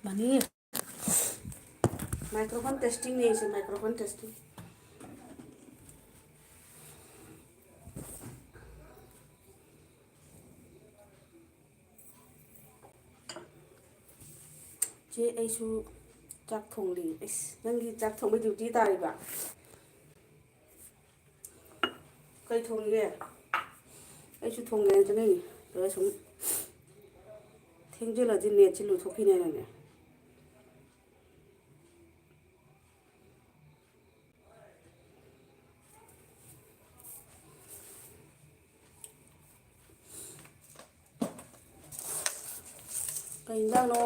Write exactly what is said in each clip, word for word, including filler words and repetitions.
ꯃꯥꯅꯤ꯫ Microphone testing ꯅꯦ ꯁꯤ, microphone testing꯫ ꯆꯦ, ꯑꯩꯁꯨ ꯆꯥꯛ ꯊꯣꯡꯂꯤ꯫ ꯑꯩꯁ, ꯅꯪꯒꯤ ꯆꯥꯛ ꯊꯣꯡꯕꯩ duty ꯇꯥꯔꯤꯕ? ꯀꯩ ꯊꯣꯡꯉꯤꯒꯦ? ꯑꯩꯁꯨ ꯊꯣꯡꯒꯦꯅ ꯆꯪꯉꯛꯏꯅꯤ꯫ ꯑꯗꯨꯒ ꯁꯨꯝ ꯊꯦꯡꯖꯤꯜꯂꯗꯤ ꯅꯦꯠꯁꯤ ꯂꯣꯏꯊꯣꯛꯈꯤꯅꯦꯅꯅꯦ꯫ ꯀꯩ ꯏꯟꯖꯥꯡꯅꯣ?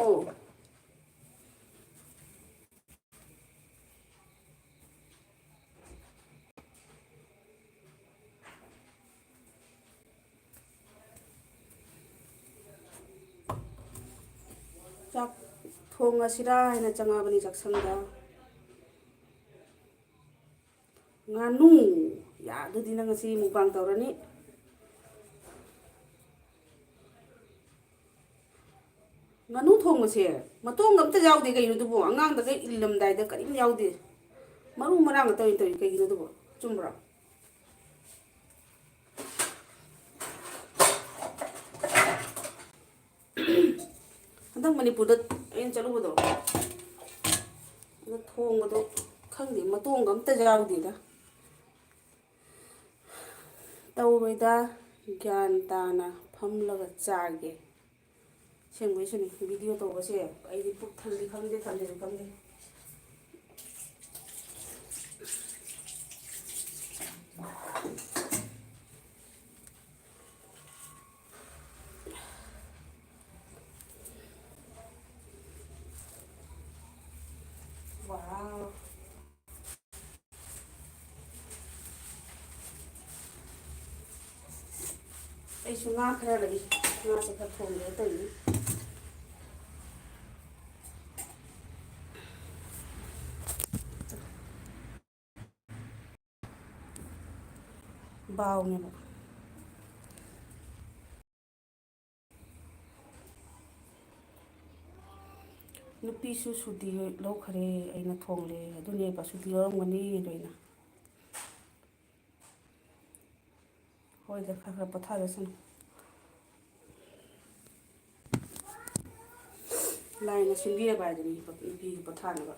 ꯆꯥꯛ ꯊꯣꯡꯉꯁꯤꯔꯥ ꯍꯥꯏꯅ ꯆꯪꯉꯛꯑꯕꯅꯤ ꯆꯥꯛꯁꯪꯗ꯫ ꯉꯥꯅꯨ꯫ ꯌꯥ, ꯑꯗꯨꯗꯤ ꯅꯪ ꯉꯁꯤ mukbang ꯇꯧꯔꯅꯤ꯫ ꯉꯥꯅꯨ ꯊꯣꯡꯕꯁꯦ ꯃꯇꯣꯡꯒ ꯑꯝꯇ ꯌꯥꯎꯗꯦ꯫ ꯀꯩꯅꯣ ꯑꯗꯨꯕꯨ? ꯑꯉꯥꯡꯗꯒ ꯏꯜꯂꯝꯗꯥꯏꯗ ꯀꯔꯤꯝ ꯌꯥꯎꯗꯦ꯫ ꯃꯔꯨ ꯃꯔꯥꯡ ꯉꯥꯛꯇ ꯑꯣꯏꯅ ꯇꯧꯏ꯫ ꯀꯩꯒꯤꯅꯣ ꯑꯗꯨꯕꯨ? ꯆꯨꯝꯕ꯭ꯔꯣ? ꯍꯟꯗꯛ ꯃꯅꯤꯄꯨꯔꯗ ꯑꯩꯅ ꯆꯠꯂꯨꯕꯗꯣ, ꯑꯗ ꯊꯣꯡꯕꯗꯣ ꯈꯪꯗꯦ, ꯃꯇꯣꯡꯒ ꯑꯝꯇ ꯌꯥꯎꯗꯦꯗ꯫ ꯇꯧꯔꯣꯏꯗ, ꯒ꯭ꯌꯥꯟ ꯇꯥꯅ ꯐꯝꯂꯒ ꯆꯥꯒꯦ꯫ ꯑꯁꯦꯡꯕꯩꯁꯨꯅꯤ, video ꯇꯧꯕꯁꯦ ꯑꯩꯗꯤ ꯄꯨꯛ ꯊꯜꯂꯤ ꯈꯪꯗꯦ, ꯊꯜꯂꯤꯁꯨ ꯈꯪꯗꯦ꯫ Wow. ꯑꯩꯁꯨ ꯉꯥ ꯈꯔ ꯂꯩ, ꯉꯥꯁꯦ ꯈꯔ ꯊꯣꯡꯒꯦ ꯇꯧꯔꯤ꯫ ꯕꯥꯎꯅꯦꯕ꯫ ꯅꯨꯄꯤꯁꯨ ꯁꯨꯇꯤ ꯂꯧꯈ꯭ꯔꯦ, ꯑꯩꯅ ꯊꯣꯡꯂꯦ꯫ ꯑꯗꯨꯅꯦꯕ, ꯁꯨꯇꯤ ꯂꯧꯔꯝꯒꯅꯤ ꯂꯣꯏꯅ꯫ ꯍꯣꯏꯗ, ꯈꯔ ꯈꯔ ꯄꯣꯊꯥꯖꯁꯅꯨ꯫ ꯂꯥꯏꯅ ꯁꯤꯟꯕꯤꯔꯕ ꯍꯥꯏꯗꯨꯅꯤ ꯅꯨꯄꯤꯒꯤ ꯄꯣꯊꯥꯅꯕ꯫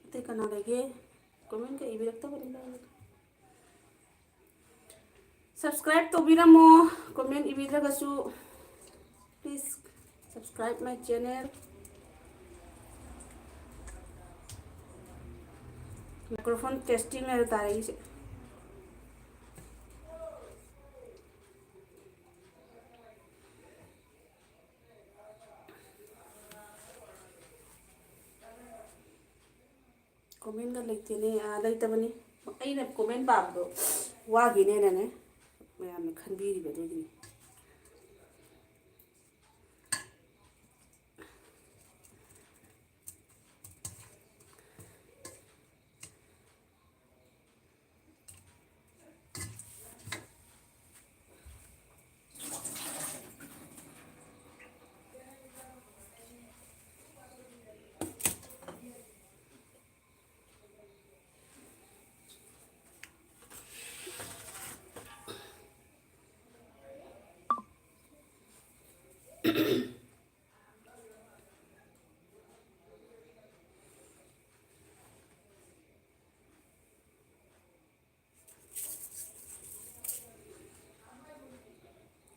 ꯑꯇꯩ ꯀꯅꯥ ꯂꯩꯒꯦ? ꯀꯣꯃꯦꯟꯒ ꯏꯕꯤꯔꯛꯇꯕꯅꯤꯅ꯫ Subscribe ꯇꯧꯕꯤꯔꯝꯃꯣ, comment ꯏꯕꯤꯗ꯭ꯔꯒꯁꯨ꯫ Please subscribe my channel. Microphone testing ꯍꯥꯏꯕ ꯇꯥꯔꯦ ꯑꯩꯁꯦ꯫ ꯀꯣꯃꯦꯟꯒ ꯂꯩꯇꯦꯅꯦ꯫ ꯑꯥ, ꯂꯩꯇꯕꯅꯤ꯫ ꯑꯩꯅ ꯀꯣꯃꯦꯟ ꯄꯥꯕꯗꯣ ꯋꯥꯒꯤꯅꯦꯅꯅꯦ, ꯃꯌꯥꯝꯅ ꯈꯟꯕꯤꯔꯤꯕ ꯑꯗꯨꯒꯤꯅꯤ꯫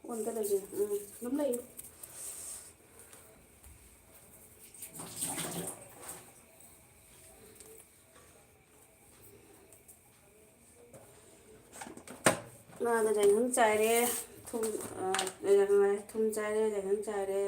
ꯑꯣꯟꯗ ꯂꯩꯌꯦ꯫ ꯎꯝ, ꯑꯗꯨꯝ ꯂꯩꯌꯨ꯫ ꯉꯥꯗ ꯌꯥꯏꯉꯪ ꯆꯥꯏꯔꯦ, ꯊꯨꯝ, ꯑ, ꯌꯥꯏꯉꯪ, ꯊꯨꯝ ꯆꯥꯏꯔꯦ, ꯌꯥꯏꯉꯪ ꯆꯥꯏꯔꯦ꯫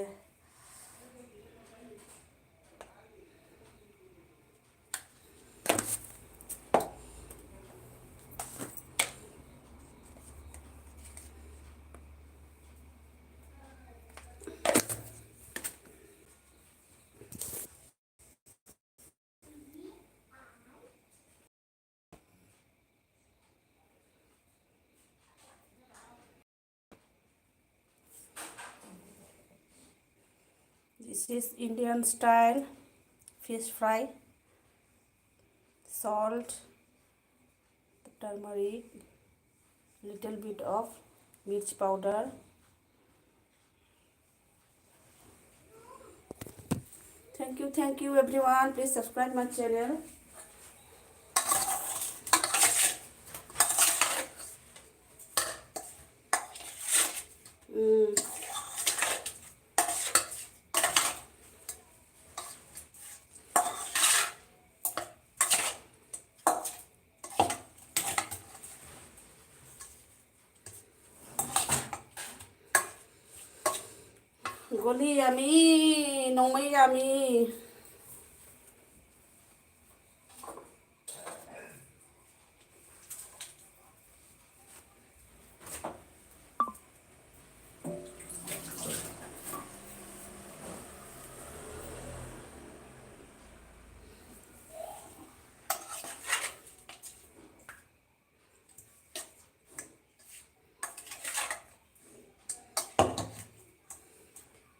This is Indian style fish fry. Salt, turmeric, little bit of mirchi powder. Thank you, thank you everyone. Please subscribe my channel. Mm. ꯒꯣꯂꯤ ꯌꯥꯝꯃꯤ, ꯅꯣꯡꯃꯩ ꯌꯥꯝꯃꯤ꯫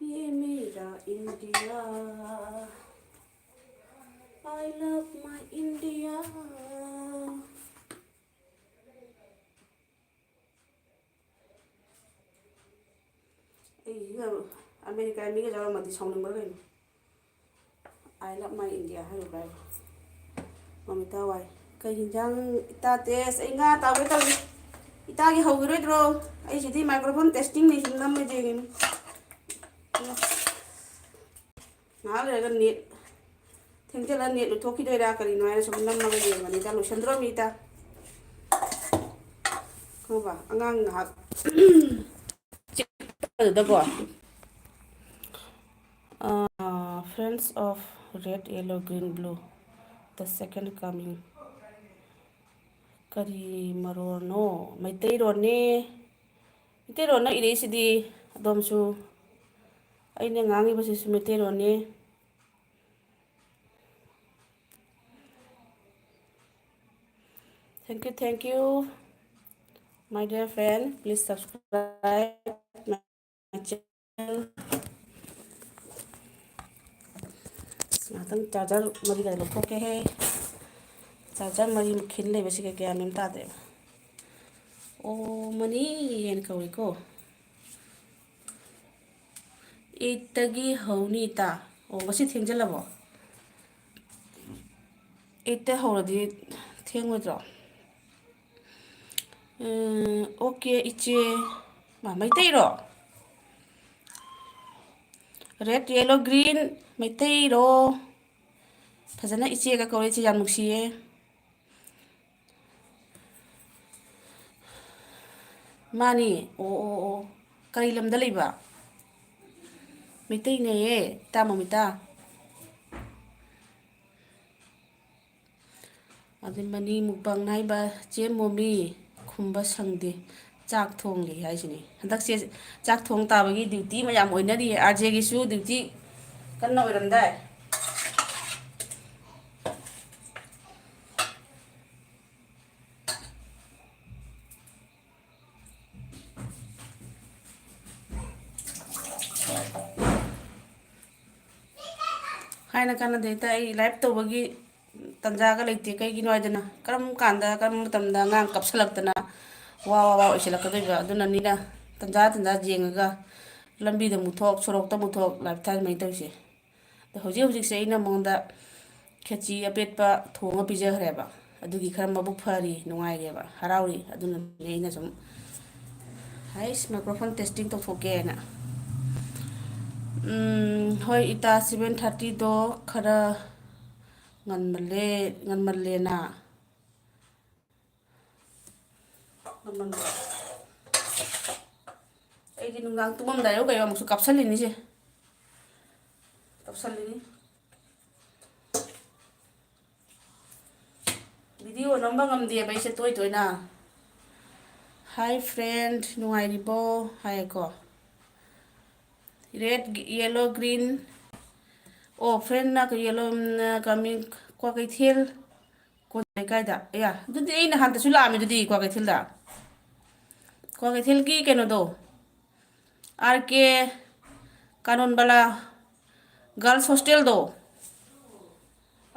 ये मेरा India, I love my India. ꯑꯩ ꯑꯃꯦꯔꯤꯀꯥ ꯃꯤꯒ ꯌꯥꯎꯔꯝꯃꯗꯤ ꯁꯥꯎꯅꯤꯡꯕ꯭ꯔꯥ ꯀꯩꯅꯣ? I love my India ꯍꯥꯏꯔꯨꯕ꯭ꯔꯥ ꯍꯥꯏꯕ? ꯃꯃꯤꯇꯥ ꯋꯥꯏ꯫ ꯀꯩ ꯍꯤꯟꯖꯥꯡ? ꯏꯇꯥ ꯇꯦꯁ, ꯑꯩ ꯉꯥ ꯇꯥꯎꯒꯦ ꯇꯧꯔꯤ꯫ ꯏꯇꯥꯒꯤ ꯍꯧꯈꯤꯔꯣꯏꯗ꯭ꯔꯣ? ꯑꯩ ꯁꯤꯗꯤ microphone testing ꯅꯤ, ꯁꯨꯝ ꯅꯝꯃ ꯌꯦꯡꯉꯤꯅꯤ꯫ ꯉꯥꯏꯍꯥꯛ ꯂꯩꯔꯒ net ꯊꯦꯡꯖꯤꯜꯂ net ꯂꯣꯏꯊꯣꯛꯈꯤꯗꯣꯏꯔꯥ ꯀꯔꯤꯅꯣ ꯍꯥꯏꯅ ꯁꯨꯝ ꯅꯝꯃꯒ ꯌꯦꯡꯕꯅꯤꯗ꯫ ꯂꯣꯏꯁꯟꯗ꯭ꯔꯣꯃꯤ ꯏꯇꯥ? ꯈꯪꯉꯕ? ꯑꯉꯥꯡ ꯉꯥꯏꯍꯥꯛ ꯆꯤꯛꯄꯗꯨꯗꯀꯣ꯫ ꯑꯥ, Friends of Red, Yellow, Green, Blue, The Second Coming꯫ ꯀꯔꯤ ꯃꯔꯣꯟꯅꯣ? ꯃꯩꯇꯩꯔꯣꯟꯅꯦ꯫ ꯃꯩꯇꯩꯔꯣꯟꯅ ꯏꯔꯛꯏꯁꯤꯗꯤ ꯑꯗꯣꯝꯁꯨ꯫ ꯑꯩꯅ ꯉꯥꯡꯉꯤꯕꯁꯤꯁꯨ ꯃꯩꯇꯩꯔꯣꯟꯅꯤ꯫ Thank you, thank you, my dear friend. Please subscribe my channel. ꯉꯥꯏꯍꯥꯛꯇꯪ ꯆꯥꯔꯖꯔ ꯃꯔꯤꯒ ꯂꯧꯊꯣꯛꯀꯦꯍꯦ꯫ ꯆꯥꯔꯖꯔ ꯃꯔꯤ ꯈꯤꯜ ꯂꯩꯕꯁꯤꯒ ꯒ꯭ꯌꯥꯟ ꯃꯦꯟ ꯇꯥꯗꯦꯕ꯫ ꯑꯣ, ꯃꯅꯤ ꯍꯥꯏꯅ ꯀꯧꯏꯀꯣ꯫ ꯑꯩꯠꯇꯒꯤ ꯍꯧꯅꯤ ꯏꯇꯥ꯫ ꯑꯣ, ꯉꯁꯤ ꯊꯦꯡꯖꯤꯜꯂꯕꯣ? ꯑꯩꯠꯇ ꯍꯧꯔꯗꯤ ꯊꯦꯡꯉꯣꯏꯗ꯭ꯔꯣ? ꯎꯝ, ꯑꯣꯀꯦ, ꯏꯆꯦ꯫ ꯃꯥ, ꯃꯩꯇꯩꯔꯣ? Red, yellow, green, ꯃꯩꯇꯩꯔꯣ? ꯐꯖꯅ ꯏꯆꯦꯒ ꯀꯧꯔꯛꯏꯁꯦ ꯌꯥꯝ ꯅꯨꯡꯁꯤꯌꯦ꯫ ꯃꯥꯅꯤ꯫ ꯑꯣ, ꯑꯣ, ꯑꯣ꯫ ꯀꯔꯤ ꯂꯝꯗ ꯂꯩꯕ? ꯃꯩꯇꯩꯅꯦꯌꯦ, ꯏꯇꯥ ꯃꯃꯤꯇꯥ꯫ ꯑꯗꯩ ꯃꯅꯤ ꯃꯨꯛꯕꯥꯡ ꯅꯥꯏꯕ ꯆꯦ ꯃꯣꯃꯤ ꯈꯨꯝꯕ ꯁꯪꯗꯦ꯫ ꯆꯥꯛ ꯊꯣꯡꯂꯤ ꯍꯥꯏꯁꯤꯅꯤ꯫ ꯍꯟꯗꯛꯁꯦ ꯆꯥꯛ ꯊꯣꯡ ꯇꯥꯕꯒꯤ ꯗ꯭ꯌꯨꯇꯤ ꯃꯌꯥꯝ ꯑꯣꯏꯅꯔꯤꯌꯦ꯫ ꯑꯥꯔ ꯖꯦꯒꯤꯁꯨ ꯗ꯭ꯌꯨꯇꯤ ꯀꯟꯅ ꯑꯣꯏꯔꯝꯗꯥꯏ꯫ ꯍꯥꯏꯅ ꯀꯥꯟꯅꯗꯦ꯫ ꯍꯦꯛꯇ ꯑꯩ ꯂꯥꯏꯚ ꯇꯧꯕꯒꯤ ꯇꯟꯖꯥꯒ ꯂꯩꯇꯦ꯫ ꯀꯩꯒꯤꯅꯣ ꯍꯥꯏꯗꯅ, ꯀꯔꯝ ꯀꯥꯟꯗ, ꯀꯔꯝꯕ ꯃꯇꯝꯗ ꯑꯉꯥꯡ ꯀꯞꯁꯜꯂꯛꯇꯅ ꯋꯥ ꯋꯥ ꯋꯥ ꯑꯣꯏꯁꯜꯂꯛꯀꯗꯣꯏꯕ? ꯑꯗꯨꯅꯅꯤꯅ ꯇꯟꯖꯥ ꯇꯟꯖꯥ ꯌꯦꯡꯉꯒ ꯂꯝꯕꯤꯗ ꯑꯃꯨꯛ ꯊꯣꯛ, ꯁꯣꯔꯣꯛꯇ ꯑꯃꯨꯛ ꯊꯣꯛ, ꯂꯥꯏꯚ ꯊꯥꯖꯤꯟꯕꯅꯤ ꯇꯧꯔꯤꯁꯦ꯫ ꯑꯗꯣ ꯍꯧꯖꯤꯛ ꯍꯧꯖꯤꯛꯁꯦ ꯑꯩꯅ ꯃꯉꯣꯟꯗ ꯈꯦꯆꯤ ꯑꯄꯦꯠꯄ ꯊꯣꯡꯉ ꯄꯤꯖꯈ꯭ꯔꯦꯕ꯫ ꯑꯗꯨꯒꯤ ꯈꯔ ꯃꯕꯨꯛ ꯐꯔꯤ, ꯅꯨꯡꯉꯥꯏꯔꯦꯕ, ꯍꯔꯥꯎꯔꯤ꯫ ꯑꯗꯨꯅꯅꯦ ꯑꯩꯅ ꯁꯨꯝ, ꯍꯩꯁ, ꯃꯥꯏꯀ꯭ꯔꯣꯐꯣꯟ ꯇꯦꯁꯇꯤꯡ ꯇꯧꯊꯣꯛꯀꯦꯅ꯫ ꯎꯝ, ꯍꯣꯏ, ꯏꯇꯥ, ꯁꯚꯦꯟ ꯊꯥꯔꯇꯤꯗꯣ ꯈꯔ ꯉꯟꯃꯜꯂꯦ, ꯉꯟꯃꯜꯂꯦꯅ꯫ ꯉꯟꯃꯟꯕ꯭ꯔꯣ? ꯑꯩꯗꯤ ꯅꯨꯡꯗꯥꯡ ꯇꯨꯝꯃꯝꯗꯥꯏꯗ ꯀꯩꯅꯣ ꯑꯃꯨꯛꯁꯨ ꯀꯥꯞꯁꯜꯂꯤꯅꯤꯁꯦ꯫ ꯀꯥꯞꯁꯜꯂꯤꯅꯤ꯫ ꯚꯤꯗꯤꯑꯣ ꯅꯝꯕ ꯉꯝꯗꯦꯕ ꯑꯩꯁꯦ ꯇꯣꯏ ꯇꯣꯏꯅ꯫ Hi friend, ꯅꯨꯡꯉꯥꯏꯔꯤꯕꯣ? ꯍꯥꯏꯌꯦꯀꯣ꯫ Red, yellow, green꯫ ꯑꯣ, friendꯅ ꯀ-, yellow, ꯎꯝ, ꯀꯃꯤꯡ, ꯀ꯭ꯋꯥꯀꯩꯊꯦꯜ ꯀꯣꯟ ꯂꯩꯀꯥꯏꯗ꯫ ꯑꯌꯥ, ꯑꯗꯨꯗꯤ ꯑꯩ ꯅꯍꯥꯟꯇꯁꯨ ꯂꯥꯛꯑꯝꯃꯤ ꯑꯗꯨꯗꯤ ꯀ꯭ꯋꯥꯀꯩꯊꯦꯜꯗ꯫ ꯀ꯭ꯋꯥꯀꯩꯊꯦꯜꯒꯤ ꯀꯩꯅꯣꯗꯣ, ꯑꯥꯔ ꯀꯦ ꯀꯥꯅꯣꯟꯕꯂꯥ girls hostelꯗꯣ,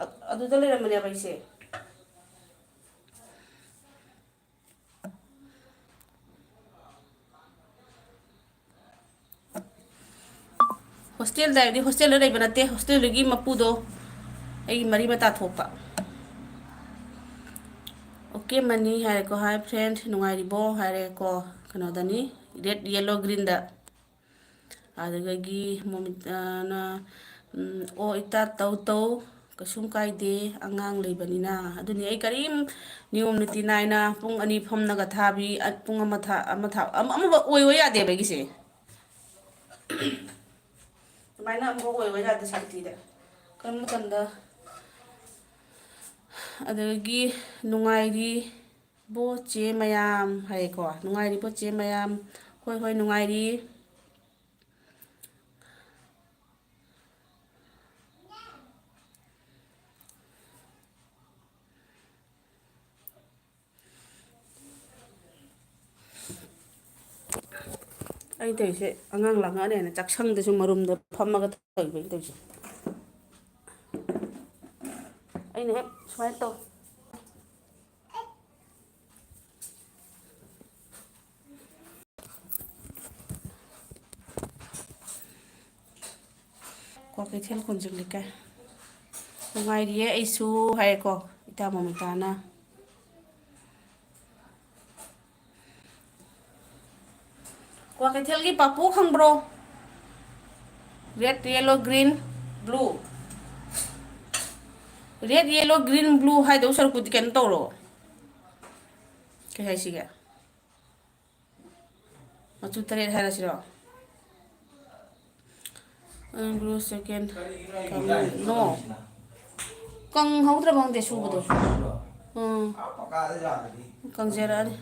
ꯑ-, ꯑꯗꯨꯗ ꯂꯩꯔꯝꯕꯅꯦꯕ ꯑꯩꯁꯦ꯫ ꯍꯣꯁꯇꯦꯜꯗ ꯍꯥꯏꯕꯗꯤ ꯍꯣꯁꯇꯦꯜꯗ ꯂꯩꯕ ꯅꯠꯇꯦ, ꯍꯣꯁꯇꯦꯜꯗꯨꯒꯤ ꯃꯄꯨꯗꯣ ꯑꯩꯒꯤ ꯃꯔꯤ ꯃꯇꯥ ꯊꯣꯛꯄ꯫ ꯑꯣꯀꯦ ꯃꯅꯤ ꯍꯥꯏꯔꯦꯀꯣ, "Hi friend, ꯅꯨꯡꯉꯥꯏꯔꯤꯕꯣ?" ꯍꯥꯏꯔꯦꯀꯣ, ꯀꯩꯅꯣꯗꯅꯤ, red, yellow, greenꯗ꯫ ꯑꯗꯨꯗꯒꯤ ꯃꯣꯃꯤꯇꯥꯅ, ꯎꯝ, "ꯑꯣ ꯏꯇꯥ, ꯇꯧ ꯇꯧ, ꯀꯩꯁꯨꯝ ꯀꯥꯏꯗꯦ, ꯑꯉꯥꯡ ꯂꯩꯕꯅꯤꯅ"꯫ ꯑꯗꯨꯅꯤ, ꯑꯩ ꯀꯔꯤꯝ ꯅꯤꯌꯣꯝ ꯅꯤꯇꯤ ꯅꯥꯏꯅ ꯄꯨꯡ ꯑꯅꯤ ꯐꯝꯅꯒ ꯊꯥꯕꯤ, ꯑ, ꯄꯨꯡ ꯑꯃ ꯊꯥ-, ꯑꯃ ꯊꯥ-, ꯑꯃ-, ꯑꯃꯕꯨ ꯑꯣꯏ ꯑꯣꯏ ꯌꯥꯗꯦꯕ ꯑꯩꯒꯤꯁꯦ꯫ ꯑꯗꯨꯃꯥꯏꯅ ꯑꯃꯨꯛ ꯑꯣꯏꯕ ꯌꯥꯗꯦ ꯁꯥꯟꯇꯤꯗ꯫ ꯀꯔꯝꯕ ꯃꯇꯝꯗ? ꯑꯗꯒꯤ ꯅꯨꯡꯉꯥꯏꯔꯤꯕꯣ ꯆꯦ ꯃꯌꯥꯝ ꯍꯥꯏꯌꯦꯀꯣ꯫ "ꯅꯨꯡꯉꯥꯏꯔꯤꯕꯣ ꯆꯦ ꯃꯌꯥꯝ?" "ꯍꯣꯏ, ꯍꯣꯏ, ꯅꯨꯡꯉꯥꯏꯔꯤ"꯫ ꯑꯩ ꯇꯧꯔꯤꯁꯦ ꯑꯉꯥꯡ ꯂꯥꯡꯉꯛꯑꯅꯦꯅ ꯆꯥꯛꯁꯪꯗꯁꯨ ꯃꯔꯨꯝꯗ ꯐꯝꯃꯒ ꯇꯧꯔꯤꯕ ꯑꯩꯅ ꯇꯧꯔꯤꯁꯦ꯫ ꯑꯩꯅ ꯍꯦꯛ ꯁꯨꯃꯥꯏꯅ ꯇꯧ꯫ ꯀ꯭ꯋꯥꯀꯩꯊꯦꯜ ꯀꯣꯟꯖꯤꯡ ꯂꯩꯀꯥꯏ꯫ "ꯅꯨꯡꯉꯥꯏꯔꯤꯌꯦ ꯑꯩꯁꯨ" ꯍꯥꯏꯌꯦꯀꯣ ꯏꯇꯥ ꯃꯃꯤꯇꯥꯅ꯫ ꯀ꯭ꯋꯥꯀꯩꯊꯦꯜꯒꯤ ꯄꯥꯄꯨ ꯈꯪꯕ꯭ꯔꯣ? Red, yellow, green, blue꯫ Red, yellow, green, blue ꯍꯥꯏꯗꯧ ꯁꯔꯨꯛꯄꯨꯗꯤ ꯀꯩꯅꯣ ꯇꯧꯔꯣ꯫ ꯀꯩ ꯍꯥꯏꯁꯤꯒꯦ? ꯃꯆꯨ ꯇꯔꯦꯠ ꯍꯥꯏꯔꯁꯤꯔꯣ? ꯑꯪ, blue second. No꯫ ꯀꯪꯍꯧꯗ꯭ꯔꯕ ꯈꯪꯗꯦ ꯁꯨꯕꯗꯣ꯫ ꯎꯝ꯫ ꯀꯪꯖꯔꯛꯑꯅꯤ꯫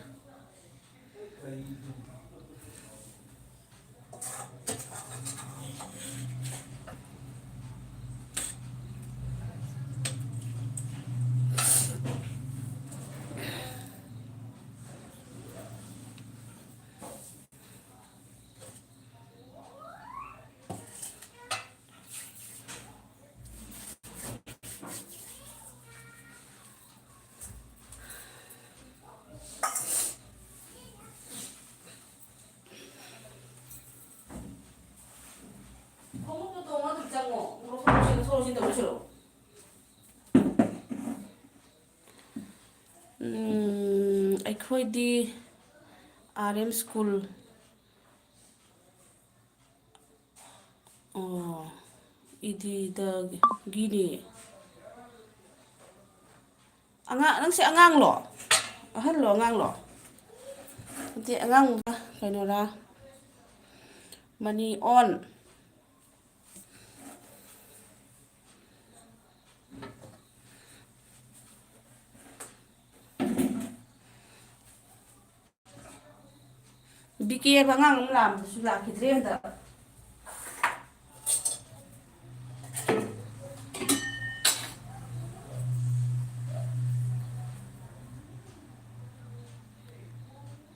ꯎꯝ, ꯑꯩꯈꯣꯏꯗꯤ ꯑꯥꯔ ꯑꯦꯝ ꯁ꯭ꯀꯨꯜ꯫ ꯑꯣ, ꯏꯗꯤꯗꯒꯤꯅꯦ꯫ ꯑꯉꯥꯡ, ꯅꯪꯁꯦ ꯑꯉꯥꯡꯂꯣ? ꯑꯍꯜꯂꯣ, ꯑꯉꯥꯡꯂꯣ? ꯅꯠꯇꯦ, ꯑꯉꯥꯡ ꯀꯩꯅꯣꯔꯥ? ꯃꯅꯤ ꯑꯣꯟ꯫ ꯕꯤ ꯀꯦ ꯍꯥꯏꯕ ꯑꯉꯥꯡ ꯑꯃ ꯂꯥꯛꯑꯝꯕꯗꯨꯁꯨ ꯂꯥꯛꯈꯤꯗ꯭ꯔꯦ ꯍꯟꯗꯛ꯫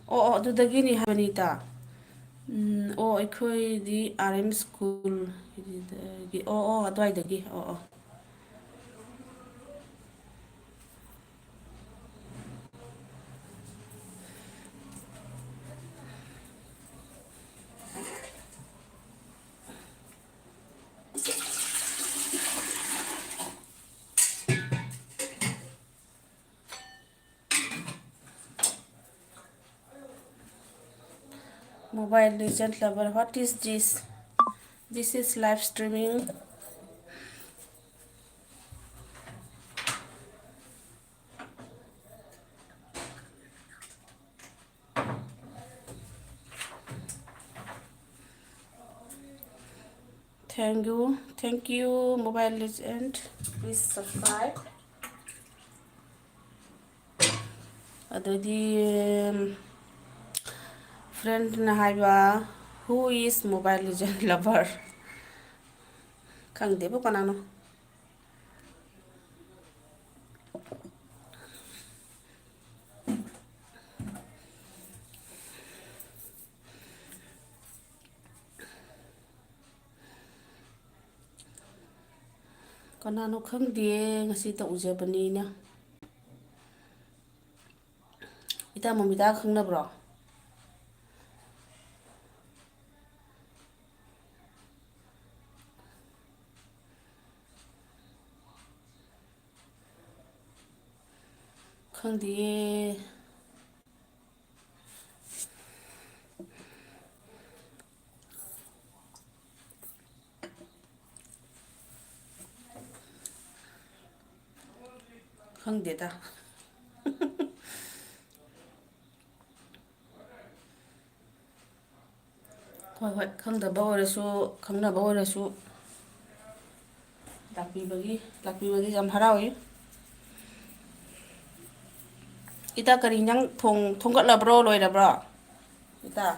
ꯑꯣ, ꯑꯣ, ꯑꯗꯨꯗꯒꯤꯅꯤ ꯍꯥꯏꯕꯅꯤꯗ꯫ ꯎꯝ, ꯑꯣ, ꯑꯩꯈꯣꯏꯗꯤ ꯑꯥꯔ ꯑꯦꯝ ꯁ꯭ꯀꯨꯜ, ꯑꯣ, ꯑꯣ, ꯑꯗꯨꯋꯥꯏꯗꯒꯤ, ꯑꯣ, ꯑꯣ꯫ Mobile Legend lover, what is this? This is live streaming. Thank you, thank you, Mobile Legend. Please subscribe. ꯑꯗꯩꯗꯤ, friendꯅ ꯍꯥꯏꯕ, "Who is Mobile Legend lover?" ꯈꯪꯗꯦꯕꯨ ꯀꯅꯥꯅꯣ꯫ ꯀꯅꯥꯅꯣ ꯈꯪꯗꯦ, ꯉꯁꯤ ꯇꯧꯖꯕꯅꯤꯅ꯫ ꯏꯇꯥ ꯃꯣꯃꯤꯇꯥ ꯈꯪꯅꯕ꯭ꯔꯣ? ꯈꯪꯗꯤꯌꯦ꯫ ꯈꯪꯗꯦꯗ꯫ ꯍꯣꯏ, ꯍꯣꯏ, ꯈꯪꯗꯕ ꯑꯣꯏꯔꯁꯨ, ꯈꯪꯅꯕ ꯑꯣꯏꯔꯁꯨ, ꯂꯥꯛꯄꯤꯕꯒꯤ, ꯂꯥꯛꯄꯤꯕꯒꯤ ꯌꯥꯝ ꯍꯔꯥꯎꯏ꯫ ꯏꯇꯥ, ꯀꯔꯤ ꯏꯟꯖꯥꯡ ꯊꯣꯡ-, ꯊꯣꯡꯒꯠꯂꯕ꯭ꯔꯣ, ꯂꯣꯏꯔꯕ꯭ꯔꯣ? ꯏꯇꯥ꯫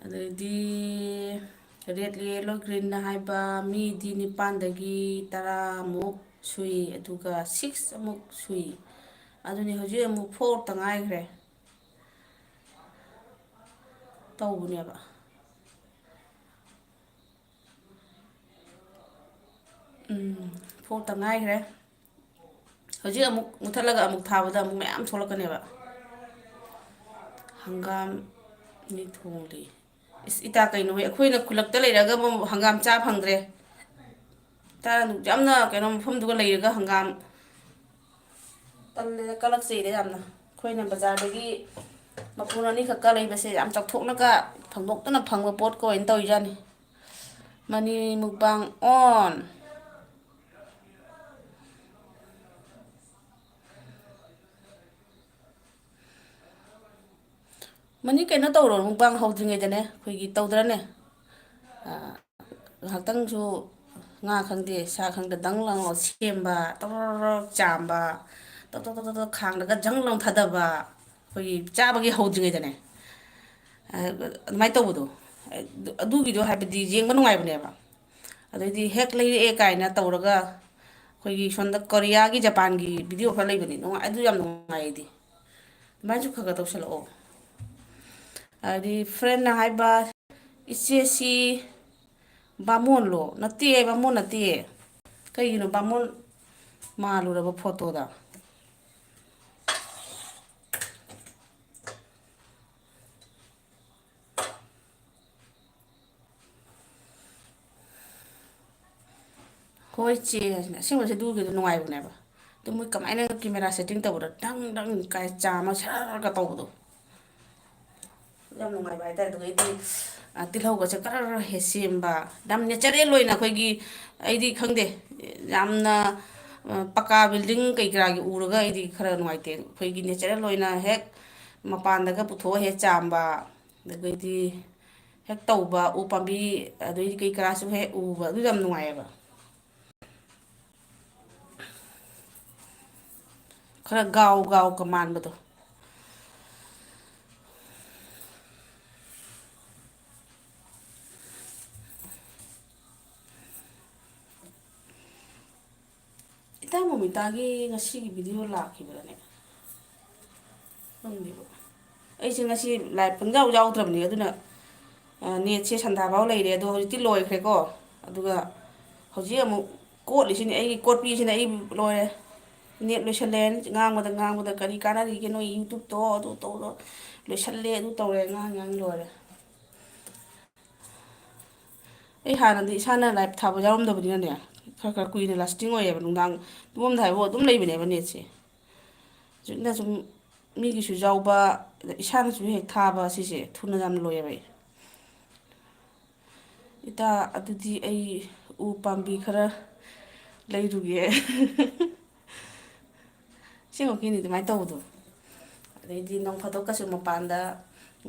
ꯑꯗꯩꯗꯤ red, yellow, greenꯅ ꯍꯥꯏꯕ ꯃꯤꯗꯤ ꯅꯤꯄꯥꯟꯗꯒꯤ ꯇꯔꯥꯃꯨꯛ ꯁꯨꯏ, ꯑꯗꯨꯒ six ꯑꯃꯨꯛ ꯁꯨꯏ꯫ ꯑꯗꯨꯅꯤ ꯍꯧꯖꯤꯛ ꯑꯃꯨꯛ fourꯇ ꯉꯥꯏꯈ꯭ꯔꯦ꯫ ꯇꯧꯕꯅꯦꯕ꯫ ꯎꯝ, fourꯇ ꯉꯥꯏꯈ꯭ꯔꯦ꯫ ꯍꯧꯖꯤꯛ ꯑꯃꯨꯛ ꯃꯨꯠꯊꯠꯂꯒ ꯑꯃꯨꯛ ꯊꯥꯕꯗ ꯑꯃꯨꯛ ꯃꯌꯥꯝ ꯊꯣꯛꯂꯛꯀꯅꯦꯕ꯫ ꯍꯪꯒꯥꯝ ꯑꯅꯤ ꯊꯣꯡꯂꯤ꯫ ꯏꯁ, ꯏꯇꯥ, ꯀꯩꯅꯣ ꯍꯣꯏ, ꯑꯩꯈꯣꯏꯅ ꯈꯨꯜꯂꯛꯇ ꯂꯩꯔꯒ ꯑꯃꯨꯛ ꯍꯪꯒꯥꯝ ꯆꯥ ꯐꯪꯗ꯭ꯔꯦ꯫ ꯏꯇꯥ, ꯌꯥꯝꯅ ꯀꯩꯅꯣ ꯃꯐꯝꯗꯨꯒ ꯂꯩꯔꯒ ꯍꯪꯒꯥꯝ ꯇꯜꯂꯦꯗ, ꯀꯂꯛꯆꯩꯗ ꯌꯥꯝꯅ꯫ ꯑꯩꯈꯣꯏꯅ ꯕꯖꯥꯔꯗꯒꯤ ꯃꯄꯨꯟ ꯑꯅꯤꯈꯛꯀ ꯂꯩꯕꯁꯦ ꯌꯥꯝ ꯆꯥꯎꯊꯣꯛꯅꯒ ꯐꯪꯗꯣꯛꯇꯅ ꯐꯪꯕ ꯄꯣꯠꯀ ꯑꯣꯏꯅ ꯇꯧꯔꯤꯖꯥꯠꯅꯤ꯫ Mani mukbang on꯫ ꯃꯅꯤ ꯀꯩꯅꯣ ꯇꯧꯔꯣ, mukbang ꯍꯧꯗ꯭ꯔꯤꯉꯩꯗꯅꯦ ꯑꯩꯈꯣꯏꯒꯤ ꯇꯧꯗ꯭ꯔꯅꯦ? ꯑ, ꯉꯥꯏꯍꯥꯛꯇꯪꯁꯨ ꯉꯥ ꯈꯪꯗꯦ, ꯁꯥ ꯈꯪꯗꯦ, ꯗꯪ ꯂꯪ ꯁꯦꯝꯕ, ꯇꯣꯔꯣꯔꯣ ꯆꯥꯝꯕ, ꯇꯣ ꯇꯣ ꯇꯣ ꯇꯣ ꯇꯣ ꯈꯥꯡꯗꯒ ꯖꯪ ꯂꯥꯎ ꯊꯥꯗꯕ, ꯑꯩꯈꯣꯏꯒꯤ ꯆꯥꯕꯒꯤ ꯍꯧꯗ꯭ꯔꯤꯉꯩꯗꯅꯦ꯫ ꯑ, ꯑꯗꯨꯃꯥꯏꯅ ꯇꯧꯕꯗꯣ꯫ ꯑꯗꯨ-, ꯑꯗꯨꯒꯤꯗꯣ ꯍꯥꯏꯕꯗꯤ ꯌꯦꯡꯕ ꯅꯨꯡꯉꯥꯏꯕꯅꯦꯕ꯫ ꯑꯗꯩꯗꯤ ꯍꯦꯛ ꯂꯩꯔꯛꯑꯦ ꯀꯥꯏꯅ ꯇꯧꯔꯒ ꯑꯩꯈꯣꯏꯒꯤ ꯁꯣꯝꯗ ꯀꯣꯔꯤꯌꯥꯒꯤ, ꯖꯄꯥꯟꯒꯤ video ꯈꯔ ꯂꯩꯕꯅꯤ, ꯅꯨꯡꯉꯥꯏ-, ꯑꯗꯨ ꯌꯥꯝ ꯅꯨꯡꯉꯥꯏ ꯑꯩꯗꯤ꯫ ꯑꯗꯨꯃꯥꯏꯅꯁꯨ ꯈꯔ ꯈꯔ ꯇꯧꯁꯜꯂꯛꯑꯣ꯫ ꯍꯥꯏꯗꯤ friendꯅ ꯍꯥꯏꯕ, "ꯏꯆꯦꯁꯤ ꯕꯥꯃꯣꯟꯂꯣ?" ꯅꯠꯇꯦ, ꯕꯥꯃꯣꯟ ꯅꯠꯇꯦ꯫ ꯀꯩꯒꯤꯅꯣ ꯕꯥꯃꯣꯟ ꯃꯥꯜꯂꯨꯔꯕ photoꯗ? ꯍꯣꯏ ꯆꯦ ꯍꯥꯏꯁꯤꯅꯦ꯫ ꯑꯁꯦꯡꯕꯁꯦ ꯑꯗꯨꯒꯤꯗꯣ ꯅꯨꯡꯉꯥꯏꯕꯅꯦꯕ꯫ ꯑꯗꯨ ꯃꯣꯏ ꯀꯃꯥꯏꯅ ꯀꯦꯃꯦꯔꯥ ꯁꯦꯠꯇꯤꯡ ꯇꯧꯕꯗꯣ ꯗꯪ ꯗꯪ ꯀꯥꯏ ꯆꯥꯝꯃ ꯁꯔꯒ ꯇꯧꯕꯗꯣ꯫ ꯌꯥꯝ ꯅꯨꯡꯉꯥꯏꯕ ꯍꯥꯏꯇꯥꯔꯦ꯫ ꯑꯗꯨꯒꯩꯗꯤ, ꯑ, ꯇꯤꯜꯍꯧꯒꯁꯦ ꯀꯔ ꯀꯔ ꯍꯦꯛ ꯁꯦꯝꯕ꯫ ꯌꯥꯝ natural ꯑꯣꯏꯅ ꯑꯩꯈꯣꯏꯒꯤ, ꯑꯩꯗꯤ ꯈꯪꯗꯦ, ꯌꯥꯝꯅ, ꯑ, ꯄꯀꯥ building ꯀꯩ ꯀꯔꯥꯒꯤ ꯎꯔꯒ ꯑꯩꯗꯤ ꯈꯔ ꯅꯨꯡꯉꯥꯏꯇꯦ꯫ ꯑꯩꯈꯣꯏꯒꯤ natural ꯑꯣꯏꯅ ꯍꯦꯛ ꯃꯄꯥꯟꯗꯒ ꯄꯨꯊꯣꯛꯑ ꯍꯦꯛ ꯆꯥꯝꯕ, ꯑꯗꯒꯤꯗꯤ ꯍꯦꯛ ꯇꯧꯕ, ꯎ ꯄꯥꯝꯕꯤ, ꯑꯗꯩꯗꯤ ꯀꯩ ꯀꯔꯥꯁꯨ ꯍꯦꯛ ꯎꯕ, ꯑꯗꯨ ꯌꯥꯝ ꯅꯨꯡꯉꯥꯏꯌꯦꯕ꯫ ꯈꯔ ꯒꯥꯎ ꯒꯥꯎꯒ ꯃꯥꯟꯕꯗꯣ꯫ ꯏꯇꯥ ꯃꯣꯃꯤꯇꯥꯒꯤ ꯉꯁꯤꯒꯤ video ꯂꯥꯛꯈꯤꯕ꯭ꯔꯅꯦ? ꯈꯪꯗꯦꯕ꯫ ꯑꯩꯁꯦ ꯉꯁꯤ live ꯄꯨꯡꯌꯥꯎ ꯌꯥꯎꯗ꯭ꯔꯕꯅꯤ, ꯑꯗꯨꯅ, ꯑ, netꯁꯦ ꯁꯟꯗꯥꯐꯥꯎ ꯂꯩꯔꯦ, ꯑꯗꯣ ꯍꯧꯖꯤꯛꯇꯤ ꯂꯣꯏꯈ꯭ꯔꯦꯀꯣ꯫ ꯑꯗꯨꯒ ꯍꯧꯖꯤꯛ ꯑꯃꯨꯛ ꯀꯣꯠꯂꯤꯁꯤꯅꯤ, ꯑꯩꯒꯤ ꯀꯣꯠꯄꯤꯁꯤꯅ ꯑꯩ ꯂꯣꯏꯔꯦ꯫ Net ꯂꯣꯏꯁꯜꯂꯦ, ꯉꯥꯡꯕꯗ ꯉꯥꯡꯕꯗ ꯀꯔꯤ ꯀꯥꯟꯅꯔꯤꯒꯦ, ꯅꯣꯏ YouTubeꯇꯣ ꯑꯗꯨ ꯇꯧꯔꯣ, ꯂꯣꯏꯁꯜꯂꯦ, ꯑꯗꯨ ꯇꯧꯔꯦ, ꯉꯥꯡ ꯉꯥꯡ ꯂꯣꯏꯔꯦ꯫ ꯑꯩ ꯍꯥꯟꯅꯗꯤ ꯏꯁꯥꯅ live ꯊꯥꯕ ꯌꯥꯎꯔꯝꯗꯕꯅꯤꯅꯅꯦ, ꯈꯔ ꯈꯔ ꯀꯨꯏꯅ lasting ꯑꯣꯏꯌꯦꯕ, ꯅꯨꯡꯗꯥꯡ ꯇꯨꯝꯃꯝꯗꯥꯏꯐꯥꯎ ꯑꯗꯨꯝ ꯂꯩꯕꯅꯦꯕ netꯁꯦ꯫ ꯍꯧꯖꯤꯛꯅ ꯁꯨꯝ ꯃꯤꯒꯤꯁꯨ ꯌꯥꯎꯕ, ꯑꯗ ꯏꯁꯥꯅꯁꯨ ꯍꯦꯛ ꯊꯥꯕ, ꯁꯤꯁꯦ ꯊꯨꯅ ꯌꯥꯝꯅ ꯂꯣꯏꯌꯦꯕ ꯑꯩ꯫ ꯏꯇꯥ, ꯑꯗꯨꯗꯤ ꯑꯩ ꯎ ꯄꯥꯝꯕꯤ ꯈꯔ ꯂꯩꯔꯨꯒꯦ꯫ ꯑꯁꯦꯡꯃꯛꯀꯤꯅꯤ ꯑꯗꯨꯃꯥꯏꯅ ꯇꯧꯕꯗꯣ꯫ ꯑꯗꯩꯗꯤ ꯅꯣꯡ ꯐꯥꯗꯣꯛꯀꯁꯨ ꯃꯄꯥꯟꯗ,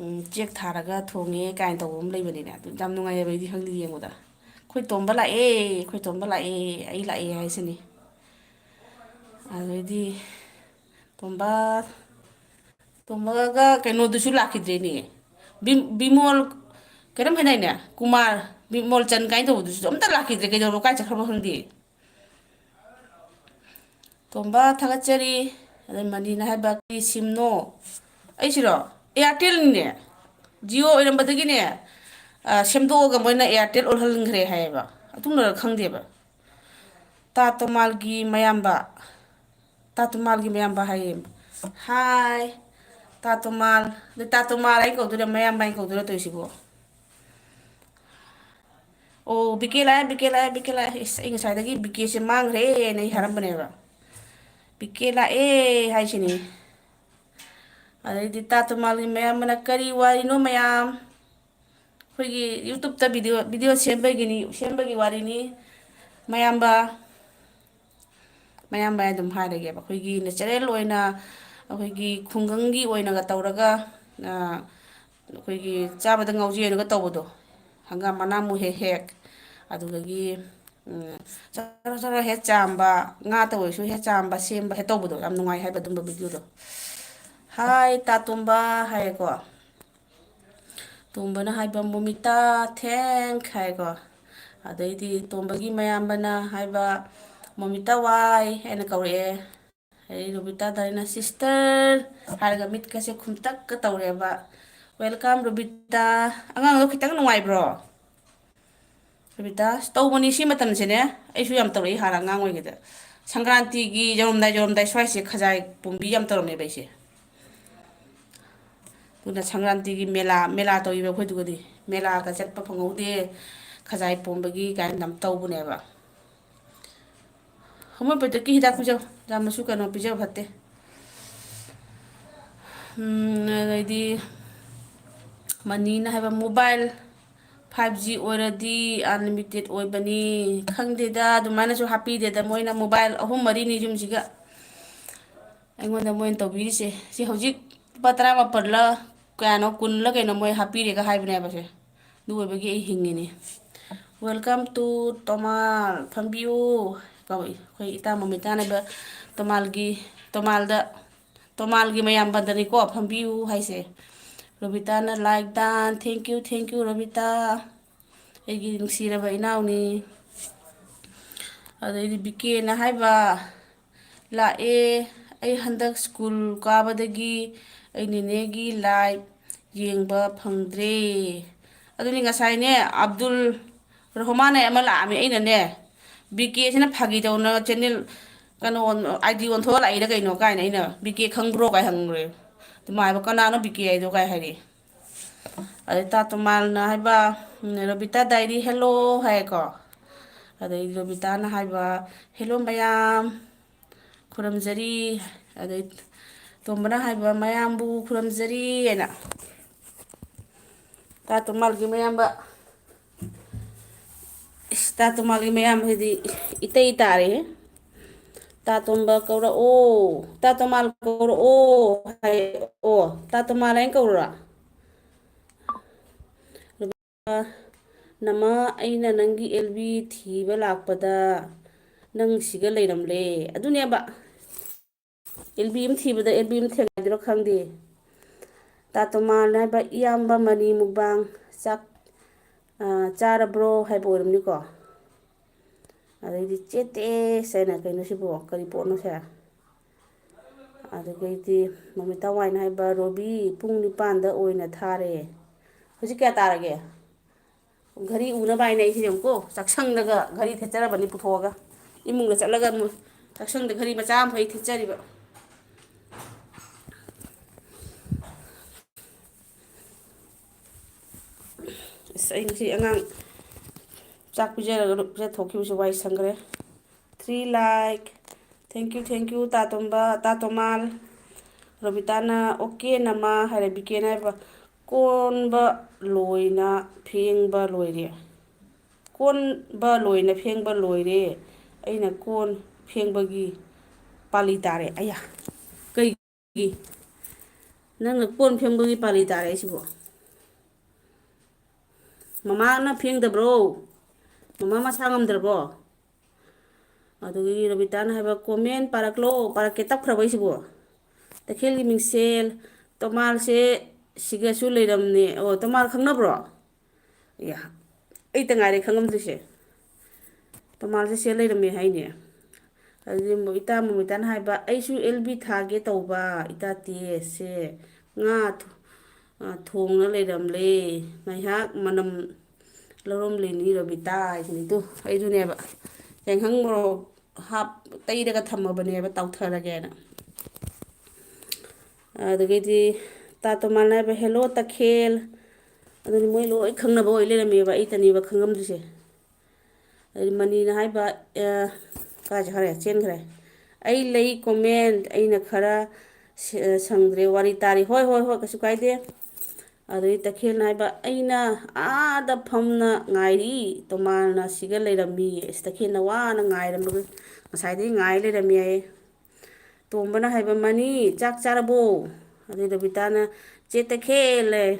ꯎꯝ, ꯆꯦꯛ ꯊꯥꯔꯒ ꯊꯣꯡꯉꯦ ꯀꯥꯏꯅ ꯇꯧꯕ ꯑꯃ ꯂꯩꯕꯅꯤꯅꯦ꯫ ꯑꯗꯨ ꯌꯥꯝ ꯅꯨꯡꯉꯥꯏꯌꯦꯕ, ꯑꯩꯗꯤ ꯈꯪꯗꯦ ꯌꯦꯡꯕꯗ꯫ "ꯑꯩꯈꯣꯏ ꯇꯣꯝꯕ ꯂꯥꯛꯑꯦ, ꯑꯩꯈꯣꯏ ꯇꯣꯝꯕ ꯂꯥꯛꯑꯦ, ꯑꯩ ꯂꯥꯛꯑꯦ" ꯍꯥꯏꯁꯤꯅꯤ꯫ ꯑꯗꯩꯗꯤ ꯇꯣꯝꯕ, ꯇꯣꯝꯕꯒ ꯀꯩꯅꯣꯗꯨꯁꯨ ꯂꯥꯛꯈꯤꯗ꯭ꯔꯦꯅꯦ꯫ ꯕꯤꯝ-, ꯕꯤꯃꯣꯜ ꯀꯩꯅꯣꯝ ꯍꯥꯏꯗꯥꯏꯅꯦ? ꯀꯨꯃꯥꯔ, ꯕꯤꯃꯣꯜ ꯆꯟ ꯀꯥꯏꯅ ꯇꯧꯕꯗꯨꯁꯨ ꯑꯝꯇ ꯂꯥꯛꯈꯤꯗ꯭ꯔꯦ꯫ ꯀꯩꯗꯧꯔꯣ, ꯀꯥꯏ ꯆꯠꯈ꯭ꯔꯕ ꯈꯪꯗꯦ꯫ ꯇꯣꯝꯕ, ꯊꯥꯒꯠꯆꯔꯤ꯫ ꯑꯗꯩ ꯃꯅꯤꯅ ꯍꯥꯏꯕ, "ꯀꯔꯤ ꯁꯤꯝꯅꯣ?" ꯑꯩꯁꯤꯔꯣ? Airtelꯅꯤꯅꯦ꯫ Jio ꯑꯣꯏꯔꯝꯕꯗꯒꯤꯅꯦ, ꯑ, ꯁꯦꯝꯗꯣꯛꯑꯒ ꯃꯣꯏꯅ Airtel ꯑꯣꯜꯍꯟꯈ꯭ꯔꯦ ꯍꯥꯏꯌꯦꯕ꯫ ꯑꯗꯨꯝꯅꯔ ꯈꯪꯗꯦꯕ꯫ ꯇꯥ ꯇꯣꯃꯥꯜꯒꯤ ꯃꯌꯥꯝꯕ꯫ ꯇꯥ ꯇꯣꯃꯥꯜꯒꯤ ꯃꯌꯥꯝꯕ ꯍꯥꯏꯌꯦ꯫ ꯍꯥꯏ꯫ ꯇꯥ ꯇꯣꯃꯥꯜ꯫ ꯑꯗꯨ ꯇꯥ ꯇꯣꯃꯥꯜ ꯑꯩ ꯀꯧꯗꯣꯏꯔꯥ, ꯃꯌꯥꯝꯕ ꯑꯩ ꯀꯧꯗꯣꯏꯔꯥ ꯇꯧꯔꯤꯁꯤꯕꯣ? ꯑꯣ, ꯕꯤꯀꯦ ꯂꯥꯛꯑꯦ, ꯕꯤꯀꯦ ꯂꯥꯛꯑꯦ, ꯕꯤꯀꯦ ꯂꯥꯛꯑꯦ꯫ ꯏꯁ, ꯑꯩ ꯉꯁꯥꯏꯗꯒꯤ ꯕꯤꯀꯦꯁꯦ ꯃꯥꯡꯈ꯭ꯔꯦꯅ ꯑꯩ ꯍꯥꯏꯔꯝꯕꯅꯦꯕ꯫ ꯕꯤꯀꯦ ꯂꯥꯛꯑꯦ ꯍꯥꯏꯁꯤꯅꯤ꯫ ꯑꯗꯩꯗꯤ ꯇꯥ ꯇꯣꯃꯥꯜꯒꯤ ꯃꯌꯥꯝꯕꯅ ꯀꯔꯤ ꯋꯥꯔꯤꯅꯣ ꯃꯌꯥꯝ? ꯑꯩꯈꯣꯏꯒꯤ YouTube-ꯇ video, video ꯁꯦꯝꯕꯒꯤꯅꯤ, ꯁꯦꯝꯕꯒꯤ ꯋꯥꯔꯤꯅꯤ꯫ ꯃꯌꯥꯝꯕ, ꯃꯌꯥꯝꯕ ꯑꯗꯨꯝ ꯍꯥꯏꯔꯒꯦꯕ꯫ ꯑꯩꯈꯣꯏꯒꯤ natural ꯑꯣꯏꯅ, ꯑꯩꯈꯣꯏꯒꯤ ꯈꯨꯡꯒꯪꯒꯤ ꯑꯣꯏꯅꯒ ꯇꯧꯔꯒ, ꯑ, ꯑꯩꯈꯣꯏꯒꯤ ꯆꯥꯕꯗ ꯉꯥꯎꯖꯩꯅꯒ ꯇꯧꯕꯗꯣ, ꯍꯪꯒꯥꯝ ꯃꯅꯥ ꯑꯃꯨꯛ ꯍꯦꯛ ꯍꯦꯛ, ꯑꯗꯨꯗꯒꯤ, ꯎꯝ, ꯆꯔꯣ ꯆꯔꯣ ꯍꯦꯛ ꯆꯥꯝꯕ, ꯉꯥꯇ ꯑꯣꯏꯔꯁꯨ ꯍꯦꯛ ꯆꯥꯝꯕ, ꯁꯦꯝꯕ ꯍꯦꯛ ꯇꯧꯕꯗꯣ, ꯌꯥꯝ ꯅꯨꯡꯉꯥꯏ ꯍꯥꯏꯕ ꯑꯗꯨꯝꯕ video-ꯗꯣ꯫ "ꯍꯥꯏ ꯇꯥꯇꯣꯝꯕ" ꯍꯥꯏꯌꯦꯀꯣ꯫ ꯇꯣꯝꯕꯅ ꯍꯥꯏꯕ, "ꯃꯣꯃꯤꯇꯥ, thank" ꯍꯥꯏꯀꯣ꯫ ꯑꯗꯩꯗꯤ ꯇꯣꯝꯕꯒꯤ ꯃꯌꯥꯝꯕꯅ ꯍꯥꯏꯕ, "ꯃꯣꯃꯤꯇꯥ ꯋꯥꯏ" ꯍꯥꯏꯅ ꯀꯧꯔꯛꯑꯦ꯫ ꯑꯗꯩ ꯔꯣꯕꯤꯇꯥ ꯗꯥꯏꯅ, "Sister" ꯍꯥꯏꯔꯒ ꯃꯤꯠꯀꯁꯦ ꯈꯨꯝꯇꯛꯀ ꯇꯧꯔꯦꯕ꯫ "Welcome, ꯔꯣꯕꯤꯇꯥ꯫ ꯑꯉꯥꯡꯗꯣ ꯈꯤꯇꯪ ꯅꯨꯡꯉꯥꯏꯕ꯭ꯔꯣ?" ꯔꯣꯕꯤꯇꯥ, "ꯇꯧꯕꯅꯤ ꯁꯤ ꯃꯇꯝꯁꯦꯅꯦ꯫ ꯑꯩꯁꯨ ꯌꯥꯝ ꯇꯧꯔꯛꯏ ꯍꯥꯟꯅ ꯑꯉꯥꯡ ꯑꯣꯏꯔꯤꯉꯩꯗ꯫ ꯁꯪꯀ꯭ꯔꯥꯟꯇꯤꯒꯤ ꯌꯧꯔꯝꯗꯥꯏ, ꯌꯧꯔꯝꯗꯥꯏ ꯁ꯭ꯋꯥꯏꯁꯦ ꯈꯖꯥꯏ ꯄꯣꯝꯕꯤ ꯌꯥꯝ ꯇꯧꯔꯝꯃꯦꯕ ꯑꯩꯁꯦ꯫ ꯑꯗꯨꯅ ꯁꯪꯀ꯭ꯔꯥꯟꯇꯤꯒꯤ ꯃꯦꯂꯥ, ꯃꯦꯂꯥ ꯇꯧꯔꯤꯕ ꯑꯩꯈꯣꯏꯗꯨꯒꯗꯤ꯫ ꯃꯦꯂꯥꯒ ꯆꯠꯄ ꯐꯪꯍꯧꯗꯦ, ꯈꯖꯥꯏ ꯄꯣꯝꯕꯒꯤ" ꯀꯥꯏꯅ ꯌꯥꯝ ꯇꯧꯕꯅꯦꯕ꯫ Homeopathic-ꯀꯤ ꯍꯤꯗꯥꯛ ꯄꯤꯖꯧ꯫ ꯌꯥꯝꯅꯁꯨ ꯀꯩꯅꯣ ꯄꯤꯖꯕ ꯐꯠꯇꯦ꯫ ꯎꯝ, ꯑꯗꯩꯗꯤ ꯃꯅꯤꯅ ꯍꯥꯏꯕ, "Mobile five G ꯑꯣꯏꯔꯗꯤ unlimited ꯑꯣꯏꯕꯅꯤ"꯫ ꯈꯪꯗꯦꯗ, ꯑꯗꯨꯃꯥꯏꯅꯁꯨ ꯍꯥꯞꯄꯤꯗꯦꯗ꯫ ꯃꯣꯏꯅ mobile ꯑꯍꯨꯝ ꯃꯔꯤꯅꯤ ꯌꯨꯝꯁꯤꯒ ꯑꯩꯉꯣꯟꯗ ꯃꯣꯏꯅ ꯇꯧꯕꯤꯔꯤꯁꯦ꯫ ꯁꯤ ꯍꯧꯖꯤꯛ ꯂꯨꯄꯥ ꯇꯔꯥꯃꯥꯄꯜꯂ ꯀꯌꯥꯅꯣ, ꯀꯨꯟꯂ ꯀꯩꯅꯣ ꯃꯣꯏ ꯍꯥꯞꯄꯤꯔꯦꯒ ꯍꯥꯏꯕꯅꯦꯕꯁꯦ꯫ ꯑꯗꯨ ꯑꯣꯏꯕꯒꯤ ꯑꯩ ꯍꯤꯡꯉꯤꯅꯤ꯫ "Welcome to ꯇꯣꯃꯥꯜ", ꯐꯝꯕꯤꯌꯨ ꯀꯧꯏ꯫ ꯑꯩꯈꯣꯏ ꯏꯇꯥ ꯃꯣꯃꯤꯇꯥꯅ ꯍꯥꯏꯕ, ꯇꯣꯃꯥꯜꯒꯤ, ꯇꯣꯃꯥꯜꯗ, ꯇꯣꯃꯥꯜꯒꯤ ꯃꯌꯥꯝꯕꯗꯅꯤꯀꯣ "ꯐꯝꯕꯤꯌꯨ" ꯍꯥꯏꯁꯦ꯫ ꯔꯣꯕꯤꯇꯥꯅ like done, "Thank you, thank you, Robita, ꯑꯩꯒꯤ ꯅꯨꯡꯁꯤꯔꯕ ꯏꯅꯥꯎꯅꯤ"꯫ ꯑꯗꯩꯗꯤ ꯕꯤꯀꯦꯅ ꯍꯥꯏꯕ, "ꯂꯥꯛꯑꯦ, ꯑꯩ ꯍꯟꯗꯛ ꯁ꯭ꯀꯨꯜ ꯀꯥꯕꯗꯒꯤ ꯑꯩ ꯅꯦꯅꯦꯒꯤ live ꯌꯦꯡꯕ ꯐꯪꯗ꯭ꯔꯦ"꯫ ꯑꯗꯨꯅꯤ ꯉꯁꯥꯏꯅꯦ, ꯑꯕꯗꯨꯜ ꯔꯣꯍꯃꯥꯟ ꯑꯃ ꯂꯥꯛꯑꯝꯃꯤ꯫ ꯑꯩꯅꯅꯦ, "ꯕꯤꯀꯦꯁꯤꯅ ꯐꯥꯒꯤ ꯇꯧꯅ channel, ꯀꯩꯅꯣ, ID ꯑꯣꯟꯊꯣꯛꯑ ꯂꯥꯛꯏꯔ ꯀꯩꯅꯣ?" ꯀꯥꯏꯅ ꯑꯩꯅ, "ꯕꯤꯀꯦ ꯈꯪꯕ꯭ꯔꯣ?" ꯀꯥꯏ ꯍꯪꯉꯨꯔꯦ꯫ ꯑꯗꯨ ꯃꯥ ꯍꯥꯏꯕ, "ꯀꯅꯥꯅꯣ ꯕꯤꯀꯦ ꯍꯥꯏꯗꯣ?" ꯀꯥꯏ ꯍꯥꯏꯔꯛꯑꯦ꯫ ꯑꯗꯩ ꯇꯥ ꯇꯣꯃꯥꯜꯅ ꯍꯥꯏꯕ, ꯎꯝ, "ꯔꯣꯕꯤꯇꯥ ꯗꯥꯏꯔꯤ ꯍꯦꯜꯂꯣ" ꯍꯥꯏꯀꯣ꯫ ꯑꯗꯩ ꯔꯣꯕꯤꯇꯥꯅ ꯍꯥꯏꯕ, "ꯍꯦꯜꯂꯣ ꯃꯌꯥꯝ ꯈꯨꯔꯨꯝꯖꯔꯤ", ꯑꯗꯩ ꯇꯣꯝꯕꯅ ꯍꯥꯏꯕ, "ꯃꯌꯥꯝꯕꯨ ꯈꯨꯔꯨꯝꯖꯔꯤ" ꯍꯥꯏꯅ꯫ ꯇꯥ ꯇꯣꯃꯥꯜꯒꯤ ꯃꯌꯥꯝꯕ, ꯏꯁ, ꯇꯥ ꯇꯣꯃꯥꯜꯒꯤ ꯃꯌꯥꯝꯕꯁꯤꯗꯤ ꯏꯇꯩ ꯇꯥꯔꯦꯍꯦ꯫ "ꯇꯥ ꯇꯣꯝꯕ ꯀꯧꯔꯛꯑꯣ, ꯇꯥ ꯇꯣꯃꯥꯜ ꯀꯧꯔꯛꯑꯣ" ꯍꯥꯏ꯫ ꯑꯣ, ꯇꯥ ꯇꯣꯃꯥꯜ ꯍꯥꯏꯅ ꯀꯧꯔꯨꯔꯥ? ꯅꯃ, ꯑꯩꯅ ꯅꯪꯒꯤ ꯑꯦꯜ ꯕꯤ ꯊꯤꯕ ꯂꯥꯛꯄꯗ ꯅꯪ ꯁꯤꯒ ꯂꯩꯔꯝꯂꯦ꯫ ꯑꯗꯨꯅꯦꯕ꯫ ꯑꯦꯜ ꯕꯤ ꯑꯃ ꯊꯤꯕꯗ ꯑꯦꯜ ꯕꯤ ꯑꯃ ꯊꯦꯡꯅꯗꯣꯏꯔꯣ ꯈꯪꯗꯦ꯫ ꯇꯥꯇꯣꯃꯥꯟ ꯍꯥꯏꯕ ꯏꯌꯥꯝꯕ ꯃꯅꯤ ꯃꯨꯛꯕꯥꯡ ꯆꯥꯛ, ꯑ, ꯆꯥꯔꯕ꯭ꯔꯣ ꯍꯥꯏꯕ ꯑꯣꯏꯔꯝꯅꯤꯀꯣ꯫ ꯑꯗꯩꯗꯤ ꯆꯦꯇꯦꯁ ꯍꯥꯏꯅ ꯀꯩꯅꯣ ꯁꯤꯕꯣ? ꯀꯔꯤ ꯄꯣꯠꯅꯣ ꯁꯦ? ꯑꯗꯨꯗꯒꯤꯗꯤ ꯃꯃꯤꯇꯥ ꯋꯥꯏꯅ ꯍꯥꯏꯕ, "ꯔꯣꯕꯤ, ꯄꯨꯡ ꯅꯤꯄꯥꯟꯗ ꯑꯣꯏꯅ ꯊꯥꯔꯦ"꯫ ꯍꯧꯖꯤꯛ ꯀꯌꯥ ꯇꯥꯔꯒꯦ? ꯘꯔꯤ ꯎꯅꯕ ꯍꯥꯏꯅ ꯑꯩꯁꯦ ꯌꯦꯡꯉꯨꯀꯣ, ꯆꯥꯛꯁꯪꯗꯒ ꯘꯔꯤ ꯊꯦꯠꯆꯔꯕꯅꯤ ꯄꯨꯊꯣꯛꯑꯒ꯫ ꯏꯃꯨꯡꯗ ꯆꯠꯂꯒ ꯑꯃꯨꯛ ꯆꯥꯛꯁꯪꯗ ꯘꯔꯤ ꯃꯆꯥ ꯑꯃꯈꯛ ꯊꯦꯠꯆꯔꯤꯕ꯫ ꯑꯁ, ꯑꯩ ꯉꯁꯤ ꯑꯉꯥꯡ ꯆꯥꯛ ꯄꯤꯖꯔꯒ ꯄꯤꯖꯊꯣꯛꯈꯤꯕꯁꯦ ꯋꯥꯏ ꯁꯪꯈ꯭ꯔꯦ꯫ Three like꯫ Thank you, thank you, ꯇꯥꯇꯣꯝꯕ, ꯇꯥꯇꯣꯃꯥꯜ꯫ ꯔꯣꯕꯤꯇꯥꯅ, "ꯑꯣꯀꯦ, ꯅꯃꯥ" ꯍꯥꯏꯔꯦ꯫ ꯕꯤꯀꯦꯅ ꯍꯥꯏꯕ, "ꯀꯣꯟꯕ ꯂꯣꯏꯅ ꯐꯦꯡꯕ ꯂꯣꯏꯔꯦ꯫ ꯀꯣꯟꯕ ꯂꯣꯏꯅ ꯐꯦꯡꯕ ꯂꯣꯏꯔꯦ꯫ ꯑꯩꯅ ꯀꯣꯟ ꯐꯦꯡꯕꯒꯤ ꯄꯥꯂꯤ ꯇꯥꯔꯦ"꯫ ꯑꯌꯥ! ꯀꯩꯒꯤ? ꯅꯪꯅ ꯀꯣꯟ ꯐꯦꯡꯕꯒꯤ ꯄꯥꯂꯤ ꯇꯥꯔꯦ ꯍꯥꯏꯁꯤꯕꯣ? ꯃꯃꯥꯅ ꯐꯦꯡꯗꯕ꯭ꯔꯣ? ꯃꯃꯥ ꯃꯁꯥ ꯉꯝꯗ꯭ꯔꯕꯣ? ꯑꯗꯨꯒꯤ ꯔꯣꯕꯤꯇꯥꯅ ꯍꯥꯏꯕ, "ꯀꯣꯃꯦꯟ ꯄꯥꯔꯛꯂꯣ, ꯄꯥꯔꯛꯀꯦ" ꯇꯞꯈ꯭ꯔꯕ ꯑꯩꯁꯤꯕꯣ? ꯇꯈꯦꯜꯒꯤ ꯃꯤꯡꯁꯦꯜ, ꯇꯣꯃꯥꯜꯁꯦ ꯁꯤꯒꯁꯨ ꯂꯩꯔꯝꯅꯦ꯫ ꯑꯣ, ꯇꯣꯃꯥꯜ ꯈꯪꯅꯕ꯭ꯔꯣ? ꯑꯌꯥ, ꯑꯩꯇ ꯉꯥꯏꯔꯦ ꯈꯪꯉꯝꯗ꯭ꯔꯤꯁꯦ꯫ ꯇꯣꯃꯥꯜꯁꯦ ꯁꯦ ꯂꯩꯔꯝꯃꯦ ꯍꯥꯏꯅꯦ꯫ ꯑꯗꯨꯗꯤ ꯃꯣ-, ꯏꯇꯥ ꯃꯣꯃꯤꯇꯥꯅ ꯍꯥꯏꯕ, "ꯑꯩꯁꯨ ꯑꯦꯜ ꯕꯤ ꯊꯥꯒꯦ ꯇꯧꯕ, ꯏꯇꯥ ꯇꯦꯁꯦ ꯉꯥ ꯊꯣ-, ꯑ, ꯊꯣꯡꯅ ꯂꯩꯔꯝꯂꯦ꯫ ꯉꯥꯏꯍꯥꯛ ꯃꯅꯝ ꯂꯧꯔꯝꯂꯤꯅꯤ ꯔꯣꯕꯤꯇꯥ" ꯍꯥꯏꯁꯤꯅꯤ꯫ ꯇꯨ, ꯑꯩꯗꯨꯅꯦꯕ꯫ ꯌꯥꯏꯉꯪ ꯃꯣꯔꯣꯛ ꯍꯥꯞ-, ꯇꯩꯔꯒ ꯊꯝꯃꯕꯅꯦꯕ, ꯇꯥꯎꯊꯔꯒꯦꯅ꯫ ꯑꯗꯨꯗꯒꯤꯗꯤ ꯇꯥ ꯇꯣꯃꯥꯜꯅ ꯍꯥꯏꯕ, "ꯍꯦꯜꯂꯣ ꯇꯈꯦꯜ, ꯑꯗꯨꯅꯤ, ꯃꯣꯏ ꯂꯣꯏ ꯈꯪꯅꯕ ꯑꯣꯏ ꯂꯩꯔꯝꯃꯦꯕ, ꯑꯩꯇꯅꯦꯕ ꯈꯪꯉꯝꯗ꯭ꯔꯤꯁꯦ꯫ ꯑꯗꯨ ꯃꯅꯤꯅ ꯍꯥꯏꯕ, ꯑ, ꯀꯥꯏ ꯆꯠꯈ꯭ꯔꯦ? ꯆꯦꯟꯈ꯭ꯔꯦ꯫ "ꯑꯩ ꯂꯩ comment, ꯑꯩꯅ ꯈꯔ ꯁ-, ꯁꯪꯗ꯭ꯔꯦ, ꯋꯥꯔꯤ ꯇꯥꯔꯤ꯫" "ꯍꯣꯏ, ꯍꯣꯏ, ꯍꯣꯏ, ꯀꯩꯁꯨ ꯀꯥꯏꯗꯦ꯫" ꯑꯗꯨꯗꯒꯤ ꯇꯈꯦꯜꯅ ꯍꯥꯏꯕ, "ꯑꯩꯅ ꯑꯥꯗ ꯐꯝꯅ ꯉꯥꯏꯔꯤ, ꯇꯣꯃꯥꯜꯅ ꯁꯤꯒ ꯂꯩꯔꯝꯃꯤ꯫" ꯑꯁ, ꯇꯈꯦꯜꯅ ꯋꯥꯅ ꯉꯥꯏꯔꯝꯕꯗꯨ, ꯉꯁꯥꯏꯗꯒꯤ ꯉꯥꯏ ꯂꯩꯔꯝꯃꯤ ꯍꯥꯏꯌꯦ꯫ ꯇꯣꯝꯕꯅ ꯍꯥꯏꯕ, "ꯃꯅꯤ, ꯆꯥꯛ ꯆꯥꯔꯕꯣ?" ꯑꯗꯩ ꯔꯕꯤꯇꯥꯅ, "ꯆꯦ ꯇꯈꯦꯜ" ꯂꯩ꯫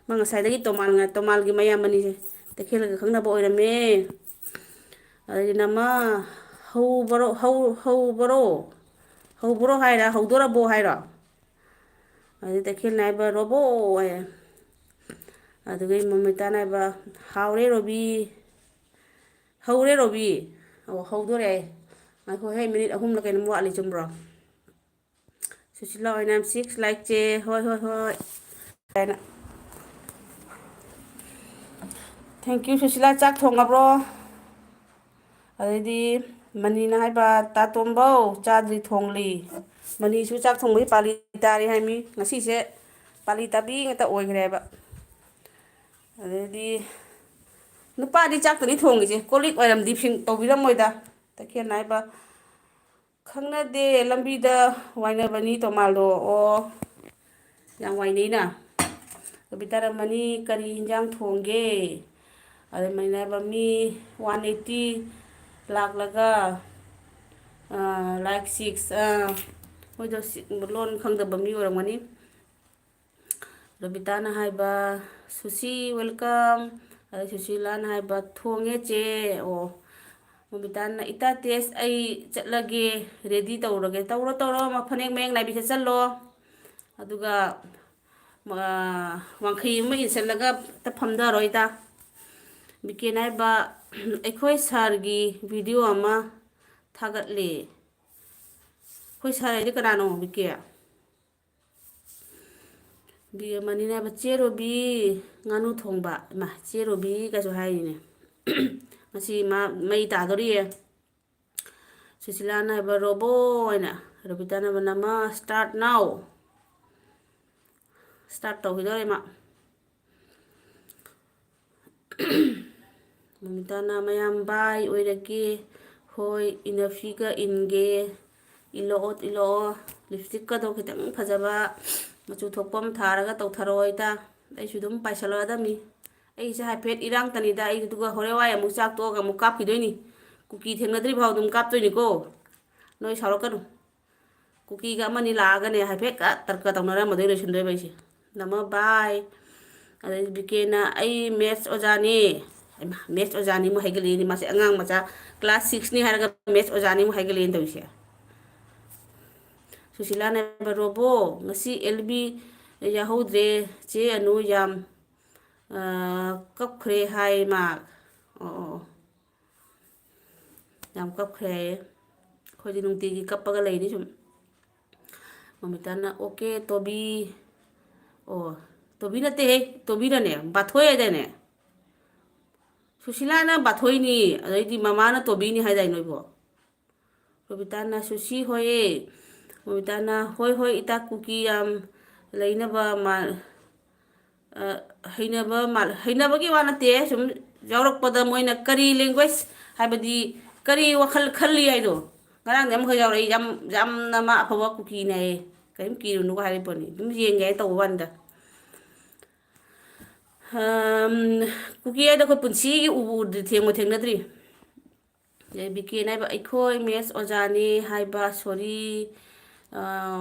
ꯃꯥ ꯉꯁꯥꯏꯗꯒꯤ ꯇꯣꯃꯥꯜ ꯉ-, ꯇꯣꯃꯥꯜꯒꯤ ꯃꯌꯥꯝꯕꯅꯤꯁꯦ꯫ ꯇꯈꯦꯜꯒ ꯈꯪꯅꯕ ꯑꯣꯏꯔꯝꯃꯦ꯫ ꯑꯗꯩꯗꯤ, "ꯅꯃ, ꯍꯧꯕꯔꯣ, ꯍꯧ-, ꯍꯧꯕꯔꯣ? ꯍꯧꯕ꯭ꯔꯣ ꯍꯥꯏꯔ, ꯍꯧꯗꯣꯔꯕꯣ ꯍꯥꯏꯔꯣ?" ꯑꯗꯩ ꯇꯈꯦꯜꯅ ꯍꯥꯏꯕ, "ꯔꯣꯕꯣ" ꯍꯥꯏ꯫ ꯑꯗꯨꯒ ꯃꯣꯃꯤꯇꯥꯅ ꯍꯥꯏꯕ, "ꯍꯥꯎꯔꯦ ꯔꯣꯕꯤ꯫ ꯍꯧꯔꯦ ꯔꯣꯕꯤ꯫ ꯑꯣ, ꯍꯧꯗꯣꯔꯦ ꯍꯥꯏ꯫ ꯉꯥꯏꯈꯣ ꯍꯦ, ꯃꯤꯅꯤꯠ ꯑꯍꯨꯝꯂ ꯀꯩꯅꯣꯝ ꯋꯥꯠꯂꯤ, ꯆꯨꯝꯕ꯭ꯔꯣ?" ꯁꯨꯁꯤꯂꯥ ꯑꯣꯏꯅ ꯁꯤꯛꯁ ꯂꯥꯏꯛ ꯆꯦ꯫ "ꯍꯣꯏ, ꯍꯣꯏ, ꯍꯣꯏ" ꯍꯥꯏꯅ꯫ "Thank you, Sushila. ꯆꯥꯛ ꯊꯣꯡꯉꯕ꯭ꯔꯣ?" ꯑꯗꯩꯗꯤ ꯃꯅꯤꯅ ꯍꯥꯏꯕ, "ꯇꯥꯇꯣꯝꯕꯧ ꯆꯥꯗ꯭ꯔꯤ, ꯊꯣꯡꯂꯤ꯫" ꯃꯅꯤꯁꯨ ꯆꯥꯛ ꯊꯣꯡꯕꯒꯤ ꯄꯥꯂꯤ ꯇꯥꯔꯤ ꯍꯥꯏꯃꯤ꯫ ꯉꯁꯤꯁꯦ ꯄꯥꯂꯤ ꯇꯥꯕꯤ ꯉꯥꯛꯇ ꯑꯣꯏꯈ꯭ꯔꯦꯕ꯫ ꯑꯗꯩꯗꯤ ꯅꯨꯄꯥꯗꯤ ꯆꯥꯛꯇꯅꯤ ꯊꯣꯡꯉꯤꯁꯦ, ꯀꯣꯜ ꯂꯤꯛ ꯋꯥꯏꯔꯝꯗꯤ ꯐꯤꯡ-, ꯇꯧꯕꯤꯔꯝꯃꯣꯏꯗ꯫ ꯇꯈꯦꯜꯅ ꯍꯥꯏꯕ, "ꯈꯪꯅꯗꯦ, ꯂꯝꯕꯤꯗ ꯋꯥꯏꯅꯕꯅꯤ ꯇꯣꯃꯥꯜꯗꯣ꯫" ꯑꯣ, ꯌꯥꯝ ꯋꯥꯏꯅꯩꯅ꯫ ꯀꯕꯤꯇꯥꯅ, "ꯃꯅꯤ ꯀꯔꯤ ꯍꯤꯟꯖꯥꯡ ꯊꯣꯡꯒꯦ?" ꯑꯗꯩ ꯃꯅꯤꯅ ꯍꯥꯏꯕ, "ꯃꯤ ꯋꯥꯟ ꯑꯩꯠꯇꯤ ꯂꯥꯛꯂꯒ, ꯑꯥ, ꯂꯥꯏꯛ ꯁꯤꯛꯁ", ꯑꯥ, ꯃꯣꯏꯗꯣ ꯁꯤ-, ꯂꯣꯟ ꯈꯪꯗꯕ ꯃꯤ ꯑꯣꯏꯔꯝꯒꯅꯤ꯫ ꯔꯕꯤꯇꯥꯅ ꯍꯥꯏꯕ, "ꯁꯨꯁꯤ, welcome꯫" ꯑꯗꯩ ꯁꯨꯁꯤꯂꯥꯅ ꯍꯥꯏꯕ, "ꯊꯣꯡꯉꯦ ꯆꯦ꯫" ꯑꯣ, ꯃꯣꯃꯤꯇꯥꯅ, "ꯏꯇꯥ ꯇꯦꯁ, ꯑꯩ ꯆꯠꯂꯒꯦ, ꯔꯦꯗꯤ ꯇꯧꯔꯒꯦ꯫" "ꯇꯧꯔꯣ, ꯇꯧꯔꯣ, ꯃ-, ꯐꯅꯦꯛ ꯃꯌꯦꯛ ꯅꯥꯏꯕꯤ ꯁꯦꯠꯆꯜꯂꯣ꯫ ꯑꯗꯨꯒ, ꯑ, ꯋꯥꯡꯈꯩ ꯑꯃ ꯏꯟꯁꯤꯜꯂꯒ ꯇ ꯐꯝꯊꯔꯣ ꯏꯇꯥ꯫" ꯕꯤꯀꯦꯅ ꯍꯥꯏꯕ, "ꯑꯩꯈꯣꯏ ꯁꯥꯔꯒꯤ ꯚꯤꯗꯤꯑꯣ ꯑꯃ ꯊꯥꯒꯠꯂꯤ꯫" "ꯑꯩꯈꯣꯏ ꯁꯥꯔ" ꯍꯥꯏꯗꯤ ꯀꯅꯥꯅꯣ, ꯕꯤꯀꯦ? ꯕꯤ-, ꯃꯅꯤꯅ ꯍꯥꯏꯕ, "ꯆꯦ ꯔꯣꯕꯤ, ꯉꯥꯅꯨ ꯊꯣꯡꯕ꯫" ꯏꯃꯥ, ꯆꯦ ꯔꯣꯕꯤ ꯀꯩꯁꯨ ꯍꯥꯏꯔꯤꯅꯦ꯫ ꯉꯁꯤ ꯃꯥ ꯃꯩ ꯇꯥꯗꯣꯔꯤꯌꯦ꯫ ꯁꯨꯁꯤꯂꯥꯅ ꯍꯥꯏꯕ, "ꯔꯣꯕꯣ" ꯍꯥꯏꯅ꯫ ꯔꯣꯕꯤꯇꯥꯅ ꯍꯥꯏꯕ, "ꯅꯃ, start now꯫" Start ꯇꯧꯈꯤꯗꯧꯔꯦ ꯃꯥ꯫ ꯃꯃꯤꯇꯥꯅ ꯃꯌꯥꯝ ꯕꯥꯏ ꯑꯣꯏꯔꯒꯦ꯫ ꯍꯣꯏ, ꯏꯅꯐꯤꯒ ꯏꯟꯒꯦ꯫ ꯏꯜꯂꯛꯑꯣ, ꯏꯜꯂꯛꯑꯣ꯫ ꯂꯤꯞꯁꯇꯤꯛꯀꯗꯣ ꯈꯤꯇꯪ ꯐꯖꯕ ꯃꯆꯨ ꯊꯣꯛꯄ ꯑꯃ ꯊꯥꯔꯒ ꯇꯧꯊꯔꯛꯑꯣ ꯏꯇꯥ꯫ ꯑꯩꯁꯨ ꯑꯗꯨꯝ ꯄꯥꯏꯁꯜꯂꯛꯑꯗꯝꯅꯤ꯫ ꯑꯩꯁꯦ ꯍꯥꯏꯐꯦꯠ ꯏꯔꯥꯡ ꯇꯅꯤꯗ, ꯑꯩ ꯑꯗꯨꯒ ꯍꯣꯔꯦꯟ ꯋꯥꯏ ꯑꯃꯨꯛ ꯆꯥꯛ ꯇꯣꯛꯑꯒ ꯑꯃꯨꯛ ꯀꯥꯞꯈꯤꯗꯣꯏꯅꯤ꯫ ꯀꯨꯀꯤ ꯊꯦꯡꯅꯗ꯭ꯔꯤ ꯐꯥꯎ ꯑꯗꯨꯝ ꯀꯥꯞꯇꯣꯏꯅꯤꯀꯣ꯫ ꯅꯣꯏ ꯁꯥꯎꯔꯛꯀꯅꯨ꯫ ꯀꯨꯀꯤꯒ ꯑꯃꯅꯤ ꯂꯥꯛꯑꯒꯅꯦ, ꯍꯥꯏꯐꯦꯠ ꯀ ꯇꯔꯀ ꯇꯧꯅꯔꯝꯃꯗꯣꯏ ꯂꯣꯏꯁꯤꯟꯗꯣꯏꯕ ꯑꯩꯁꯦ꯫ ꯅꯃ ꯕꯥꯏ꯫ ꯑꯗꯩ ꯕꯤꯀꯦꯅ, "ꯑꯩ ꯃꯦꯠꯁ ꯑꯣꯖꯥꯅꯤ꯫" ꯍꯩꯃꯥ, ꯃꯦꯠꯁ ꯑꯣꯖꯥꯅꯤ ꯑꯃꯨꯛ ꯍꯥꯏꯒꯠꯂꯛꯑꯦꯅꯦ ꯃꯥꯁꯦ, ꯑꯉꯥꯡ ꯃꯆꯥ ꯀ꯭ꯂꯥꯁ ꯁꯤꯛꯁꯅꯤ ꯍꯥꯏꯔꯒ ꯃꯦꯠꯁ ꯑꯣꯖꯥꯅꯤ ꯑꯃꯨꯛ ꯍꯥꯏꯒꯠꯂꯛꯑꯦꯅ ꯇꯧꯔꯤꯁꯦ꯫ ꯁꯨꯁꯤꯂꯥꯅ ꯍꯥꯏꯕ, "ꯔꯣꯕꯣ, ꯉꯁꯤ ꯑꯦꯜ ꯕꯤ ꯌꯥꯍꯧꯗ꯭ꯔꯦ, ꯆꯦ ꯑꯅꯨ ꯌꯥꯝ, ꯑ, ꯀꯞꯈ꯭ꯔꯦ ꯍꯥꯏ ꯃꯥ꯫" ꯑꯣ, ꯑꯣ, ꯑꯣ꯫ ꯌꯥꯝ ꯀꯞꯈ꯭ꯔꯦ ꯍꯥꯏꯌꯦ꯫ ꯑꯩꯈꯣꯏꯗꯤ ꯅꯨꯡꯇꯤꯒꯤ ꯀꯞꯄꯒ ꯂꯩꯅꯤ ꯁꯨꯝ꯫ ꯃꯃꯤꯇꯥꯅ, "ꯑꯣꯀꯦ, ꯇꯣꯕꯤ꯫" ꯑꯣ, ꯇꯣꯕꯤ ꯅꯠꯇꯦꯍꯦ, ꯇꯣꯕꯤꯔꯅꯦ? ꯕꯥꯊꯣꯏ ꯍꯥꯏꯗꯥꯏꯅꯦ? ꯁꯨꯁꯤꯂꯥꯅ ꯕꯥꯊꯣꯏꯅꯤ, ꯑꯗꯩꯗꯤ ꯃꯃꯥꯅ ꯇꯣꯕꯤꯅꯤ ꯍꯥꯏꯗꯥꯏ ꯅꯣꯏꯕꯣ? ꯔꯣꯕꯤꯇꯥꯅ, "ꯁꯨꯁꯤ ꯍꯣꯏꯌꯦ꯫" ꯔꯣꯕꯤꯇꯥꯅ, "ꯍꯣꯏ, ꯍꯣꯏ, ꯏꯇꯥ ꯀꯨꯀꯤ ꯌꯥꯝ ꯂꯩꯅꯕ ꯃꯥ-, ꯑ, ꯍꯩꯅꯕ ꯃꯥꯜ-, ꯍꯩꯅꯕꯒꯤ ꯋꯥ ꯅꯠꯇꯦ, ꯁꯨꯝ ꯌꯥꯎꯔꯛꯄꯗ ꯃꯣꯏꯅ ꯀꯔꯤ language, ꯍꯥꯏꯕꯗꯤ ꯀꯔꯤ ꯋꯥꯈꯜ ꯈꯜꯂꯤ ꯍꯥꯏꯗꯣ꯫ ꯉꯔꯥꯡꯗꯤ ꯑꯃꯈꯛ ꯌꯥꯎꯔꯛꯏ, ꯌꯥꯝ, ꯌꯥꯝꯅ ꯃꯥ ꯑꯐꯕ ꯀꯨꯀꯤꯅꯦ ꯍꯥꯏꯌꯦ, ꯀꯔꯤꯝ ꯀꯤꯔꯨꯅꯨꯒ ꯍꯥꯏꯔꯛꯄꯅꯤ꯫ ꯑꯗꯨꯝ ꯌꯦꯡꯒꯦ ꯍꯥꯏꯅ ꯇꯧꯕ ꯋꯥꯅꯤꯗ꯫ ꯑꯝ, ꯀꯨꯀꯤ ꯍꯥꯏꯗꯣ ꯑꯩꯈꯣꯏ ꯄꯨꯟꯁꯤꯒꯤ ꯎꯕꯨ ꯎꯗ꯭ꯔꯤ, ꯊꯦꯡꯕꯨ ꯊꯦꯡꯅꯗ꯭ꯔꯤ꯫ ꯑꯗꯩ ꯕꯤꯀꯦꯅ ꯍꯥꯏꯕ, "ꯑꯩꯈꯣꯏ ꯃꯦꯠꯁ ꯑꯣꯖꯥꯅꯤ ꯍꯥꯏꯕ, ꯁꯣꯔꯤ, ꯑ,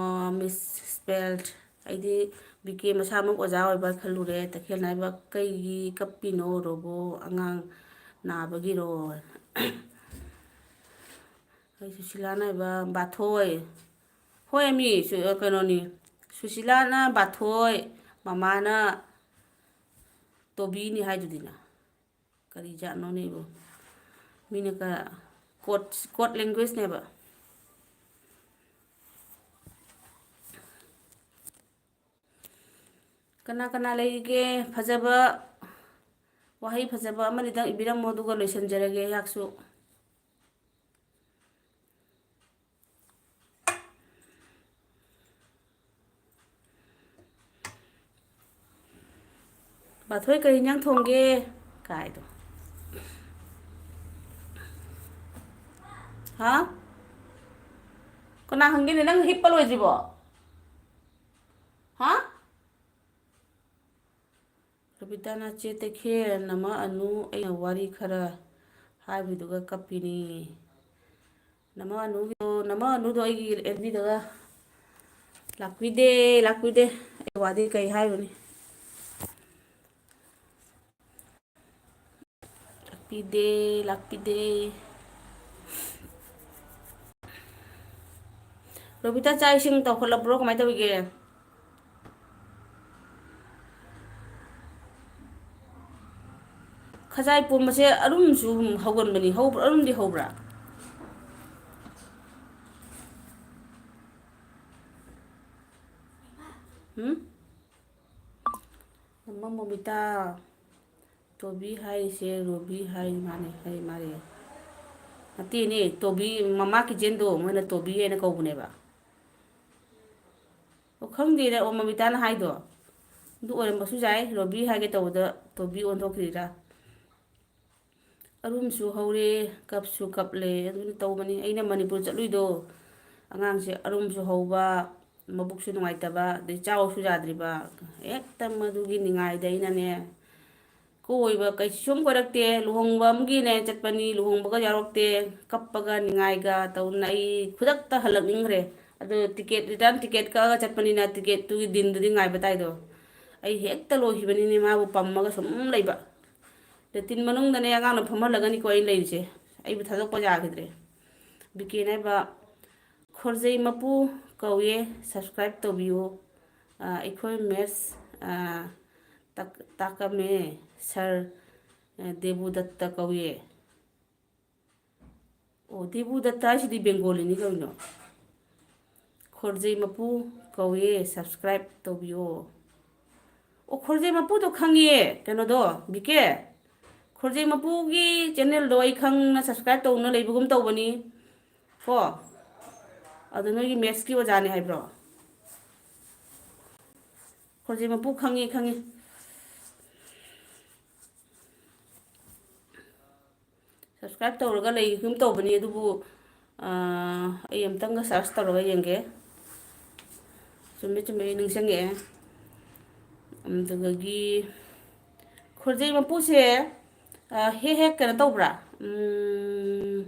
ꯃꯤꯁ ꯁ꯭ꯄꯦꯜ꯫" ꯑꯩꯗꯤ ꯕꯤꯀꯦ ꯃꯁꯥꯃꯛ ꯑꯣꯖꯥ ꯑꯣꯏꯕ ꯈꯜꯂꯨꯔꯦ꯫ ꯇꯈꯦꯜꯅ ꯍꯥꯏꯕ, "ꯀꯩꯒꯤ ꯀꯞꯄꯤꯅꯣ ꯔꯣꯕꯣ? ꯑꯉꯥꯡ ꯅꯥꯕꯒꯤꯔꯣ?" ꯑꯩ ꯁꯨꯁꯤꯂꯥꯅ ꯍꯥꯏꯕ, "ꯕꯥꯊꯣꯏ꯫" ꯍꯣꯏ, ꯃꯤ, ꯁꯨ-, ꯀꯩꯅꯣꯅꯤ꯫ ꯁꯨꯁꯤꯂꯥꯅ ꯕꯥꯊꯣꯏ, ꯃꯃꯥꯅ ꯇꯣꯕꯤꯅꯤ ꯍꯥꯏꯗꯨꯗꯤꯅ꯫ ꯀꯔꯤ ꯖꯥꯠꯅꯣꯅꯦꯕꯨ? ꯃꯤꯅ ꯀ-, code, code languageꯅꯦꯕ꯫ ꯀꯅꯥ ꯀꯅꯥ ꯂꯩꯔꯤꯒꯦ? ꯐꯖꯕ ꯋꯥꯍꯩ ꯐꯖꯕ ꯑꯃꯅꯤꯗꯪ ꯏꯕꯤꯔꯝꯃꯣ, ꯑꯗꯨꯒ ꯂꯣꯏꯁꯤꯟꯖꯔꯒꯦ ꯑꯩꯍꯥꯛꯁꯨ꯫ "ꯕꯥꯊꯣꯏ, ꯀꯔꯤ ꯏꯟꯖꯥꯡ ꯊꯣꯡꯒꯦ?" ꯀꯥꯏꯗꯣ꯫ ꯍꯥ? ꯀꯅꯥ ꯍꯪꯒꯦꯅꯦ? ꯅꯪ ꯍꯤꯞꯄ ꯂꯣꯏꯗ꯭ꯔꯤꯕꯣ? ꯍꯥ? ꯔꯕꯤꯇꯥꯅ, "ꯆꯦ ꯇꯈꯦꯜ, ꯅꯃ ꯑꯅꯨ ꯑꯩꯅ ꯋꯥꯔꯤ ꯈꯔ ꯍꯥꯏꯕꯗꯨꯒ ꯀꯞꯄꯤꯅꯤ꯫ ꯅꯃ ꯑꯅꯨꯒꯤꯗꯣ, ꯅꯃ ꯑꯅꯨꯗꯣ ꯑꯩꯒꯤ ꯑꯦꯜꯕꯤꯗꯒ ꯂꯥꯛꯄꯤꯗꯦ, ꯂꯥꯛꯄꯤꯗꯦ꯫ ꯑꯩ ꯋꯥꯗꯤ ꯀꯩ ꯍꯥꯏꯔꯨꯅꯤ?" ꯂꯥꯛꯄꯤꯗꯦ, ꯂꯥꯛꯄꯤꯗꯦ꯫ ꯔꯣꯕꯤꯇꯥ, ꯆꯥꯛ ꯏꯁꯤꯡ ꯇꯧꯈꯠꯂꯕ꯭ꯔꯣ? ꯀꯃꯥꯏꯅ ꯇꯧꯔꯤꯒꯦ? ꯈꯖꯥꯏ ꯄꯣꯝꯕꯁꯦ ꯑꯔꯨꯝꯁꯨ ꯍꯧꯒꯟꯕꯅꯤ꯫ ꯍꯧꯕ꯭ꯔꯥ? ꯑꯔꯨꯝꯗꯤ ꯍꯧꯕ꯭ꯔꯥ? ꯎꯝ? ꯃꯃꯥ ꯃꯣꯃꯤꯇꯥ, ꯇꯣꯕꯤ ꯍꯥꯏꯔꯤꯁꯦ ꯔꯣꯕꯤ ꯍꯥꯏ ꯃꯥꯅꯦ, ꯍꯥꯏ ꯃꯥꯂꯦ꯫ ꯅꯠꯇꯦꯅꯦ, ꯇꯣꯕꯤ, ꯃꯃꯥ ꯀꯤꯆꯦꯟꯗꯣ ꯃꯣꯏꯅ ꯇꯣꯕꯤ ꯍꯥꯏꯅ ꯀꯧꯕꯅꯦꯕ꯫ ꯑꯣ, ꯈꯪꯗꯦꯅꯦ, ꯑꯣ, ꯃꯃꯤꯇꯥꯅ ꯍꯥꯏꯗꯣ ꯑꯗꯨ ꯑꯣꯏꯔꯝꯕꯁꯨ ꯌꯥꯏ꯫ ꯔꯣꯕꯤ ꯍꯥꯏꯒꯦ ꯇꯧꯕꯗ ꯇꯣꯕꯤ ꯑꯣꯟꯊꯣꯛꯈ꯭ꯔꯤꯔꯥ? ꯑꯔꯨꯝꯁꯨ ꯍꯧꯔꯦ, ꯀꯞꯁꯨ ꯀꯞꯂꯦ, ꯑꯗꯨꯅ ꯇꯧꯕꯅꯤ꯫ ꯑꯩꯅ ꯃꯅꯤꯄꯨꯔ ꯆꯠꯂꯨꯏꯗꯣ, ꯑꯉꯥꯡꯁꯦ ꯑꯔꯨꯝꯁꯨ ꯍꯧꯕ, ꯃꯕꯨꯛꯁꯨ ꯅꯨꯡꯉꯥꯏꯇꯕ, ꯑꯗꯩ ꯆꯥꯎꯁꯨ ꯌꯥꯗ꯭ꯔꯤꯕ꯫ ꯍꯦꯛꯇ ꯃꯗꯨꯒꯤ ꯅꯤꯡꯉꯥꯏꯗ ꯑꯩꯅꯅꯦ, ꯀꯣꯏꯕ ꯀꯩꯁꯨꯝ ꯀꯣꯏꯔꯛꯇꯦ꯫ ꯂꯨꯍꯣꯡꯕ ꯑꯃꯒꯤꯅꯦ ꯆꯠꯄꯅꯤ, ꯂꯨꯍꯣꯡꯕꯒ ꯌꯥꯎꯔꯛꯇꯦ꯫ ꯀꯞꯄꯒ ꯅꯤꯡꯉꯥꯏꯒ ꯇꯧꯅ ꯑꯩ ꯈꯨꯗꯛꯇ ꯍꯜꯂꯛꯅꯤꯡꯈ꯭ꯔꯦ꯫ ꯑꯗꯨ ꯇꯤꯀꯦꯠ, ꯔꯤꯇꯔꯟ ꯇꯤꯀꯦꯠ ꯀꯛꯑꯒ ꯆꯠꯄꯅꯤꯅ ꯇꯤꯀꯦꯠꯇꯨꯒꯤ ꯗꯤꯟꯗꯨꯗꯤ ꯉꯥꯏꯕ ꯇꯥꯏꯗꯣ꯫ ꯑꯩ ꯍꯦꯛꯇ ꯂꯣꯏꯈꯤꯕꯅꯤꯅꯦ ꯃꯥꯕꯨ ꯄꯝꯃꯒ ꯁꯨꯝ ꯂꯩꯕ꯫ ꯂꯦꯇꯤꯟ ꯃꯅꯨꯡꯗꯅꯦ ꯑꯉꯥꯡꯅ ꯐꯝꯍꯜꯂꯒꯅꯤꯀꯣ ꯑꯩ ꯂꯩꯔꯤꯁꯦ꯫ ꯑꯩꯕꯨ ꯊꯥꯗꯣꯛꯄ ꯌꯥꯈꯤꯗ꯭ꯔꯦ꯫ ꯕꯤꯀꯦꯅ ꯍꯥꯏꯕ, "ꯈꯣꯔꯖꯩ ꯃꯄꯨ ꯀꯧꯏ, subscribe ꯇꯧꯕꯤꯌꯨ꯫ ꯑ, ꯑꯩꯈꯣꯏ ꯃꯦꯠꯁ, ꯑ, ꯇꯥꯛ-, ꯇꯥꯛꯂꯝꯃꯦ ꯁꯥꯔ, ꯑ, ꯗꯦꯕꯨꯗꯠꯇ ꯀꯧꯏ"꯫ ꯑꯣ, ꯗꯦꯕꯨꯗꯠꯇ ꯍꯥꯏꯁꯤꯗꯤ ꯕꯦꯡꯒꯣꯂꯤꯅꯤ ꯀꯩꯅꯣ꯫ "ꯈꯣꯔꯖꯩ ꯃꯄꯨ ꯀꯧꯏ, subscribe ꯇꯧꯕꯤꯌꯣ"꯫ ꯑꯣ, ꯈꯣꯔꯖꯩ ꯃꯄꯨꯗꯣ ꯈꯪꯉꯤꯌꯦ, ꯀꯩꯅꯣꯗꯣ, ꯕꯤꯀꯦ꯫ ꯈꯣꯔꯖꯩ ꯃꯄꯨꯒꯤ ꯆꯦꯅꯦꯜꯗꯣ ꯑꯩ ꯈꯪꯅ subscribe ꯇꯧꯅ ꯂꯩꯕꯒꯨꯝ ꯇꯧꯕꯅꯤ꯫ ꯀꯣ? ꯑꯗꯣ ꯅꯣꯏꯒꯤ ꯃꯦꯠꯁꯀꯤ ꯑꯣꯖꯥꯅꯦ ꯍꯥꯏꯕ꯭ꯔꯣ? ꯈꯣꯔꯖꯩ ꯃꯄꯨ ꯈꯪꯉꯤ, ꯈꯪꯉꯤ꯫ Subscribe ꯇꯧꯔꯒ ꯂꯩꯒꯨꯝ ꯇꯧꯕꯅꯤ, ꯑꯗꯨꯕꯨ ꯑꯥ, ꯑꯩ ꯑꯝꯇꯪꯒ search ꯇꯧꯔꯒ ꯌꯦꯡꯒꯦ꯫ ꯆꯨꯝꯃꯦ, ꯆꯨꯝꯃꯦ, ꯑꯩ ꯅꯤꯡꯁꯤꯡꯉꯛꯑꯦ꯫ ꯑꯗꯨꯗꯒꯤ ꯈꯣꯔꯖꯩ ꯃꯄꯨꯁꯦ, ꯑꯥ, ꯍꯦꯛ ꯍꯦꯛ ꯀꯩꯅꯣ ꯇꯧꯕ꯭ꯔꯥ? ꯎꯝ,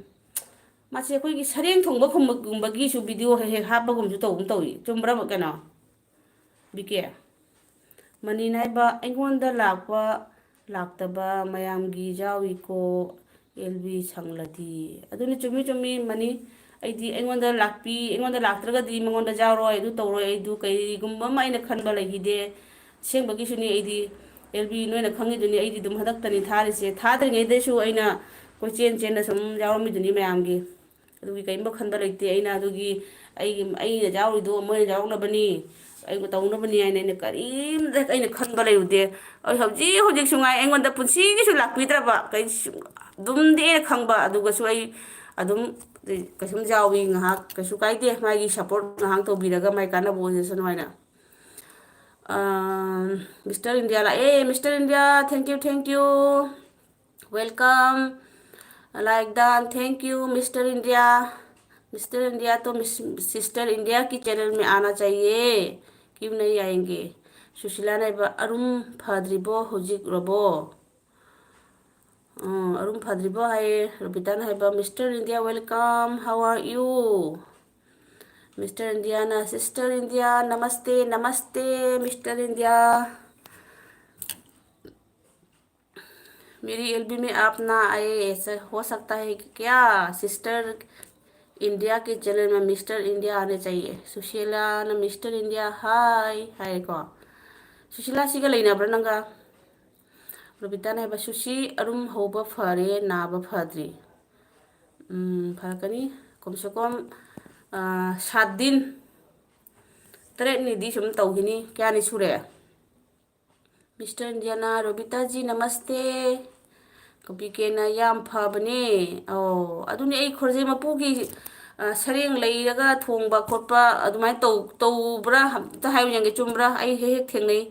ꯃꯥꯁꯦ ꯑꯩꯈꯣꯏꯒꯤ ꯁꯔꯦꯡ ꯊꯣꯡꯕ ꯀꯨꯝꯕ-, ꯒꯨꯝꯕꯒꯤꯁꯨ video ꯍꯦꯛ ꯍꯦꯛ ꯍꯥꯞꯄꯒꯨꯝꯁꯨ ꯇꯧꯒꯨꯝ ꯇꯧꯏ꯫ ꯆꯨꯝꯕ꯭ꯔꯥ ꯀꯩꯅꯣ? ꯕꯤ ꯀꯦ꯫ ꯃꯅꯤꯅ ꯍꯥꯏꯕ, "ꯑꯩꯉꯣꯟꯗ ꯂꯥꯛꯄ ꯂꯥꯛꯇꯕ ꯃꯌꯥꯝꯒꯤ ꯌꯥꯎꯏꯀꯣ, ꯑꯦꯜ ꯕꯤ ꯁꯪꯂꯗꯤ"꯫ ꯑꯗꯨꯅꯤ, ꯆꯨꯝꯃꯤ, ꯆꯨꯝꯃꯤ, ꯃꯅꯤ꯫ ꯑꯩꯗꯤ ꯑꯩꯉꯣꯟꯗ ꯂꯥꯛꯄꯤ-, ꯑꯩꯉꯣꯟꯗ ꯂꯥꯛꯇ꯭ꯔꯒꯗꯤ ꯃꯉꯣꯟꯗ ꯌꯥꯎꯔꯣꯏ, ꯑꯗꯨ ꯇꯧꯔꯣꯏ, ꯑꯩꯗꯨ ꯀꯔꯤꯒꯨꯝꯕ ꯑꯃ ꯑꯩꯅ ꯈꯟꯕ ꯂꯩꯈꯤꯗꯦ꯫ ꯑꯁꯦꯡꯕꯒꯤꯁꯨꯅꯤ ꯑꯩꯗꯤ, ꯑꯦꯜ ꯕꯤ, ꯅꯣꯏꯅ ꯈꯪꯉꯤꯗꯨꯅꯤ, ꯑꯩꯗꯤ ꯑꯗꯨꯝ ꯍꯟꯗꯛꯇꯅꯤ ꯊꯥꯔꯤꯁꯦ꯫ ꯊꯥꯗ꯭ꯔꯤꯉꯩꯗꯁꯨ ꯑꯩꯅ ꯀꯣꯏꯆꯦꯟ ꯆꯦꯟꯅ ꯁꯨꯝ ꯌꯥꯎꯔꯝꯃꯤꯗꯨꯅꯤ ꯃꯌꯥꯝꯒꯤ꯫ ꯑꯗꯨꯒꯤ ꯀꯔꯤꯝꯇ ꯈꯟꯕ ꯂꯩꯇꯦ꯫ ꯑꯩꯅ ꯑꯗꯨꯒꯤ, ꯑꯩꯒꯤ, ꯑꯩꯅ ꯌꯥꯎꯔꯤꯗꯣ ꯃꯣꯏꯅ ꯌꯥꯎꯔꯛꯅꯕꯅꯤ, ꯑꯩ ꯇꯧꯅꯕꯅꯤ ꯍꯥꯏꯅ ꯑꯩꯅ ꯀꯔꯤꯝꯇ ꯑꯩꯅ ꯈꯟꯕ ꯂꯩꯔꯨꯗꯦ꯫ ꯑꯩ ꯍꯧꯖꯤꯛ ꯍꯧꯖꯤꯛꯁꯨ ꯉꯥꯏ ꯑꯩꯉꯣꯟꯗ ꯄꯨꯟꯁꯤꯒꯤꯁꯨ ꯂꯥꯛꯄꯤꯗ꯭ꯔꯕ, ꯀꯩ-, ꯑꯗꯨꯝꯗꯤ ꯑꯩꯅ ꯈꯪꯕ, ꯑꯗꯨꯒꯁꯨ ꯑꯩ ꯑꯗꯨꯝ ꯀꯩꯁꯨꯝ ꯌꯥꯎꯏ ꯉꯥꯏꯍꯥꯛ, ꯀꯩꯁꯨ ꯀꯥꯏꯗꯦ, ꯃꯥꯒꯤ support ꯉꯥꯏꯍꯥꯛ ꯇꯧꯕꯤꯔꯒ ꯃꯥꯏ ꯀꯥꯟꯅꯕ ꯑꯣꯏꯖꯁꯅꯨ ꯍꯥꯏꯅ꯫ ꯑꯥ, ꯃꯤꯁꯇꯔ ꯏꯟꯗꯤꯌꯥ ꯂꯥꯛꯑꯦ, mister India, thank you, thank you. Welcome, like done, thank you, Mister India. Mister India तो मिस-, सिस्टर इंडिया की चैनल में आना चाहिए, क्यों नहीं आएंगे? ꯁꯨꯁꯤꯂꯥꯅ ꯍꯥꯏꯕ, "ꯑꯔꯨꯝ ꯐꯗ꯭ꯔꯤꯕꯣ ꯍꯧꯖꯤꯛ ꯔꯣꯕꯣ?" ꯑ, "ꯑꯔꯨꯝ ꯐꯗ꯭ꯔꯤꯕꯣ?" ꯍꯥꯏꯌꯦ꯫ ꯔꯣꯕꯤꯇꯥꯅ ꯍꯥꯏꯕ, "Mister India, welcome, how are you?" Mister Indian, "Sister India, नमस्ते, नमस्ते, Mister India." मेरी एल बी में आप ना आए, ऐसा हो सकता है क्या? सिस्टर इंडिया के चैनल में मिस्टर इंडिया आने चाहिए। सुशीला ने मिस्टर इंडिया हाय ꯍꯥꯏꯀꯣ꯫ ꯁꯨꯁꯤꯂꯥ, ꯁꯤꯒ ꯂꯩꯅꯕ꯭ꯔꯥ ꯅꯪꯒ? ꯔꯣꯕꯤꯇꯥꯅ ꯍꯥꯏꯕ, "ꯁꯨꯁꯤ, ꯑꯔꯨꯝ ꯍꯧꯕ ꯐꯔꯦ, ꯅꯥꯕ ꯐꯗ꯭ꯔꯤ꯫" ꯎꯝ, ꯐꯔꯛꯀꯅꯤ꯫ ꯀꯝ ꯁꯦ ꯀꯝ, ꯑ, ꯁꯥꯠ ꯗꯤꯟ, ꯇꯔꯦꯠꯅꯤꯗꯤ ꯁꯨꯝ ꯇꯧꯈꯤꯅꯤ꯫ ꯀꯌꯥꯅꯤ ꯁꯨꯔꯦ? ꯃꯤꯁꯇꯔ ꯏꯟꯗꯤꯌꯥꯅ, "ꯔꯣꯕꯤꯇꯥꯖꯤ, ꯅꯃꯁꯇꯦ꯫" ꯀꯣꯄꯤ ꯀꯦꯅ, "ꯌꯥꯝ ꯐꯕꯅꯦ꯫" ꯑꯧ, ꯑꯗꯨꯅꯦ ꯑꯩ ꯈꯣꯔꯖꯦ ꯃꯄꯨꯒꯤ, ꯑ, ꯁꯔꯦꯡ ꯂꯩꯔꯒ ꯊꯣꯡꯕ ꯈꯣꯠꯄ ꯑꯗꯨꯃꯥꯏꯅ ꯇꯧ-, ꯇꯧꯕ꯭ꯔꯥ? ꯑꯝꯇ ꯍꯥꯏꯌꯨ ꯌꯦꯡꯒꯦ, ꯆꯨꯝꯕ꯭ꯔꯥ? ꯑꯩ ꯍꯦꯛ ꯍꯦꯛ ꯊꯦꯡꯅꯩ꯫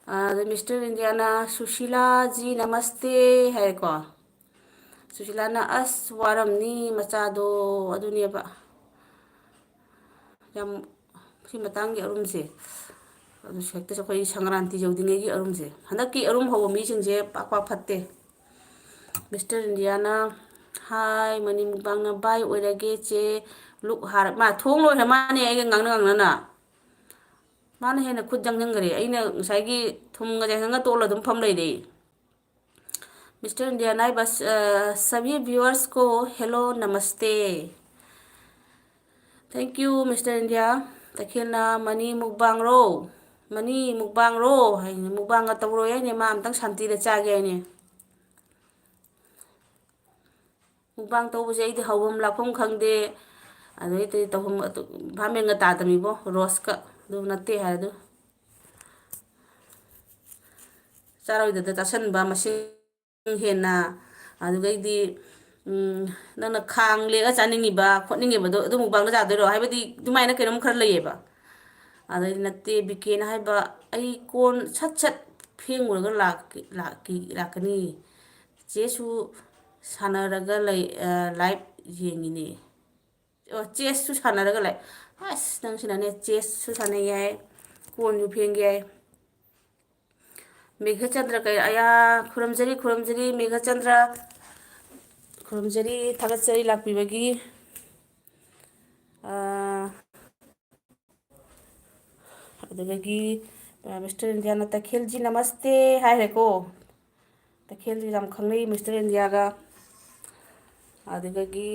ꯑ, ꯑꯗ ꯃꯤꯁꯇꯔ ꯏꯟꯗꯤꯌꯥꯅ, "ꯁꯨꯁꯤꯂꯥꯖꯤ, ꯅꯃꯁꯇꯦ" ꯍꯥꯏꯔꯦꯀꯣ꯫ ꯁꯨꯁꯤꯂꯥꯅ, "ꯑꯁ, ꯋꯥꯔꯝꯅꯤ ꯃꯆꯥꯗꯣ", ꯑꯗꯨꯅꯦꯕ꯫ ꯌꯥꯝ, ꯁꯤ ꯃꯇꯥꯡꯒꯤ ꯑꯔꯨꯝꯁꯦ, ꯑꯗꯨ ꯍꯦꯛꯇ ꯑꯩꯈꯣꯏ ꯁꯪꯀ꯭ꯔꯥꯟꯇꯤ ꯌꯧꯗ꯭ꯔꯤꯉꯩꯒꯤ ꯑꯔꯨꯝꯁꯦ꯫ ꯍꯟꯗꯛꯀꯤ ꯑꯔꯨꯝ ꯍꯧꯕ ꯃꯤꯁꯤꯡꯁꯦ ꯄꯥꯛ ꯄꯥꯛ ꯐꯠꯇꯦ꯫ ꯃꯤꯁꯇꯔ ꯏꯟꯗꯤꯌꯥꯅ, "ꯍꯥꯏ, ꯃꯅꯤ ꯃꯨꯛꯕꯥꯡꯅ ꯕꯥꯏ ꯑꯣꯏꯔꯒꯦ ꯆꯦ, ꯂꯨꯛ ꯍꯥꯔ", ꯃꯥ ꯊꯣꯡ ꯂꯣꯏꯈ꯭ꯔ ꯃꯥꯅꯦ ꯑꯩꯒ ꯉꯥꯡꯅ ꯉꯥꯡꯅꯅ꯫ ꯃꯥꯅ ꯍꯦꯟꯅ ꯈꯨꯠ ꯆꯪꯁꯤꯟꯈ꯭ꯔꯦ꯫ ꯑꯩꯅ ꯉꯁꯥꯏꯒꯤ ꯊꯨꯝꯒ ꯆꯥꯏꯁꯟꯒ ꯇꯣꯠꯂ ꯑꯗꯨꯝ ꯐꯝ ꯂꯩꯔꯦ꯫ ꯃꯤꯁꯇꯔ ꯏꯟꯗꯤꯌꯥ ꯅꯥꯏꯕ, ꯑ, ꯁꯚꯤ viewers ꯀꯣ hello, ꯅꯃꯁꯇꯦ꯫ Thank you, mister India. ꯇꯈꯦꯜꯅ, "ꯃꯅꯤ ꯃꯨꯛꯕꯥꯡꯔꯣ? ꯃꯅꯤ ꯃꯨꯛꯕꯥꯡꯔꯣ?" ꯍꯥꯏꯅꯦ꯫ ꯃꯨꯛꯕꯥꯡꯒ ꯇꯧꯔꯣꯏ ꯍꯥꯏꯅꯦ, ꯃꯥ ꯑꯝꯇꯪ ꯁꯥꯟꯇꯤꯗ ꯆꯥꯒꯦ ꯍꯥꯏꯅꯦ꯫ ꯃꯨꯛꯕꯥꯡ ꯇꯧꯕꯁꯦ ꯑꯩꯗꯤ ꯍꯧꯐꯝ ꯂꯥꯛꯐꯝ ꯈꯪꯗꯦ꯫ ꯑꯗꯩꯗꯤ ꯇꯧꯐꯝ ꯑꯗꯨ ꯚꯥꯞ ꯃꯦꯟꯒ ꯇꯥꯗꯕꯅꯤꯕꯣ, ꯔꯣꯁꯀ꯫ ꯑꯗꯨ ꯅꯠꯇꯦ ꯍꯥꯏ ꯑꯗꯨ꯫ ꯆꯥꯔꯣꯏꯗꯕꯗ ꯆꯥꯁꯟꯕ ꯃꯁꯤꯡ ꯍꯦꯟꯅ, ꯑꯗꯨꯗꯩꯗꯤ, ꯎꯝ, ꯅꯪꯅ ꯈꯥꯡ ꯂꯦꯛꯑ ꯆꯥꯅꯤꯡꯉꯤꯕ ꯈꯣꯠꯅꯤꯡꯉꯤꯕꯗꯣ ꯑꯗꯨ ꯃꯨꯛꯕꯥꯡꯗ ꯆꯥꯗꯣꯏꯔꯣ? ꯍꯥꯏꯕꯗꯤ ꯑꯗꯨꯃꯥꯏꯅ ꯀꯩꯅꯣꯝ ꯈꯔ ꯂꯩꯌꯦꯕ꯫ ꯑꯗꯩ ꯅꯠꯇꯦ, ꯕꯤꯀꯦꯅ ꯍꯥꯏꯕ, "ꯑꯩ ꯀꯣꯟ ꯁꯠ ꯁꯠ ꯐꯦꯡꯉꯨꯔꯒ ꯂꯥꯛꯀꯦ, ꯂꯥꯛꯀꯦ, ꯂꯥꯛꯀꯅꯤ꯫ ꯆꯦꯁꯁꯨ ꯁꯥꯟꯅꯔꯒ ꯂꯩ, ꯑ, live ꯌꯦꯡꯉꯤꯅꯦ꯫ ꯑꯣ, ꯆꯦꯁꯁꯨ ꯁꯥꯟꯅꯔꯒ ꯂꯩ꯫" ꯑꯁ, ꯅꯪꯁꯤꯅꯅꯦ, ꯆꯦꯁꯁꯨ ꯁꯥꯟꯅꯩ ꯌꯥꯏ, ꯀꯣꯟꯁꯨ ꯐꯦꯡꯒꯦ ꯌꯥꯏ꯫ ꯃꯦꯘꯆꯟꯗ꯭ꯔ ꯀꯩ-, ꯑꯌꯥ, ꯈꯨꯔꯨꯝꯖꯔꯤ, ꯈꯨꯔꯨꯝꯖꯔꯤ, ꯃꯦꯘꯆꯟꯗ꯭ꯔ꯫ ꯈꯨꯔꯨꯝꯖꯔꯤ, ꯊꯥꯒꯠꯆꯔꯤ ꯂꯥꯛꯄꯤꯕꯒꯤ꯫ ꯑꯥ, ꯑꯗꯨꯗꯒꯤ, ꯑ, ꯃꯤꯁꯇꯔ ꯏꯟꯗꯤꯌꯥꯅ "ꯇꯈꯦꯜꯖꯤ ꯅꯃꯁꯇꯦ" ꯍꯥꯏꯔꯦꯀꯣ꯫ ꯇꯈꯦꯜꯁꯤ ꯌꯥꯝ ꯈꯪꯅꯩ ꯃꯤꯁꯇꯔ ꯏꯟꯗꯤꯌꯥꯒ꯫ ꯑꯗꯨꯗꯒꯤ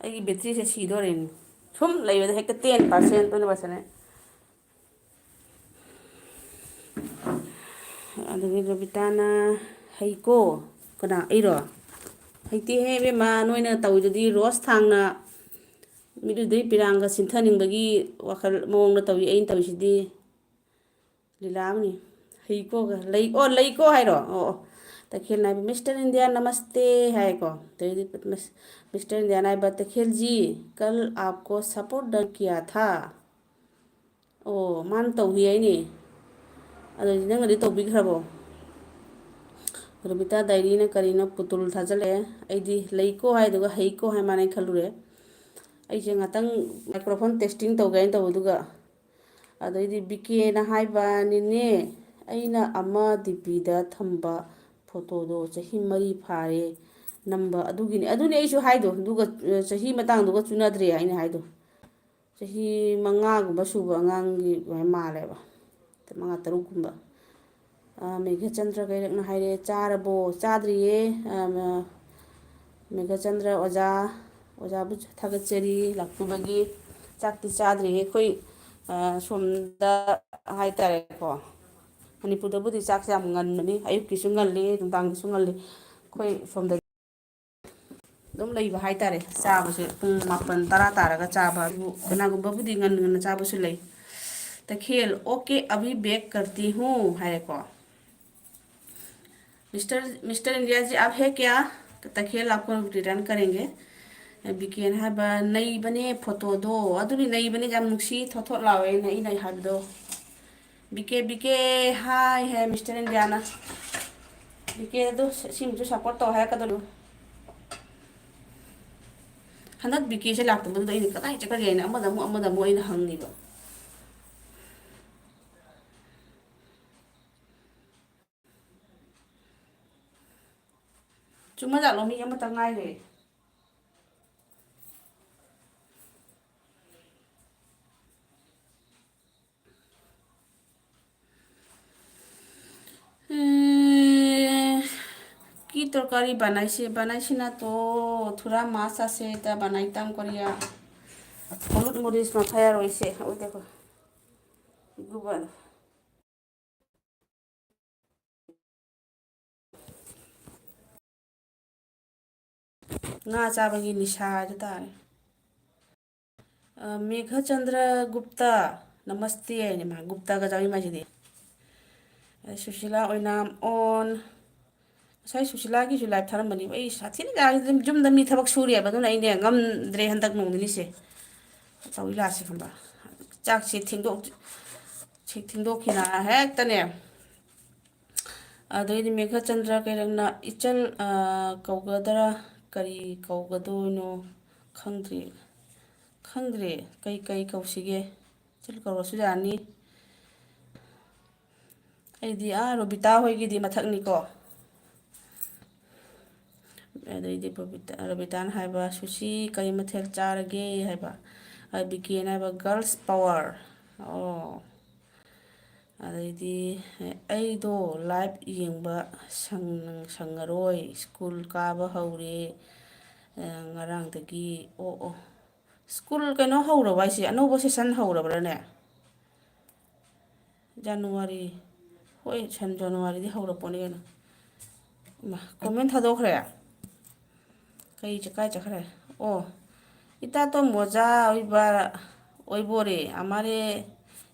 ꯑꯩꯒꯤ batteryꯁꯦ ꯁꯤꯗꯣꯔꯦꯅꯦ꯫ ꯁꯨꯝ ꯂꯩꯕꯗ ꯍꯦꯛꯇ ten percent, twenty percent꯫ ꯑꯗꯨꯒ ꯔꯣꯕꯤꯇꯥꯅ, "ꯍꯩꯀꯣ"꯫ ꯀꯅꯥ, ꯑꯩꯔꯣ? ꯍꯩꯇꯦꯍꯦ ꯏꯕꯦꯝꯃ, ꯅꯣꯏꯅ ꯇꯧꯔꯤꯗꯨꯗꯤ ꯔꯣꯁ ꯊꯥꯡꯅ ꯃꯤꯠꯂꯨꯗꯩ ꯄꯤꯔꯥꯡꯒ ꯁꯤꯟꯊꯅꯤꯡꯕꯒꯤ ꯋꯥꯈꯜ ꯃꯑꯣꯡꯗ ꯇꯧꯏ, ꯑꯩꯅ ꯇꯧꯔꯤꯁꯤꯗꯤ ꯂꯤꯂꯥ ꯑꯃꯅꯤ꯫ ꯍꯩꯀꯣꯒ ꯂꯩ-, ꯑꯣ, "ꯂꯩꯀꯣ" ꯍꯥꯏꯔꯣ? ꯑꯣ, ꯑꯣ꯫ ꯇꯈꯦꯜꯅ ꯍꯥꯏꯕ, "ꯃꯤꯁꯇꯔ ꯏꯟꯗꯤꯌꯥ ꯅꯃꯁꯇꯦ" ꯍꯥꯏꯀꯣ꯫ ꯑꯗꯩꯗꯤ ꯃꯤꯁ-, ꯃꯤꯁꯇꯔ ꯏꯟꯗꯤꯌꯥꯅ ꯍꯥꯏꯕ, "ꯇꯈꯦꯜꯖꯤ, ꯀꯜ ꯑꯥꯞꯀꯣ ꯁꯄꯣꯔꯠ ꯗꯔ ꯀꯤꯌꯥ ꯊꯥ?" ꯑꯣ, ꯃꯥꯅ ꯇꯧꯈꯤ ꯍꯥꯏꯅꯦ꯫ ꯑꯗꯨꯗꯤ ꯅꯪꯅꯗꯤ ꯇꯧꯕꯤꯈ꯭ꯔꯕꯣ? ꯔꯣꯕꯤꯇꯥ ꯗꯥꯏꯔꯤꯅ ꯀꯔꯤꯅꯣ ꯄꯨꯇꯨꯜ ꯊꯥꯖꯤꯜꯂꯛꯑꯦ꯫ ꯑꯩꯗꯤ ꯂꯩꯀꯣ ꯍꯥꯏꯗꯨꯒ ꯍꯩꯀꯣ ꯍꯥꯏ ꯃꯥꯅ ꯈꯜꯂꯨꯔꯦ꯫ ꯑꯩꯁꯦ ꯉꯥꯛꯇꯪ microphone testing ꯇꯧꯒꯦ ꯍꯥꯏꯅ ꯇꯧꯕꯗꯨꯒ, ꯑꯗꯩꯗꯤ ꯕꯤꯀꯦꯅ ꯍꯥꯏꯕ, "ꯅꯦꯅꯦ, ꯑꯩꯅ ꯑꯃ ꯗꯤ ꯄꯤꯗ ꯊꯝꯕ ꯐꯣꯇꯣꯗꯣ ꯆꯍꯤ ꯃꯔꯤ ꯐꯥꯔꯦ ꯅꯝꯕ, ꯑꯗꯨꯒꯤꯅꯦ꯫" ꯑꯗꯨꯅꯦ ꯑꯩꯁꯨ ꯍꯥꯏꯗꯣ, ꯑꯗꯨꯒ, ꯑ, ꯆꯍꯤ ꯃꯇꯥꯡꯗꯨꯒ ꯆꯨꯅꯗ꯭ꯔꯦ ꯑꯩꯅ ꯍꯥꯏꯗꯣ꯫ ꯆꯍꯤ ꯃꯉꯥꯒꯨꯝꯕ ꯁꯨꯕ ꯑꯉꯥꯡꯒꯤ ꯑꯗꯨꯃꯥꯏꯅ ꯃꯥꯜꯂꯦꯕ, ꯃꯉꯥ ꯇꯔꯨꯛꯀꯨꯝꯕ꯫ ꯑ, ꯃꯦꯘꯆꯟꯗ꯭ꯔ ꯀꯩꯔꯛꯅ ꯍꯥꯏꯔꯦ, "ꯆꯥꯔꯕꯣ?" ꯆꯥꯗ꯭ꯔꯤꯌꯦ꯫ ꯑ, ꯃ-, ꯃꯦꯘꯆꯟꯗ꯭ꯔ ꯑꯣꯖꯥ, ꯑꯣꯖꯥꯕꯨ ꯊꯥꯒꯠꯆꯔꯤ ꯂꯥꯛꯄꯤꯕꯒꯤ꯫ ꯆꯥꯛꯇꯤ ꯆꯥꯗ꯭ꯔꯤꯌꯦ꯫ ꯑꯩꯈꯣꯏ, ꯑ, ꯁꯣꯝꯗ ꯍꯥꯏꯇꯥꯔꯦꯀꯣ, ꯃꯅꯤꯄꯨꯔꯗꯕꯨꯗꯤ ꯆꯥꯛꯁꯦ ꯌꯥꯝ ꯉꯟꯕꯅꯤ, ꯑꯌꯨꯛꯀꯤꯁꯨ ꯉꯜꯂꯤ, ꯅꯨꯡꯗꯥꯡꯒꯤꯁꯨ ꯉꯜꯂꯤ꯫ ꯑꯩꯈꯣꯏ ꯁꯣꯝꯗ ꯑꯗꯨꯝ ꯂꯩꯕ ꯍꯥꯏꯇꯥꯔꯦ꯫ ꯆꯥꯕꯁꯦ ꯄꯨꯡ ꯃꯥꯄꯟ, ꯇꯔꯥ ꯇꯥꯔꯒ ꯆꯥꯕ, ꯑꯗꯨꯕꯨ ꯀꯅꯥꯒꯨꯝꯕꯕꯨꯗꯤ ꯉꯟꯅ ꯉꯟꯅ ꯆꯥꯕꯁꯨ ꯂꯩ꯫ ꯇꯈꯦꯜ, "OK, अभी back करती हूँ" ꯍꯥꯏꯔꯦꯀꯣ꯫ "मिस्टर, मिस्टर इंडिया जी, आप है क्या? तखियल आपको रिटर्न करेंगे।" ꯕꯤꯀꯦꯅ ꯍꯥꯏꯕ, "ꯅꯩꯕꯅꯦ ꯐꯣꯇꯣꯗꯣ꯫" ꯑꯗꯨꯅꯤ, ꯅꯩꯕꯅꯦ, ꯌꯥꯝ ꯅꯨꯡꯁꯤ, ꯊꯣꯠ ꯊꯣꯠ ꯂꯥꯎꯋꯦꯅ ꯑꯩꯅ ꯍꯥꯏꯕꯗꯣ꯫ ꯕꯤꯀꯦ, ꯕꯤꯀꯦ, ꯍꯥꯏ ꯍꯥꯏ ꯃꯤꯁꯇꯔ ꯏꯟꯗꯤꯌꯥꯅ꯫ ꯕꯤꯀꯦ ꯑꯗꯨ ꯁꯤꯃꯁꯨ ꯁꯞꯄꯣꯔꯠ ꯇꯧ ꯍꯥꯏꯔꯛꯀꯗꯧꯔꯤꯕ꯫ ꯍꯟꯗꯛ ꯕꯤꯀꯦꯁꯦ ꯂꯥꯛꯇꯕꯗꯨꯗ ꯑꯩꯅ ꯀꯗꯥꯏ ꯆꯠꯈ꯭ꯔꯒꯦ ꯍꯥꯏꯅ ꯑꯃꯗ ꯑꯃꯨꯛ, ꯑꯃꯗ ꯑꯃꯨꯛ ꯑꯩꯅ ꯍꯪꯉꯤꯕ꯫ ꯆꯨꯝꯃꯖꯥꯠꯂꯣ? ꯃꯤ ꯑꯃꯇ ꯉꯥꯏꯔꯦ꯫ এ, কি তৰকাৰী বনাইছে? বনাইছে না তো, থোৰা মাছ আছে, এতিয়া বনাইতাম কৰিয়া। হলুদ মৰিচ নাখায় আৰু হৈছে। অ, দেখো। গোবৰ। ꯉꯥ ꯆꯥꯕꯒꯤ ꯅꯤꯁꯥ ꯍꯥꯏꯗꯨ ꯇꯥꯔꯦ꯫ ꯑ, ꯃꯦꯘꯆꯟꯗ꯭ꯔ ꯒꯨꯞꯇ, ꯅꯃꯁꯇꯦ ꯍꯥꯏꯅꯦ ꯃꯥ, ꯒꯨꯞꯇꯒ ꯆꯥꯕꯤ ꯃꯥꯏꯁꯤꯗꯤ꯫ ꯑ, ꯁꯨꯁꯤꯂꯥ ꯑꯣꯏꯅꯥꯝ ꯑꯣꯟ꯫ ꯉꯁꯥꯏ ꯁꯨꯁꯤꯂꯥꯒꯤꯁꯨ ꯂꯥꯏꯞ ꯊꯥꯔꯝꯕꯅꯦꯕ꯫ ꯑꯩ ꯁꯥꯊꯤꯅ ꯌꯥꯔꯦ, ꯌꯨꯝꯗ ꯃꯤ ꯊꯕꯛ ꯁꯨꯔꯤꯑꯕ, ꯑꯗꯨꯅ ꯑꯩꯅꯦ ꯉꯝꯗ꯭ꯔꯦ ꯍꯟꯗꯛ ꯅꯣꯡ ꯅꯤꯅꯤꯁꯦ꯫ ꯇꯧ ꯂꯤꯂꯥꯁꯦ ꯈꯪꯕ꯭ꯔꯥ? ꯆꯥꯛꯁꯦ ꯊꯦꯡꯗꯣꯛ-, ꯁꯤ ꯊꯦꯡꯗꯣꯛꯈꯤꯅ ꯍꯦꯛꯇꯅꯦ꯫ ꯑꯗꯩꯗꯤ ꯃꯦꯘꯆꯟꯗ꯭ꯔ ꯀꯩꯔꯪꯅ, "ꯏꯆꯜ, ꯑ, ꯀꯧꯒꯗ꯭ꯔꯥ? ꯀꯔꯤ ꯀꯧꯒꯗꯣꯏꯅꯣ? ꯈꯪꯗ꯭ꯔꯤ, ꯈꯪꯗ꯭ꯔꯦ꯫ ꯀꯩ, ꯀꯩ ꯀꯧꯁꯤꯒꯦ? ꯏꯆꯜ ꯀꯧꯔꯁꯨ ꯌꯥꯅꯤ꯫" ꯑꯩꯗꯤ, ꯑꯥ, ꯔꯣꯕꯤꯇꯥ ꯍꯣꯏꯒꯤꯗꯤ ꯃꯊꯛꯅꯤꯀꯣ꯫ ꯑꯗꯩꯗꯤ ꯕꯕꯤꯇꯥ-, ꯔꯣꯕꯤꯇꯥꯅ ꯍꯥꯏꯕ, "ꯁꯨꯁꯤ, ꯀꯔꯤ ꯃꯊꯦꯜ ꯆꯥꯔꯒꯦ?" ꯍꯥꯏꯕ꯫ ꯑꯗꯩ ꯕꯤꯀꯦꯅ ꯍꯥꯏꯕ, "Girls power꯫" ꯑꯣ꯫ ꯑꯗꯩꯗꯤ, "ꯑꯩꯗꯣ live ꯌꯦꯡꯕ ꯁꯪ-, ꯁꯪꯉꯔꯣꯏ, school ꯀꯥꯕ ꯍꯧꯔꯦ, ꯑ, ꯉꯔꯥꯡꯗꯒꯤ꯫" ꯑꯣ, ꯑꯣ꯫ School ꯀꯩꯅꯣ ꯍꯧꯔꯕ ꯍꯥꯏꯁꯦ? ꯑꯅꯧꯕ session ꯍꯧꯔꯕ꯭ꯔꯥꯅꯦ? January꯫ ꯍꯣꯏ, ꯁꯟ-, Januaryꯗꯤ ꯍꯧꯔꯄꯣꯠꯅꯤ ꯀꯩꯅꯣ꯫ ꯏꯃꯥ, comment ꯊꯥꯗꯣꯛꯈ꯭ꯔꯦ? ꯀꯩ ꯆ-, ꯀꯥꯏ ꯆꯠꯈ꯭ꯔꯦ? ꯑꯣ, "ꯏꯇꯥ ꯇꯣꯝ ꯑꯣꯖꯥ ꯑꯣꯏꯕ, ꯑꯣꯏꯕꯣꯔꯦ, ꯑꯃꯥꯔꯦ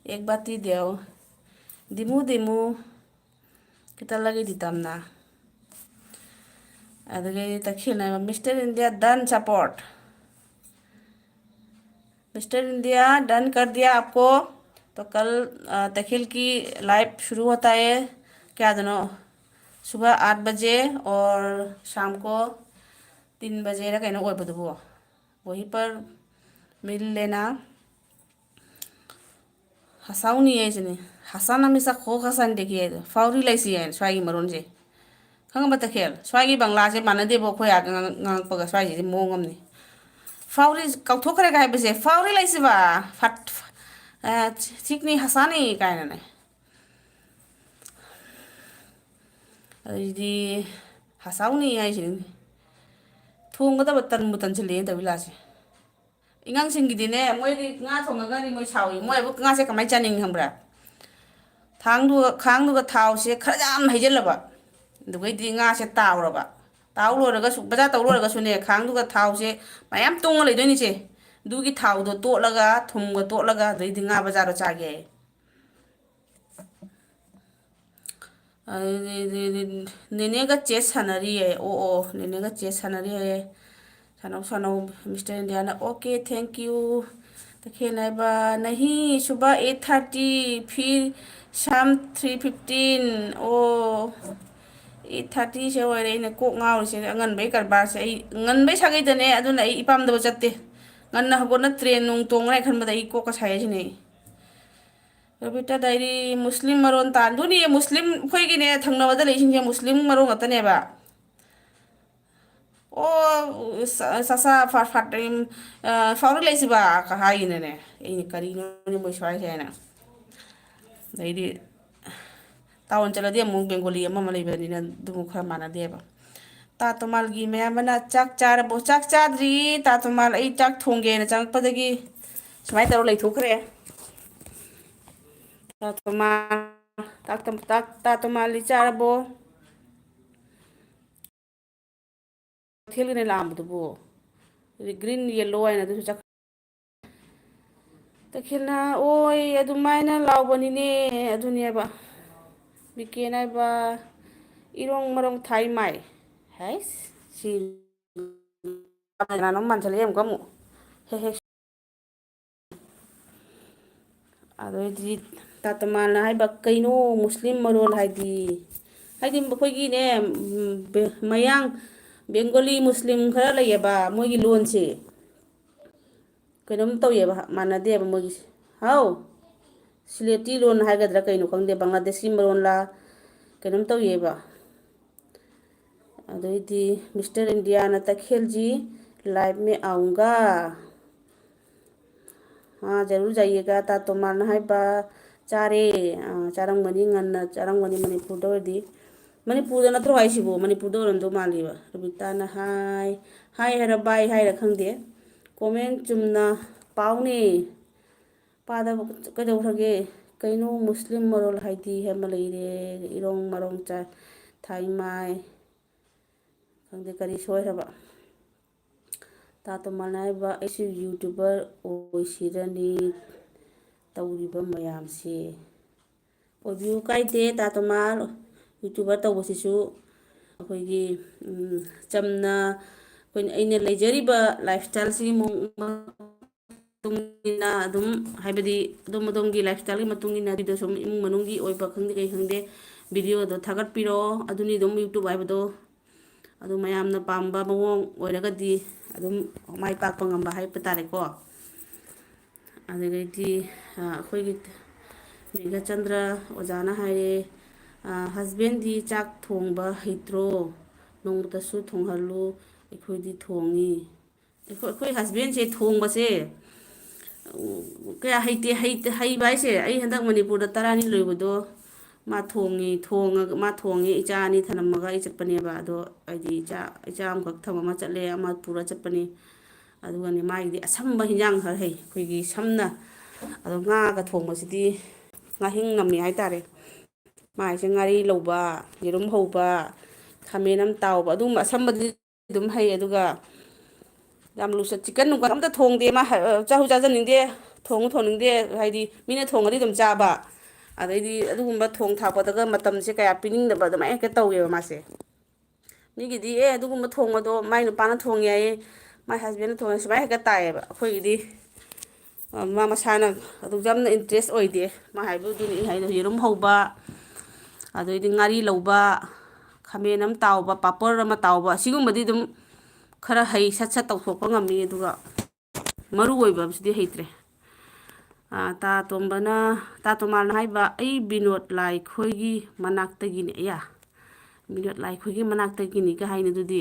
ꯑꯦꯛ ꯕꯥꯇꯤ ꯗꯦꯎ, ꯗꯤꯃꯨ ꯗꯤꯃꯨ, ꯈꯤꯇ ꯂꯒꯦ ꯗꯤ ꯇꯝꯅ꯫" ꯑꯗꯨꯗꯒꯤ ꯇꯈꯦꯜꯅ, "Mister India done support, Mister India done कर दिया आपको।" तो कल, अ, तखिल की live शुरू होता है, क्या दोनों, सुबह आठ बजे और शाम को तीन बजे रा कहना, वही पर मिल लेना। ꯍꯁꯥꯎꯅꯤ ꯍꯥꯏꯁꯤꯅꯦ꯫ ꯍꯁꯥꯅ ꯃꯤꯁꯛ ꯈꯣ ꯍꯁꯥꯟꯗꯦꯀꯤ ꯍꯥꯏꯗꯣ꯫ ꯐꯥꯎꯔꯤ ꯂꯩꯁꯤ ꯍꯥꯏꯅ ꯁ꯭ꯋꯥꯏꯒꯤ ꯃꯔꯣꯟꯁꯦ꯫ ꯈꯪꯉꯕ ꯇꯈꯦꯜ? ꯁ꯭ꯋꯥꯏꯒꯤ ꯕꯪꯂꯥꯁꯦ ꯃꯥꯟꯅꯗꯦꯕ, ꯑꯩꯈꯣꯏ ꯑꯥꯗ ꯉꯥꯡ-, ꯉꯥꯡꯉꯛꯄꯒ ꯁ꯭ꯋꯥꯏꯁꯤꯗꯤ ꯃꯑꯣꯡ ꯑꯃꯅꯤ꯫ ꯐꯥꯎꯔꯤ ꯀꯥꯎꯊꯣꯛꯈ꯭ꯔꯦꯒ ꯍꯥꯏꯕꯁꯦ, ꯐꯥꯎꯔꯤ ꯂꯩꯁꯤꯕ, ꯐꯠ-, ꯑ, ꯆꯤꯛꯅꯤ ꯍꯁꯥꯅꯤ ꯀꯥꯏꯅꯅꯦ꯫ ꯑꯗꯩꯗꯤ ꯍꯁꯥꯎꯅꯤ ꯍꯥꯏꯁꯤꯅꯤ꯫ ꯊꯣꯡꯒꯗꯕ ꯇꯟꯕꯨ ꯇꯟꯁꯤꯜꯂꯛꯑꯦ ꯇꯧꯕꯤ ꯂꯥꯁꯦ꯫ ꯑꯉꯥꯡꯁꯤꯡꯒꯤꯗꯤꯅꯦ, ꯃꯣꯏꯗꯤ ꯉꯥ ꯊꯣꯡꯉꯒꯗꯤ ꯃꯣꯏ ꯁꯥꯎꯏ꯫ ꯃꯣꯏ ꯑꯕꯨ ꯉꯥꯁꯦ ꯀꯃꯥꯏꯅ ꯆꯥꯅꯤꯡꯉꯤ ꯈꯪꯕ꯭ꯔꯥ? ꯊꯥꯡꯗꯨꯒ, ꯈꯥꯡꯗꯨꯒ ꯊꯥꯎꯁꯦ ꯈꯔ ꯌꯥꯝ ꯍꯩꯖꯤꯜꯂꯕ, ꯑꯗꯨꯒꯩꯗꯤ ꯉꯥꯁꯦ ꯇꯥꯎꯔꯕ, ꯇꯥꯎ ꯂꯣꯏꯔꯒꯁꯨ, ꯕꯖꯥꯔ ꯇꯧ ꯂꯣꯏꯔꯒꯁꯨꯅꯦ, ꯈꯥꯡꯗꯨꯒ ꯊꯥꯎꯁꯦ ꯃꯌꯥꯝ ꯇꯣꯡꯉ ꯂꯩꯗꯣꯏꯅꯤꯁꯦ꯫ ꯑꯗꯨꯒꯤ ꯊꯥꯎꯗꯣ ꯇꯣꯠꯂꯒ, ꯊꯨꯝꯒ ꯇꯣꯠꯂꯒ, ꯑꯗꯩꯗꯤ ꯉꯥ ꯕꯖꯥꯔꯗ ꯆꯥꯒꯦ ꯍꯥꯏꯌꯦ꯫ ꯑꯗꯩꯗꯤ ꯅꯦꯅꯦꯒ ꯆꯦꯁ ꯁꯥꯟꯅꯔꯤꯌꯦ꯫ ꯑꯣ, ꯑꯣ, ꯅꯦꯅꯦꯒ ꯆꯦꯁ ꯁꯥꯟꯅꯔꯤ ꯍꯥꯏꯌꯦ꯫ ꯁꯥꯟꯅꯧ, ꯁꯥꯟꯅꯧ꯫ Mister Indiaꯅ, "Okay, thank you, ꯇꯈꯦꯜ ꯍꯥꯏꯕ, ꯅꯍꯤ ꯁꯨꯕ eight thirty, Phir ꯁꯥꯝ three fifteen꯫ ꯑꯣ, eight thirtyꯁꯦ ꯑꯣꯏꯔꯦ ꯑꯩꯅ ꯀꯣꯛ ꯉꯥꯎꯔꯤꯁꯦ꯫ ꯑꯉꯟꯕꯩ ꯀꯔꯕꯥꯔꯁꯦ, ꯑꯩ ꯉꯟꯕꯩ ꯁꯥꯒꯩꯗꯅꯦ, ꯑꯗꯨꯅ ꯑꯩ ꯏꯄꯥꯝꯗꯕ ꯆꯠꯇꯦ꯫ ꯉꯟꯅ ꯍꯧꯒꯠꯅ train ꯅꯨꯡ ꯇꯣꯡꯉꯦ ꯈꯟꯕꯗ ꯑꯩ ꯀꯣꯛꯀ ꯁꯥꯏ ꯍꯥꯏꯁꯤꯅꯦ꯫ ꯔꯕꯤꯇꯥ ꯗꯥꯏꯔꯤ, ꯃꯨꯁꯂꯤꯝ ꯃꯔꯣꯟ ꯇꯥꯟꯗꯨꯅꯤ꯫ ꯃꯨꯁꯂꯤꯝ, ꯑꯩꯈꯣꯏꯒꯤꯅꯦ, ꯊꯪꯅꯕꯗ ꯂꯩꯁꯤꯡꯁꯦ ꯃꯨꯁꯂꯤꯝ ꯃꯔꯣꯟ ꯉꯥꯛꯇꯅꯦꯕ꯫ ꯑꯣ, ꯆ-, ꯆꯥꯆꯥ ꯐ-, ꯐ-, ꯎꯝ, ꯑ, ꯐꯥꯎꯔ ꯂꯩꯁꯤꯕ ꯀ ꯍꯥꯏꯌꯤꯅꯅꯦ꯫ ꯑꯩꯅ ꯀꯔꯤꯅꯣꯅꯦ ꯃꯣꯏ ꯁ꯭ꯋꯥꯏꯁꯦ ꯍꯥꯏꯅ꯫ ꯑꯗꯩꯗꯤ ꯇꯥꯎꯟ ꯆꯠꯂꯗꯤ ꯑꯃꯨꯛ ꯕꯦꯡꯒꯣꯂꯤ ꯑꯃ ꯑꯃ ꯂꯩꯕꯅꯤꯅ ꯑꯗꯨꯃꯨꯛ ꯈꯔ ꯃꯥꯟꯅꯗꯦꯕ꯫ ꯇꯥ ꯇꯣꯃꯥꯜꯒꯤ ꯃꯌꯥꯝꯕꯅ, "ꯆꯥꯛ ꯆꯥꯔꯕꯣ?" "ꯆꯥꯛ ꯆꯥꯗ꯭ꯔꯤ ꯇꯥ ꯇꯣꯃꯥꯜ, ꯑꯩ ꯆꯥꯛ ꯊꯣꯡꯒꯦꯅ ꯆꯪꯉꯛꯄꯗꯒꯤ ꯁꯨꯃꯥꯏꯅ ꯇꯧꯔ ꯂꯩꯊꯣꯛꯈ꯭ꯔꯦ꯫ ꯇꯥ ꯇꯣꯃꯥꯜ, ꯇꯥ ꯇꯣꯝ-, ꯇꯥ, ꯇꯥ ꯇꯣꯃꯥꯜꯗꯤ ꯆꯥꯔꯕꯣ?" ꯀꯩꯊꯦꯜꯒꯤꯅꯦ ꯂꯥꯛꯑꯝꯕꯗꯨꯕꯨ꯫ Green yellow ꯍꯥꯏꯅ ꯑꯗꯨꯁꯨ ꯆꯠꯈ꯭ꯔꯦ꯫ ꯇꯈꯦꯜꯅ ꯑꯣꯏ ꯑꯗꯨꯃꯥꯏꯅ ꯂꯥꯎꯕꯅꯤꯅꯦ꯫ ꯑꯗꯨꯅꯦꯕ꯫ ꯕꯤꯀꯦꯟ ꯍꯥꯏꯕ, ꯏꯔꯣꯡ ꯃꯔꯣꯡ ꯊꯥꯏ ꯃꯥꯏ꯫ ꯍꯩꯁ, ꯁꯤ ꯀꯅꯥꯅꯣꯝ ꯃꯥꯟꯁꯤꯜꯂꯛꯑꯦ ꯑꯃꯨꯛꯀ ꯑꯃꯨꯛ꯫ ꯍꯦꯛ ꯍꯦꯛ꯫ ꯑꯗꯩꯗꯤ ꯇꯥꯇꯃꯥꯜꯅ ꯍꯥꯏꯕ, "ꯀꯩꯅꯣ ꯃꯨꯁꯂꯤꯝ ꯃꯔꯣꯜ ꯍꯥꯏꯗꯤ?" ꯍꯥꯏꯗꯤ ꯑꯩꯈꯣꯏꯒꯤꯅꯦ, ꯎꯝ, ꯕꯦ-, ꯃꯌꯥꯡ, ꯕꯦꯡꯒꯣꯂꯤ ꯃꯨꯁꯂꯤꯝ ꯈꯔ ꯂꯩꯌꯦꯕ, ꯃꯣꯏꯒꯤ ꯂꯣꯟꯁꯦ ꯀꯩꯅꯣꯝ ꯇꯧꯋꯦꯕ, ꯃꯥꯟꯅꯗꯦꯕ ꯃꯣꯏꯒꯤꯁꯦ꯫ ꯍꯥꯎ, ꯁꯤꯂꯦꯇꯤ ꯂꯣꯟ ꯍꯥꯏꯒꯗ꯭ꯔꯥ ꯀꯩꯅꯣ ꯈꯪꯗꯦ, ꯕꯪꯒ꯭ꯂꯥꯗꯦꯁꯤ ꯃꯔꯣꯟꯂꯥ ꯀꯩꯅꯣꯝ ꯇꯧꯋꯦꯕ꯫ ꯑꯗꯩꯗꯤ ꯃꯤꯁꯇꯔ ꯏꯟꯗꯤꯌꯥꯅ, "ꯇꯈꯦꯜꯖꯤ ꯂꯥꯏꯐ ꯃꯦ ꯑꯥꯎꯡꯒꯥ?" ꯑꯥ, ꯖꯔꯨꯔ ꯖꯥꯏꯌꯦꯒꯥ, ꯇꯥ ꯇꯣꯃꯥꯜꯅ ꯍꯥꯏꯕ, "ꯆꯥꯔꯦ, ꯑꯥ, ꯆꯥꯔꯝꯒꯅꯤ, ꯉꯟꯅ ꯆꯥꯔꯝꯒꯅꯤ ꯃꯅꯤꯄꯨꯔꯗ ꯑꯣꯏꯔꯗꯤ꯫" ꯃꯅꯤꯄꯨꯔꯗ ꯅꯠꯇ꯭ꯔꯣ ꯍꯥꯏꯁꯤꯕꯨ? ꯃꯅꯤꯄꯨꯔꯗ ꯑꯣꯏꯔꯝꯗꯧ ꯃꯥꯜꯂꯤꯕ꯫ ꯔꯕꯤꯇꯥꯅ ꯍꯥꯏ, ꯍꯥꯏ ꯍꯥꯏꯔ ꯕꯥꯏ ꯍꯥꯏꯔ ꯈꯪꯗꯦ꯫ ꯀꯣꯃꯦꯟ ꯆꯨꯝꯅ ꯄꯥꯎꯅꯦ꯫ ꯄꯥꯗꯕ ꯀꯩꯗꯧꯈ꯭ꯔꯒꯦ? ꯀꯩꯅꯣ ꯃꯨꯁꯂꯤꯝ ꯃꯔꯣꯜ ꯍꯥꯏꯗꯤ ꯑꯃ ꯂꯩꯔꯦ, ꯏꯔꯣꯡ ꯃꯔꯣꯡ ꯆꯥꯏ, ꯊꯥꯏ ꯃꯥꯏ, ꯈꯪꯗꯦ ꯀꯔꯤ ꯁꯣꯏꯈ꯭ꯔꯕ꯫ ꯇꯥ ꯇꯣꯃꯥꯜꯅ ꯍꯥꯏꯕ, "ꯑꯩꯁꯨ ꯌꯨꯇ꯭ꯌꯨꯕꯔ ꯑꯣꯏꯁꯤꯔꯅꯤ ꯇꯧꯔꯤꯕ ꯃꯌꯥꯝꯁꯦ꯫" ꯑꯣꯏꯕꯤꯌꯨ ꯀꯥꯏꯗꯦ ꯇꯥ ꯇꯣꯃꯥꯜ, ꯌꯨꯇ꯭ꯌꯨꯕꯔ ꯇꯧꯕꯁꯤꯁꯨ ꯑꯩꯈꯣꯏꯒꯤ, ꯎꯝ, ꯆꯝꯅ ꯑꯩꯈꯣꯏꯅ, ꯑꯩꯅ ꯂꯩꯖꯔꯤꯕ ꯂꯥꯏꯐ ꯁ꯭ꯇꯥꯏꯜꯁꯤꯒꯤ ꯃꯑꯣꯡ ꯃꯇꯨꯡ ꯏꯟꯅ ꯑꯗꯨꯝ, ꯍꯥꯏꯕꯗꯤ ꯑꯗꯣꯝ ꯑꯗꯣꯝꯒꯤ ꯂꯥꯏꯐ ꯁ꯭ꯇꯥꯏꯜꯒꯤ ꯃꯇꯨꯡ ꯏꯟꯅ ꯚꯤꯗꯤꯑꯣ ꯁꯨꯝ ꯏꯃꯨꯡ ꯃꯅꯨꯡꯒꯤ ꯑꯣꯏꯕ ꯈꯪꯗꯦ ꯀꯩ ꯈꯪꯗꯦ, ꯚꯤꯗꯤꯑꯣꯗꯣ ꯊꯥꯒꯠꯄꯤꯔꯛꯑꯣ꯫ ꯑꯗꯨꯅꯤ ꯑꯗꯨꯝ YouTube ꯍꯥꯏꯕꯗꯣ꯫ ꯑꯗꯨ ꯃꯌꯥꯝꯅ ꯄꯥꯝꯕ ꯃꯑꯣꯡ ꯑꯣꯏꯔꯒꯗꯤ ꯑꯗꯨꯝ ꯃꯥꯏ ꯄꯥꯛꯄ ꯉꯝꯕ ꯍꯥꯏꯕ ꯇꯥꯔꯦꯀꯣ꯫ ꯑꯗꯨꯗꯩꯗꯤ, ꯑ, ꯑꯩꯈꯣꯏꯒꯤ ꯃꯦꯘꯆꯟꯗ꯭ꯔ ꯑꯣꯖꯥꯅ ꯍꯥꯏꯔꯦ, ꯑ, "ꯍꯁꯕꯦꯟꯗꯤ ꯆꯥꯛ ꯊꯣꯡꯕ ꯍꯩꯇ꯭ꯔꯣ? ꯅꯣꯡꯃꯇꯁꯨ ꯊꯣꯡꯍꯜꯂꯨ, ꯑꯩꯈꯣꯏꯗꯤ ꯊꯣꯡꯉꯤ꯫" ꯑꯩꯈꯣꯏ, ꯑꯩꯈꯣꯏ ꯍꯁꯕꯦꯟꯁꯦ ꯊꯣꯡꯕꯁꯦ, ꯎ, ꯀꯌꯥ ꯍꯩꯇꯦ, ꯍꯩꯇꯦ, ꯍꯩꯕ ꯍꯥꯏꯁꯦ, ꯑꯩ ꯍꯟꯗꯛ ꯃꯅꯤꯄꯨꯔꯗ ꯇꯔꯥꯅꯤ ꯂꯩꯔꯨꯕꯗꯣ, ꯃꯥ ꯊꯣꯡꯉꯤ, ꯊꯣꯡꯉꯒ, ꯃꯥ ꯊꯣꯡꯉꯦ, ꯏꯆꯥ ꯑꯅꯤ ꯊꯅꯝꯃꯒ ꯑꯩ ꯆꯠꯄꯅꯦꯕ꯫ ꯑꯗꯣ ꯑꯩꯗꯤ ꯏꯆꯥ, ꯏꯆꯥ ꯑꯃꯈꯛ ꯊꯝꯃꯝꯃ ꯆꯠꯂꯦ, ꯑꯃ ꯄꯨꯔ ꯆꯠꯄꯅꯤ꯫ ꯑꯗꯨꯒꯅꯦ, ꯃꯥꯒꯤꯗꯤ ꯑꯁꯝꯕ ꯍꯤꯟꯖꯥꯡ ꯈꯔ ꯍꯩ, ꯑꯩꯈꯣꯏꯒꯤ ꯁꯝꯅ꯫ ꯑꯗꯣ ꯉꯥꯒ ꯊꯣꯡꯕꯁꯤꯗꯤ ꯉꯥꯍꯤꯡ ꯅꯝꯃꯤ ꯍꯥꯏꯇꯥꯔꯦ꯫ ꯃꯥꯏꯁꯦ ꯉꯥꯔꯤ ꯂꯧꯕ, ꯌꯦꯔꯨꯝ ꯍꯧꯕ, ꯈꯥꯃꯦꯟ ꯑꯃ ꯇꯥꯎꯕ, ꯑꯗꯨꯒꯨꯝꯕ ꯑꯁꯝꯕꯗꯨꯗꯤ ꯑꯗꯨꯝ ꯍꯩ꯫ ꯑꯗꯨꯒ ꯌꯥꯝ ꯂꯨꯁ-, ꯆꯤꯛꯀꯟ ꯅꯨꯡꯀꯟ ꯑꯝꯇ ꯊꯣꯡꯗꯦ꯫ ꯃꯥ ꯍ-, ꯆꯥꯁꯨ ꯆꯥꯖꯅꯤꯡꯗꯦ, ꯊꯣꯡꯁꯨ ꯊꯣꯡꯅꯤꯡꯗꯦ꯫ ꯍꯥꯏꯗꯤ ꯃꯤꯅ ꯊꯣꯡꯉꯗꯤ ꯑꯗꯨꯝ ꯆꯥꯕ, ꯑꯗꯩꯗꯤ ꯑꯗꯨꯒꯨꯝꯕ ꯊꯣꯡ ꯊꯥꯛꯄꯗꯒ ꯃꯇꯝꯁꯦ ꯀꯌꯥ ꯄꯤꯅꯤꯡꯗꯕ, ꯑꯗꯨꯃꯥꯏꯅ ꯍꯦꯛꯇ ꯇꯧꯋꯦꯕ ꯃꯥꯁꯦ꯫ ꯃꯤꯒꯤꯗꯤ, "ꯑꯦ, ꯑꯗꯨꯒꯨꯝꯕ ꯊꯣꯡꯕꯗꯣ ꯃꯥꯏ ꯅꯨꯄꯥꯅ ꯊꯣꯡꯉꯦ ꯍꯥꯏꯌꯦ, ꯃꯥꯏ ꯍꯁꯕꯦꯟꯅ ꯊꯣꯡꯉꯦ", ꯁꯨꯃꯥꯏꯅ ꯍꯦꯛꯇ ꯇꯥꯏꯌꯦꯕ꯫ ꯑꯩꯈꯣꯏꯒꯤꯗꯤ, ꯑ, ꯃꯥ ꯃꯁꯥꯅ ꯑꯗꯨꯛ ꯌꯥꯝꯅ ꯏꯟꯇꯔꯦꯁ ꯑꯣꯏꯗꯦ꯫ ꯃꯥ ꯍꯥꯏꯕꯗꯨꯅꯤ ꯑꯩ ꯍꯥꯏꯗꯣ, ꯌꯦꯔꯨꯝ ꯍꯧꯕ, ꯑꯗꯩꯗꯤ ꯉꯥꯔꯤ ꯂꯧꯕ, ꯈꯥꯃꯦꯟ ꯑꯃ ꯇꯥꯎꯕ, ꯄꯥꯄꯣꯔ ꯑꯃ ꯇꯥꯎꯕ, ꯑꯁꯤꯒꯨꯝꯕꯗꯤ ꯑꯗꯨꯝ ꯈꯔ ꯍꯩ, ꯁꯠ ꯁꯠ ꯇꯧꯊꯣꯛꯄ ꯉꯝꯃꯤ꯫ ꯑꯗꯨꯒ ꯃꯔꯨ ꯑꯣꯏꯕ ꯑꯃꯁꯤꯗꯤ ꯍꯩꯇ꯭ꯔꯦ꯫ ꯑꯥ, ꯇꯥ ꯇꯣꯝꯕꯅ, ꯇꯥ ꯇꯣꯃꯥꯔꯅ ꯍꯥꯏꯕ, "ꯑꯩ ꯕꯤꯅꯣꯗ ꯂꯥꯏꯈꯣꯏꯒꯤ ꯃꯅꯥꯛꯇꯒꯤꯅꯦ꯫" ꯑꯌꯥ, ꯕꯤꯅꯣꯗ ꯂꯥꯏꯈꯣꯏꯒꯤ ꯃꯅꯥꯛꯇꯒꯤꯅꯤꯒ ꯍꯥꯏꯅꯦ꯫ ꯑꯗꯨꯗꯤ,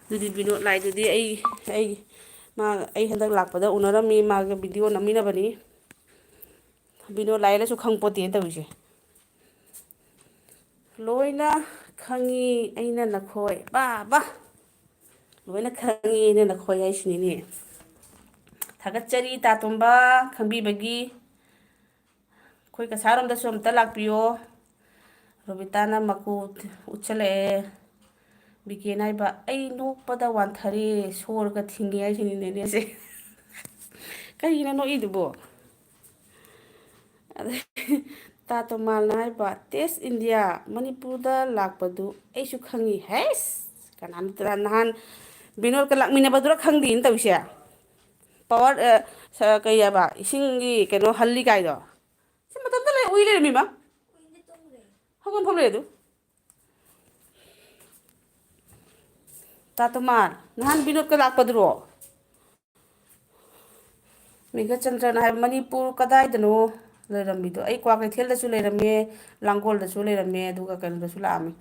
ꯑꯗꯨꯗꯤ ꯕꯤꯅꯣꯗ ꯂꯥꯏꯗꯨꯗꯤ ꯑꯩ, ꯑꯩ, ꯃꯥ, ꯑꯩ ꯍꯟꯗꯛ ꯂꯥꯛꯄꯗ ꯎꯅꯔꯝꯃꯤ, ꯃꯥꯒ ꯚꯤꯗꯤꯑꯣ ꯅꯝꯃꯤꯟꯅꯕꯅꯤ꯫ ꯕꯤꯅꯣꯗ ꯂꯥꯏ ꯂꯩꯁꯨ ꯈꯪꯄꯣꯠꯇꯦ ꯇꯧꯔꯤꯁꯦ꯫ "ꯂꯣꯏꯅ ꯈꯪꯉꯤ ꯑꯩꯅ ꯅꯈꯣꯏ", ꯕꯥ ꯕꯥ, "ꯂꯣꯏꯅ ꯈꯪꯉꯤ ꯑꯩꯅ ꯅꯈꯣꯏ" ꯍꯥꯏꯁꯤꯅꯤꯅꯦ꯫ ꯊꯥꯒꯠꯆꯔꯤ ꯇꯥ ꯇꯣꯝꯕ, ꯈꯪꯕꯤꯕꯒꯤ꯫ ꯑꯩꯈꯣꯏ ꯀꯁꯥꯔꯣꯝꯗꯁꯨ ꯑꯝꯇ ꯂꯥꯛꯄꯤꯌꯣ꯫ ꯔꯣꯕꯤꯇꯥꯅ ꯃꯀꯨ ꯎꯠꯁꯜꯂꯛꯑꯦ꯫ ꯕꯤꯀꯦꯅ ꯍꯥꯏꯕ, "ꯑꯩ ꯅꯣꯛꯄꯗ ꯋꯥꯟꯊꯔꯦ, ꯁꯣꯔꯒ ꯊꯤꯡꯉꯦ" ꯍꯥꯏꯁꯤꯅꯤꯅꯦ ꯅꯦꯁꯦ꯫ ꯀꯔꯤꯒꯤꯅꯣ ꯅꯣꯛꯏꯗꯨꯕꯣ? ꯑꯗꯩ ꯇꯥ ꯇꯣꯃꯥꯜꯅ ꯍꯥꯏꯕ, "ꯇꯦꯁ ꯏꯟꯗꯤꯌꯥ ꯃꯅꯤꯄꯨꯔꯗ ꯂꯥꯛꯄꯗꯨ ꯑꯩꯁꯨ ꯈꯪꯉꯤ"꯫ ꯍꯩꯁ! ꯀꯅꯥꯅꯣ ꯇꯔꯥ-, ꯅꯍꯥꯟ ꯕꯤꯅꯣꯗꯀ ꯂꯥꯛꯃꯤꯟꯅꯕꯗꯨꯔ ꯈꯪꯗꯦꯅ ꯇꯧꯔꯤꯁꯦ? ꯄꯋꯥꯔ, ꯑ, ꯁ-, ꯀꯩ ꯍꯥꯏꯕ, ꯏꯁꯤꯡꯒꯤ ꯀꯩꯅꯣ ꯍꯜꯂꯤ ꯀꯥꯏꯗꯣ, ꯁꯤ ꯃꯇꯣꯝꯇ ꯂꯩ, ꯎꯏ ꯂꯩꯔꯝꯃꯤꯃ꯫ ꯍꯧꯒꯠꯐꯝ ꯂꯩ ꯑꯗꯨ꯫ ꯇꯥ ꯇꯣꯃꯥꯔ, ꯅꯍꯥꯟ ꯕꯤꯅꯣꯗꯀ ꯂꯥꯛꯄꯗꯨꯔꯣ? ꯃꯦꯘꯆꯟꯗ꯭ꯔꯅ ꯍꯥꯏꯕ, "ꯃꯅꯤꯄꯨꯔ ꯀꯗꯥꯏꯗꯅꯣ ꯂꯩꯔꯝꯃꯤꯗꯣ?" ꯑꯩ ꯀ꯭ꯋꯥꯀꯩꯊꯦꯜꯗꯁꯨ ꯂꯩꯔꯝꯃꯦ, ꯂꯥꯡꯒꯣꯜꯗꯁꯨ ꯂꯩꯔꯝꯃꯦ, ꯑꯗꯨꯒ ꯀꯩꯅꯣꯗꯁꯨ ꯂꯥꯛꯑꯝꯃꯤ,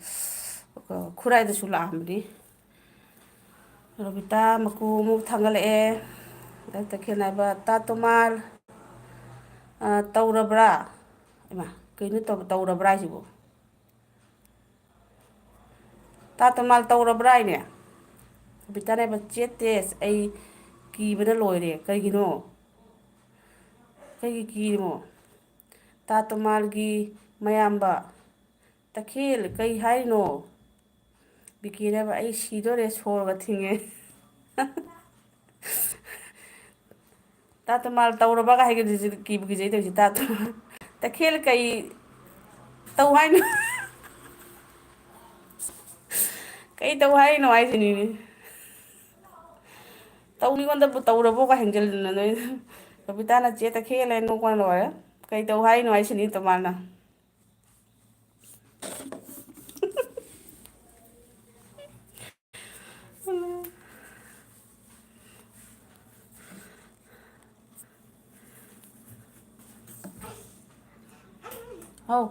ꯈꯨꯔꯥꯏꯗꯁꯨ ꯂꯥꯛꯑꯝꯕꯅꯤ꯫ ꯔꯣꯕꯤꯇꯥ ꯃꯀꯨ ꯑꯃꯨꯛ ꯊꯥꯡꯒꯠꯂꯛꯑꯦ꯫ ꯗꯥꯛꯇꯔ ꯈꯦꯟꯅꯥꯏꯕ, "ꯇꯥ ꯇꯣꯃꯥꯔ, ꯑ, ꯇꯧꯔꯕ꯭ꯔꯥ?" ꯏꯃꯥ, ꯀꯩꯅꯣ ꯇꯧ-, ꯇꯧꯔꯕ꯭ꯔꯥ ꯍꯥꯏꯁꯤꯕꯨ? "ꯇꯥ ꯇꯣꯃꯥꯔ ꯇꯧꯔꯕ꯭ꯔꯥ ꯍꯥꯏꯅꯦ?" ꯔꯣꯕꯤꯇꯥꯅ ꯍꯥꯏꯕ, "ꯆꯦꯠꯇꯦ, ꯑꯩ ꯀꯤꯕꯅ ꯂꯣꯏꯔꯦ꯫ ꯀꯩꯒꯤꯅꯣ? ꯀꯩꯒꯤ ꯀꯤꯔꯤꯃꯣ?" ꯇꯥ ꯇꯣꯃꯥꯔꯒꯤ ꯃꯌꯥꯝꯕ, "ꯇꯈꯦꯜ, ꯀꯩ ꯍꯥꯏꯔꯤꯅꯣ?" ꯕꯤꯀꯤꯅ ꯍꯥꯏꯕ, "ꯑꯩ ꯁꯤꯗꯣꯔꯦ, ꯁꯣꯔꯒ ꯊꯤꯡꯉꯦ꯫" ꯇꯥ ꯇꯣꯃꯥꯔ ꯇꯧꯔꯕꯒ ꯍꯥꯏꯒꯗ꯭ꯔꯤꯁꯤ ꯀꯤꯕꯨ ꯀꯤꯖꯩ ꯇꯧꯔꯤꯁꯤ꯫ ꯇꯥ ꯇꯣꯃꯥꯔ, "ꯇꯈꯦꯜ ꯀꯩ ꯇꯧ ꯍꯥꯏꯅꯣ?" "ꯀꯩ ꯇꯧ ꯍꯥꯏꯅꯣ ꯍꯥꯏꯁꯤꯅꯤꯅꯦ꯫ ꯇꯧ, ꯃꯤꯉꯣꯟꯗꯕꯨ ꯇꯧꯔꯕꯣꯒ ꯍꯦꯟꯖꯜꯗꯅ ꯅꯣꯏ꯫" ꯕꯕꯤꯇꯥꯅ ꯆꯦ ꯇꯈꯦꯜ ꯍꯥꯏꯅ ꯅꯣꯛꯄꯅ ꯂꯣꯏꯔꯦ꯫ "ꯀꯩ ꯇꯧ ꯍꯥꯏꯅꯣ ꯍꯥꯏꯁꯤꯅꯤ ꯇꯣꯃꯥꯔꯅ꯫" ꯍꯥꯎ꯫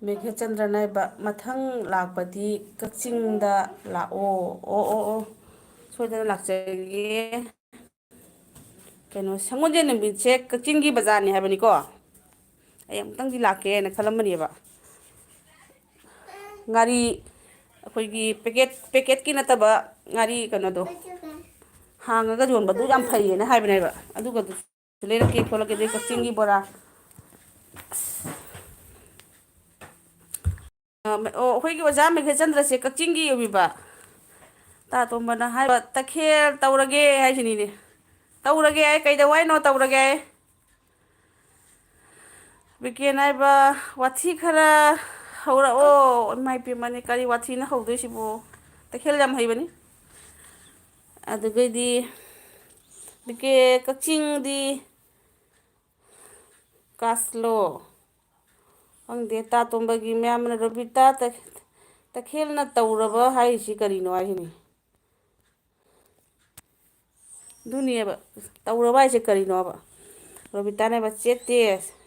ꯃꯦꯘꯆꯟꯗ꯭ꯔꯅ ꯍꯥꯏꯕ, "ꯃꯊꯪ ꯂꯥꯛꯄꯗꯤ ꯀꯛꯆꯤꯡꯗ ꯂꯥꯛꯑꯣ꯫" ꯑꯣ, ꯑꯣ, ꯑꯣ꯫ ꯁꯣꯏꯗꯅ ꯂꯥꯛꯆꯒꯦ꯫ ꯀꯩꯅꯣ, ꯁꯪꯒꯣꯜꯁꯦꯟ ꯅꯨꯃꯤꯠꯁꯦ ꯀꯛꯆꯤꯡꯒꯤ ꯕꯖꯥꯔꯅꯤ ꯍꯥꯏꯕꯅꯤꯀꯣ? ꯑꯩ ꯑꯃꯨꯛꯇꯪꯗꯤ ꯂꯥꯛꯀꯦꯅ ꯈꯜꯂꯝꯕꯅꯦꯕ꯫ ꯉꯥꯔꯤ, ꯑꯩꯈꯣꯏꯒꯤ ꯄꯦꯀꯦꯠ, ꯄꯦꯀꯦꯠꯀꯤ ꯅꯠꯇꯕ ꯉꯥꯔꯤ ꯀꯩꯅꯣꯗꯣ, ꯍꯥꯡꯉꯒ ꯌꯣꯟꯕꯗꯨ ꯌꯥꯝ ꯐꯩꯌꯦꯅ ꯍꯥꯏꯕꯅꯦꯕ꯫ ꯑꯗꯨꯒꯗꯨꯁꯨ ꯂꯩꯔꯛꯀꯦ ꯈꯣꯠꯂꯛꯀꯦ, ꯑꯗꯩ ꯀꯛꯆꯤꯡꯒꯤ ꯕꯣꯔꯥ꯫ ꯑ, ꯑꯣ, ꯑꯩꯈꯣꯏꯒꯤ ꯑꯣꯖꯥ ꯃꯦꯘꯆꯟꯗ꯭ꯔꯁꯦ ꯀꯛꯆꯤꯡꯒꯤ ꯑꯣꯏꯕꯤꯕ꯫ ꯇꯥ ꯇꯣꯝꯕꯅ ꯍꯥꯏꯕ, "ꯇꯈꯦꯜ ꯇꯧꯔꯒꯦ" ꯍꯥꯏꯁꯤꯅꯤꯅꯦ꯫ "ꯇꯧꯔꯒꯦ" ꯍꯥꯏ, "ꯀꯩꯗꯧ ꯍꯥꯏꯅꯣ ꯇꯧꯔꯒꯦ" ꯍꯥꯏ꯫ ꯕꯤꯀꯦꯟ ꯍꯥꯏꯕ, "ꯋꯥꯊꯤ ꯈꯔ ꯍꯧꯔꯛꯑꯣ꯫" ꯏꯃꯥ ꯏꯄꯦꯝꯃꯅꯤ, ꯀꯔꯤ ꯋꯥꯊꯤꯅ ꯍꯧꯗꯣꯏꯁꯤꯕꯨ? ꯇꯈꯦꯜ ꯌꯥꯝ ꯍꯩꯕꯅꯤ꯫ ꯑꯗꯨꯒꯩꯗꯤ ꯕꯤ ꯀꯦ ꯀꯛꯆꯤꯡꯗꯤ ꯀꯥꯁꯂꯣ꯫ ꯈꯪꯗꯦ, ꯇꯥ ꯇꯣꯝꯕꯒꯤ ꯃꯌꯥꯝꯕꯅ ꯔꯣꯕꯤꯇꯥ ꯇ-, ꯇꯈꯦꯜꯅ ꯇꯧꯔꯕ ꯍꯥꯏꯔꯤꯁꯤ ꯀꯔꯤꯅꯣ ꯍꯥꯏꯁꯤꯅꯤ꯫ ꯑꯗꯨꯅꯦꯕ, ꯇꯧꯔꯕ ꯍꯥꯏꯁꯦ ꯀꯔꯤꯅꯣꯕ? ꯔꯣꯕꯤꯇꯥꯅꯦꯕ, "ꯆꯦꯠꯇꯦ,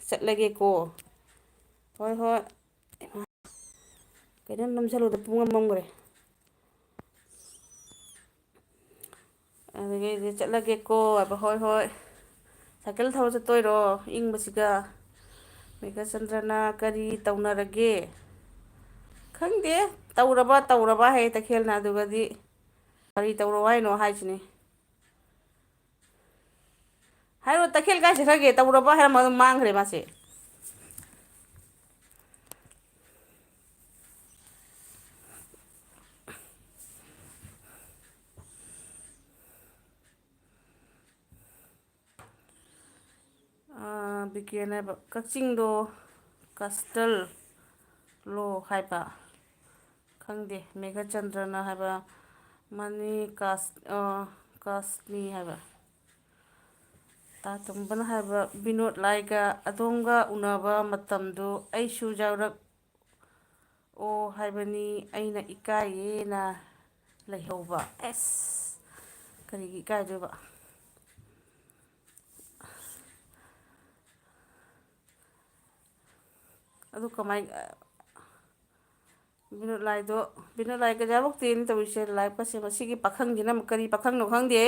ꯆꯠꯂꯒꯦꯀꯣ"꯫ "ꯍꯣꯏ, ꯍꯣꯏ"꯫ ꯀꯩꯅꯣꯝ ꯅꯝꯁꯜꯂꯨꯗ ꯄꯨꯡꯃꯝ ꯃꯝꯈ꯭ꯔꯦ꯫ ꯑꯗꯨꯗꯒꯤꯗꯤ ꯆꯠꯂꯒꯦꯀꯣ ꯍꯥꯏꯕ, "ꯍꯣꯏ, ꯍꯣꯏ"꯫ ꯁꯥꯏꯀꯜ ꯊꯧꯔ ꯆꯠꯇꯣꯏꯔꯣ ꯏꯪꯕꯁꯤꯒ? ꯃꯦꯘꯆꯟꯗ꯭ꯔꯅ, "ꯀꯔꯤ ꯇꯧꯅꯔꯒꯦ?" "ꯈꯪꯗꯦ, ꯇꯧꯔꯕ ꯇꯧꯔꯕ" ꯍꯥꯏꯌꯦ ꯇꯈꯦꯜꯅ꯫ ꯑꯗꯨꯒꯗꯤ ꯀꯔꯤ ꯇꯧꯔꯣ ꯍꯥꯏꯅꯣ ꯍꯥꯏꯁꯤꯅꯤ꯫ ꯍꯥꯏꯔꯣ, ꯇꯈꯦꯜ ꯀꯥꯏ ꯆꯠꯈ꯭ꯔꯒꯦ? ꯇꯧꯔꯕ ꯍꯥꯏꯔꯝꯃꯒ ꯑꯗꯨꯝ ꯃꯥꯡꯈ꯭ꯔꯦ ꯃꯥꯁꯦ꯫ ꯑꯥ, ꯕꯤꯀꯦꯟ ꯍꯥꯏꯕ, "ꯀꯛꯆꯤꯡꯗꯣ ꯀꯁꯇꯜ ꯂꯣ" ꯍꯥꯏꯕ꯫ ꯈꯪꯗꯦ꯫ ꯃꯦꯘꯆꯟꯗ꯭ꯔꯅ ꯍꯥꯏꯕ, "ꯃꯅꯤ ꯀꯥꯁ-, ꯑꯥ, ꯀꯥꯁꯅꯤ" ꯍꯥꯏꯕ꯫ ꯇꯥ ꯇꯣꯝꯕꯅ ꯍꯥꯏꯕ, "ꯕꯤꯅꯣꯗ ꯂꯥꯏꯒ ꯑꯗꯣꯝꯒ ꯎꯅꯕ ꯃꯇꯝꯗꯨ ꯑꯩꯁꯨ ꯌꯥꯎꯔꯛ-, ꯑꯣ ꯍꯥꯏꯕꯅꯤ, ꯑꯩꯅ ꯏꯀꯥꯏꯌꯦꯅ ꯂꯩꯍꯧꯕ"꯫ ꯑꯦꯁ! ꯀꯔꯤꯒꯤ ꯏꯀꯥꯏꯗꯣꯏꯕ? ꯑꯗꯨ ꯀꯃꯥꯏ-, ꯕꯤꯅꯣꯗ ꯂꯥꯏꯗꯣ, ꯕꯤꯅꯣꯗ ꯂꯥꯏ ꯀꯩꯗꯧꯕꯛꯇꯦꯅ ꯇꯧꯔꯤꯁꯦ? ꯂꯥꯏꯔꯤꯛ ꯄꯁꯦ ꯃꯁꯤꯒꯤ ꯄꯥꯈꯪꯁꯤꯅ ꯀꯔꯤ ꯄꯥꯈꯪꯅꯣ ꯈꯪꯗꯦ꯫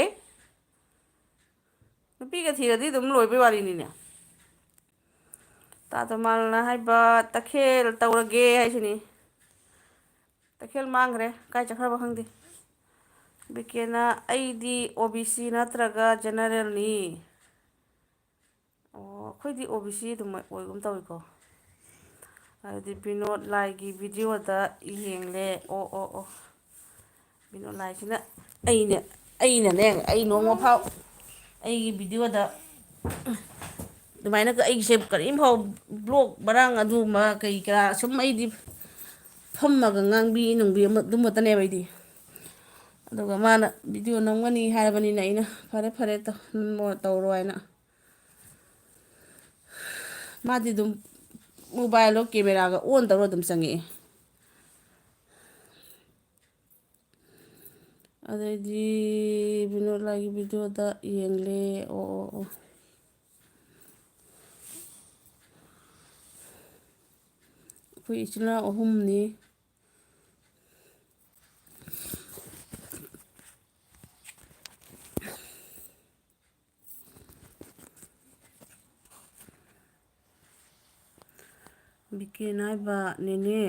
ꯅꯨꯄꯤꯒ ꯊꯤꯔꯗꯤ ꯑꯗꯨꯝ ꯂꯣꯏꯕꯩ ꯋꯥꯔꯤꯅꯤꯅꯦ꯫ ꯇꯥ ꯇꯣꯃꯥꯜꯅ ꯍꯥꯏꯕ, "ꯇꯈꯦꯜ ꯇꯧꯔꯒꯦ" ꯍꯥꯏꯁꯤꯅꯤ꯫ ꯇꯈꯦꯜ ꯃꯥꯡꯈ꯭ꯔꯦ, ꯀꯥꯏ ꯆꯠꯈ꯭ꯔꯕ ꯈꯪꯗꯦ꯫ ꯕꯤꯀꯦꯅ, "ꯑꯩꯗꯤ ꯑꯣ ꯕꯤ ꯁꯤ ꯅꯠꯇ꯭ꯔꯒ ꯖꯦꯅꯔꯦꯜꯅꯤ"꯫ ꯑꯣ, ꯑꯩꯈꯣꯏꯗꯤ ꯑꯣ ꯕꯤ ꯁꯤ ꯑꯗꯨꯝ ꯑꯣꯏꯒꯨꯝ ꯇꯧꯏꯀꯣ꯫ ꯑꯗꯨꯗꯤ ꯕꯤꯅꯣꯗ ꯂꯥꯏꯒꯤ ꯚꯤꯗꯤꯑꯣꯗ ꯌꯦꯡꯂꯦ꯫ ꯑꯣ, ꯑꯣ, ꯑꯣ꯫ ꯕꯤꯅꯣꯗ ꯂꯥꯏꯁꯤꯅ ꯑꯩꯅ, ꯑꯩꯅꯅꯦ, ꯑꯩ ꯅꯣꯡꯃ ꯐꯥꯎ ꯑꯩꯒꯤ ꯚꯤꯗꯤꯑꯣꯗ ꯑꯗꯨꯃꯥꯏꯅ ꯑꯩꯒꯤꯁꯦ ꯀꯔꯤꯝ ꯐꯥꯎ ꯕ꯭ꯂꯣꯛ ꯃꯔꯥꯡ ꯑꯗꯨꯒꯨꯝꯕ ꯀꯔꯤ ꯀꯔꯥ ꯁꯨꯝ ꯑꯩꯗꯤ ꯐꯝꯃꯒ ꯉꯥꯡꯕꯤ ꯅꯨꯡꯕꯤ ꯑꯃ ꯑꯗꯨꯝꯕꯇꯅꯦꯕ ꯑꯩꯗꯤ꯫ ꯑꯗꯨꯒ ꯃꯥꯅ ꯚꯤꯗꯤꯑꯣ ꯅꯝꯒꯅꯤ ꯍꯥꯏꯔꯕꯅꯤꯅ ꯑꯩꯅ "ꯐꯔꯦ, ꯐꯔꯦ, ꯇꯧ-, ꯅꯝꯃꯣ, ꯇꯧꯔꯣ" ꯍꯥꯏꯅ꯫ ꯃꯥꯗꯤ ꯑꯗꯨꯝ ꯃꯣꯕꯥꯏꯜꯗꯣ ꯀꯦꯃꯦꯔꯥꯒ ꯑꯣꯟ ꯇꯧꯔ ꯑꯗꯨꯝ ꯆꯪꯉꯛꯑꯦ꯫ ꯑꯗꯩꯗꯤ ꯕꯤꯅꯣꯗ ꯂꯥꯏꯒꯤ ꯚꯤꯗꯤꯑꯣꯗ ꯌꯦꯡꯂꯦ꯫ ꯑꯣ, ꯑꯣ, ꯑꯣ꯫ ꯑꯩꯈꯣꯏ ꯏꯆꯤꯜ ꯏꯅꯥꯎ ꯑꯍꯨꯝꯅꯤ꯫ ꯕꯤꯀꯦꯟ ꯍꯥꯏꯕ, "ꯅꯦꯅꯦ,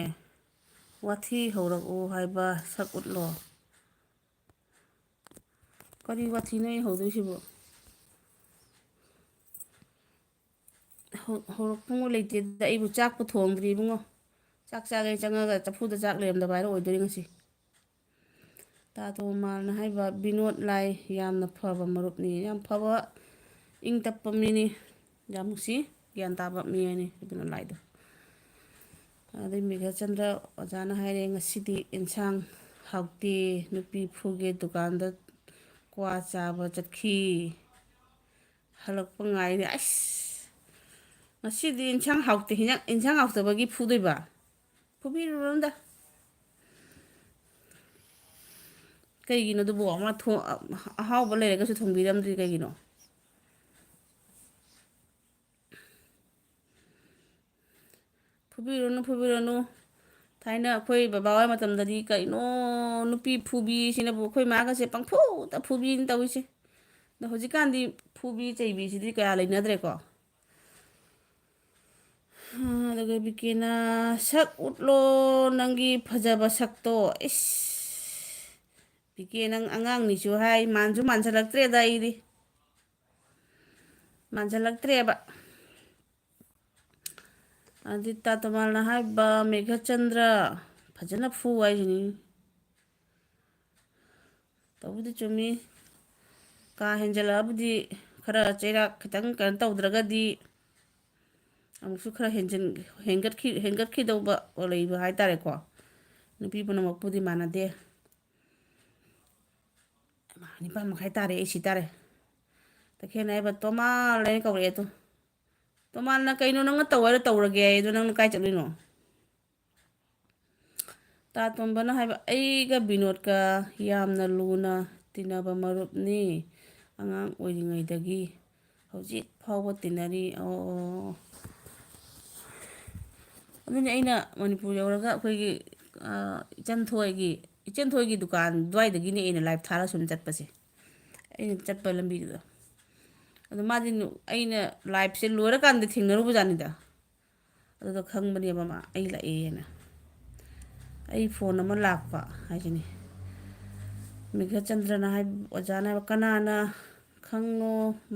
ꯋꯥꯊꯤ ꯍꯧꯔꯛꯎ ꯍꯥꯏꯕ ꯁꯛ ꯎꯠꯂꯣ"꯫ ꯀꯔꯤ ꯋꯥꯊꯤꯅꯣ ꯑꯩ ꯍꯧꯗꯣꯏꯁꯤꯕꯣ? ꯍꯧ-, ꯍꯧꯔꯛꯐꯝꯒ ꯂꯩꯇꯦꯗ꯫ ꯑꯩꯕꯨ ꯆꯥꯛꯄꯨ ꯊꯣꯡꯗ꯭ꯔꯤ ꯏꯕꯨꯡꯉꯣ꯫ ꯆꯥꯛ ꯆꯥꯒꯦ ꯆꯪꯉꯒ ꯆꯐꯨꯗ ꯆꯥꯛ ꯂꯩꯔꯝꯗꯕ ꯍꯥꯏꯔꯣ ꯑꯣꯏꯗꯣꯏꯅꯤ ꯉꯁꯤ꯫ ꯇꯥ ꯇꯣꯃꯥꯜꯅ ꯍꯥꯏꯕ, "ꯕꯤꯅꯣꯗ ꯂꯥꯏ ꯌꯥꯝꯅ ꯐꯕ ꯃꯔꯨꯞꯅꯤ"꯫ ꯌꯥꯝ ꯐꯕ, ꯏꯪ ꯇꯞꯄ ꯃꯤꯅꯤ꯫ ꯌꯥꯝ ꯅꯨꯡꯁꯤ, ꯒ꯭ꯌꯥꯟ ꯇꯥꯕ ꯃꯤ ꯍꯥꯏꯅꯤ ꯕꯤꯅꯣꯗ ꯂꯥꯏꯗꯣ꯫ ꯑꯗꯩ ꯃꯦꯘꯆꯟꯗ꯭ꯔ ꯑꯣꯖꯥꯅ ꯍꯥꯏꯔꯦ, "ꯉꯁꯤꯗꯤ ꯑꯦꯟꯁꯥꯡ ꯍꯥꯎꯇꯦ, ꯅꯨꯄꯤ ꯐꯨꯒꯦ ꯗꯨꯀꯥꯟꯗ ꯀ꯭ꯋꯥ ꯆꯥꯕ ꯆꯠꯈꯤ, ꯍꯜꯂꯛꯄ ꯉꯥꯏꯔꯤ"꯫ ꯑꯁ, ꯉꯁꯤꯗꯤ ꯑꯦꯟꯁꯥꯡ ꯍꯥꯎꯇꯦ, ꯍꯤꯟꯖꯥꯡ, ꯑꯦꯟꯁꯥꯡ ꯍꯥꯎꯇꯕꯒꯤ ꯐꯨꯗꯣꯏꯕ? ꯐꯨꯕꯤꯔꯨꯔꯣꯗ꯫ ꯀꯩꯒꯤꯅꯣ ꯑꯗꯨꯕꯨ? ꯑꯃ ꯊꯣ-, ꯑꯍꯥꯎꯕ ꯂꯩꯔꯒꯁꯨ ꯊꯣꯡꯕꯤꯔꯝꯗ꯭ꯔꯤ ꯀꯩꯒꯤꯅꯣ? ꯐꯨꯕꯤꯔꯨꯅꯨ, ꯐꯨꯕꯤꯔꯨꯅꯨ꯫ ꯊꯥꯏꯅ ꯑꯩꯈꯣꯏ ꯕꯕꯥ ꯍꯣꯏ ꯃꯇꯝꯗꯗꯤ ꯀꯩꯅꯣ, ꯅꯨꯄꯤ ꯐꯨꯕꯤꯁꯤꯅꯕꯨ ꯑꯩꯈꯣꯏ ꯃꯥꯒꯁꯦ ꯄꯪꯐꯨꯗ ꯐꯨꯕꯤꯅ ꯇꯧꯔꯤꯁꯦ꯫ ꯑꯗꯣ ꯍꯧꯖꯤꯛꯀꯥꯟꯗꯤ ꯐꯨꯕꯤ ꯆꯩꯕꯤꯁꯤꯗꯤ ꯀꯌꯥ ꯂꯩꯅꯗ꯭ꯔꯦꯀꯣ꯫ ꯑꯗꯨꯒ ꯕꯤꯀꯦꯅ, "ꯁꯛ ꯎꯠꯂꯣ, ꯅꯪꯒꯤ ꯐꯖꯕ ꯁꯛꯇꯣ"꯫ ꯏꯁ, ꯕꯤꯀꯦ, ꯅꯪ ꯑꯉꯥꯡꯅꯤꯁꯨ ꯍꯥꯏ, ꯃꯥꯟꯁꯨ ꯃꯥꯟꯁꯤꯜꯂꯛꯇ꯭ꯔꯦꯗ ꯑꯩꯗꯤ꯫ ꯃꯥꯟꯁꯤꯜꯂꯛꯇ꯭ꯔꯦꯕ꯫ ꯑꯗꯤ ꯇꯥ ꯇꯣꯃꯥꯜꯅ ꯍꯥꯏꯕ, "ꯃꯦꯘꯆꯟꯗ꯭ꯔ ꯐꯖꯅ ꯐꯨ" ꯍꯥꯏꯁꯤꯅꯤ꯫ ꯇꯧꯕꯨꯗꯤ ꯆꯨꯝꯃꯤ꯫ ꯀꯥ ꯍꯦꯟꯖꯜꯂꯛꯑꯕꯨꯗꯤ, ꯈꯔ ꯆꯩꯔꯥꯛ ꯈꯤꯇꯪ ꯀꯩꯅꯣ ꯇꯧꯗ꯭ꯔꯒꯗꯤ ꯑꯃꯨꯛꯁꯨ ꯈꯔ ꯍꯦꯟꯖꯤꯟ-, ꯍꯦꯟꯒꯠꯈꯤ-, ꯍꯦꯟꯒꯠꯈꯤꯗꯧꯕ ꯂꯩꯕ ꯍꯥꯏꯇꯥꯔꯦꯀꯣ꯫ ꯅꯨꯄꯤ ꯄꯨꯝꯅꯃꯛꯄꯨꯗꯤ ꯃꯥꯟꯅꯗꯦ꯫ ꯅꯤꯄꯥꯟ ꯃꯈꯥꯏ ꯇꯥꯔꯦ, ꯑꯩ ꯁꯤ ꯇꯥꯔꯦ꯫ ꯇꯈꯦꯜꯅ ꯍꯥꯏꯕ, "ꯇꯣꯃꯥꯜ" ꯍꯥꯏꯅ ꯀꯧꯔꯛꯑꯦ ꯑꯗꯣ꯫ "ꯇꯣꯃꯥꯜꯅ ꯀꯩꯅꯣ ꯅꯪꯅ ꯇꯧ ꯍꯥꯏꯔꯣ ꯇꯧꯔꯒꯦ ꯍꯥꯏ, ꯑꯗꯣ ꯅꯪꯅ ꯀꯥꯏ ꯆꯠꯂꯨꯏꯅꯣ?" ꯇꯥ ꯇꯣꯝꯕꯅ ꯍꯥꯏꯕ, "ꯑꯩꯒ ꯕꯤꯅꯣꯗꯀ ꯌꯥꯝꯅ ꯂꯨꯅ ꯇꯤꯟꯅꯕ ꯃꯔꯨꯞꯅꯤ꯫ ꯑꯉꯥꯡ ꯑꯣꯏꯔꯤꯉꯩꯗꯒꯤ ꯍꯧꯖꯤꯛ ꯐꯥꯎꯕ ꯇꯤꯟꯅꯔꯤ꯫" ꯑꯣ, ꯑꯗꯨꯅꯤ ꯑꯩꯅ ꯃꯅꯤꯄꯨꯔ ꯌꯧꯔꯒ ꯑꯩꯈꯣꯏꯒꯤ, ꯑ, ꯏꯆꯟ ꯊꯣꯏꯒꯤ, ꯏꯆꯟ ꯊꯣꯏꯒꯤ ꯗꯨꯀꯥꯟ ꯑꯗꯨꯋꯥꯏꯗꯒꯤꯅꯦ ꯑꯩꯅ ꯂꯥꯏꯚ ꯊꯥꯔ ꯁꯨꯝ ꯆꯠꯄꯁꯦ꯫ ꯑꯩꯅ ꯆꯠꯄ ꯂꯝꯕꯤꯗꯨꯗ꯫ ꯑꯗꯣ ꯃꯥꯗꯤ ꯅꯨ-, ꯑꯩꯅ ꯂꯥꯏꯚꯁꯦ ꯂꯣꯏꯔꯀꯥꯟꯗ ꯊꯦꯡꯅꯔꯨꯕꯖꯥꯠꯅꯤꯗ꯫ ꯑꯗꯨꯗ ꯈꯪꯕꯅꯦꯕ ꯃꯥ ꯑꯩ ꯂꯥꯛꯑꯦꯅ꯫ ꯑꯩ ꯐꯣꯟ ꯑꯃ ꯂꯥꯛꯄ ꯍꯥꯏꯁꯤꯅꯤ꯫ ꯃꯦꯘꯆꯟꯗ꯭ꯔꯅ ꯍꯥꯏ, ꯑꯣꯖꯥꯅ ꯍꯥꯏꯕ, "ꯀꯅꯥꯅ ꯈꯪꯅꯣ,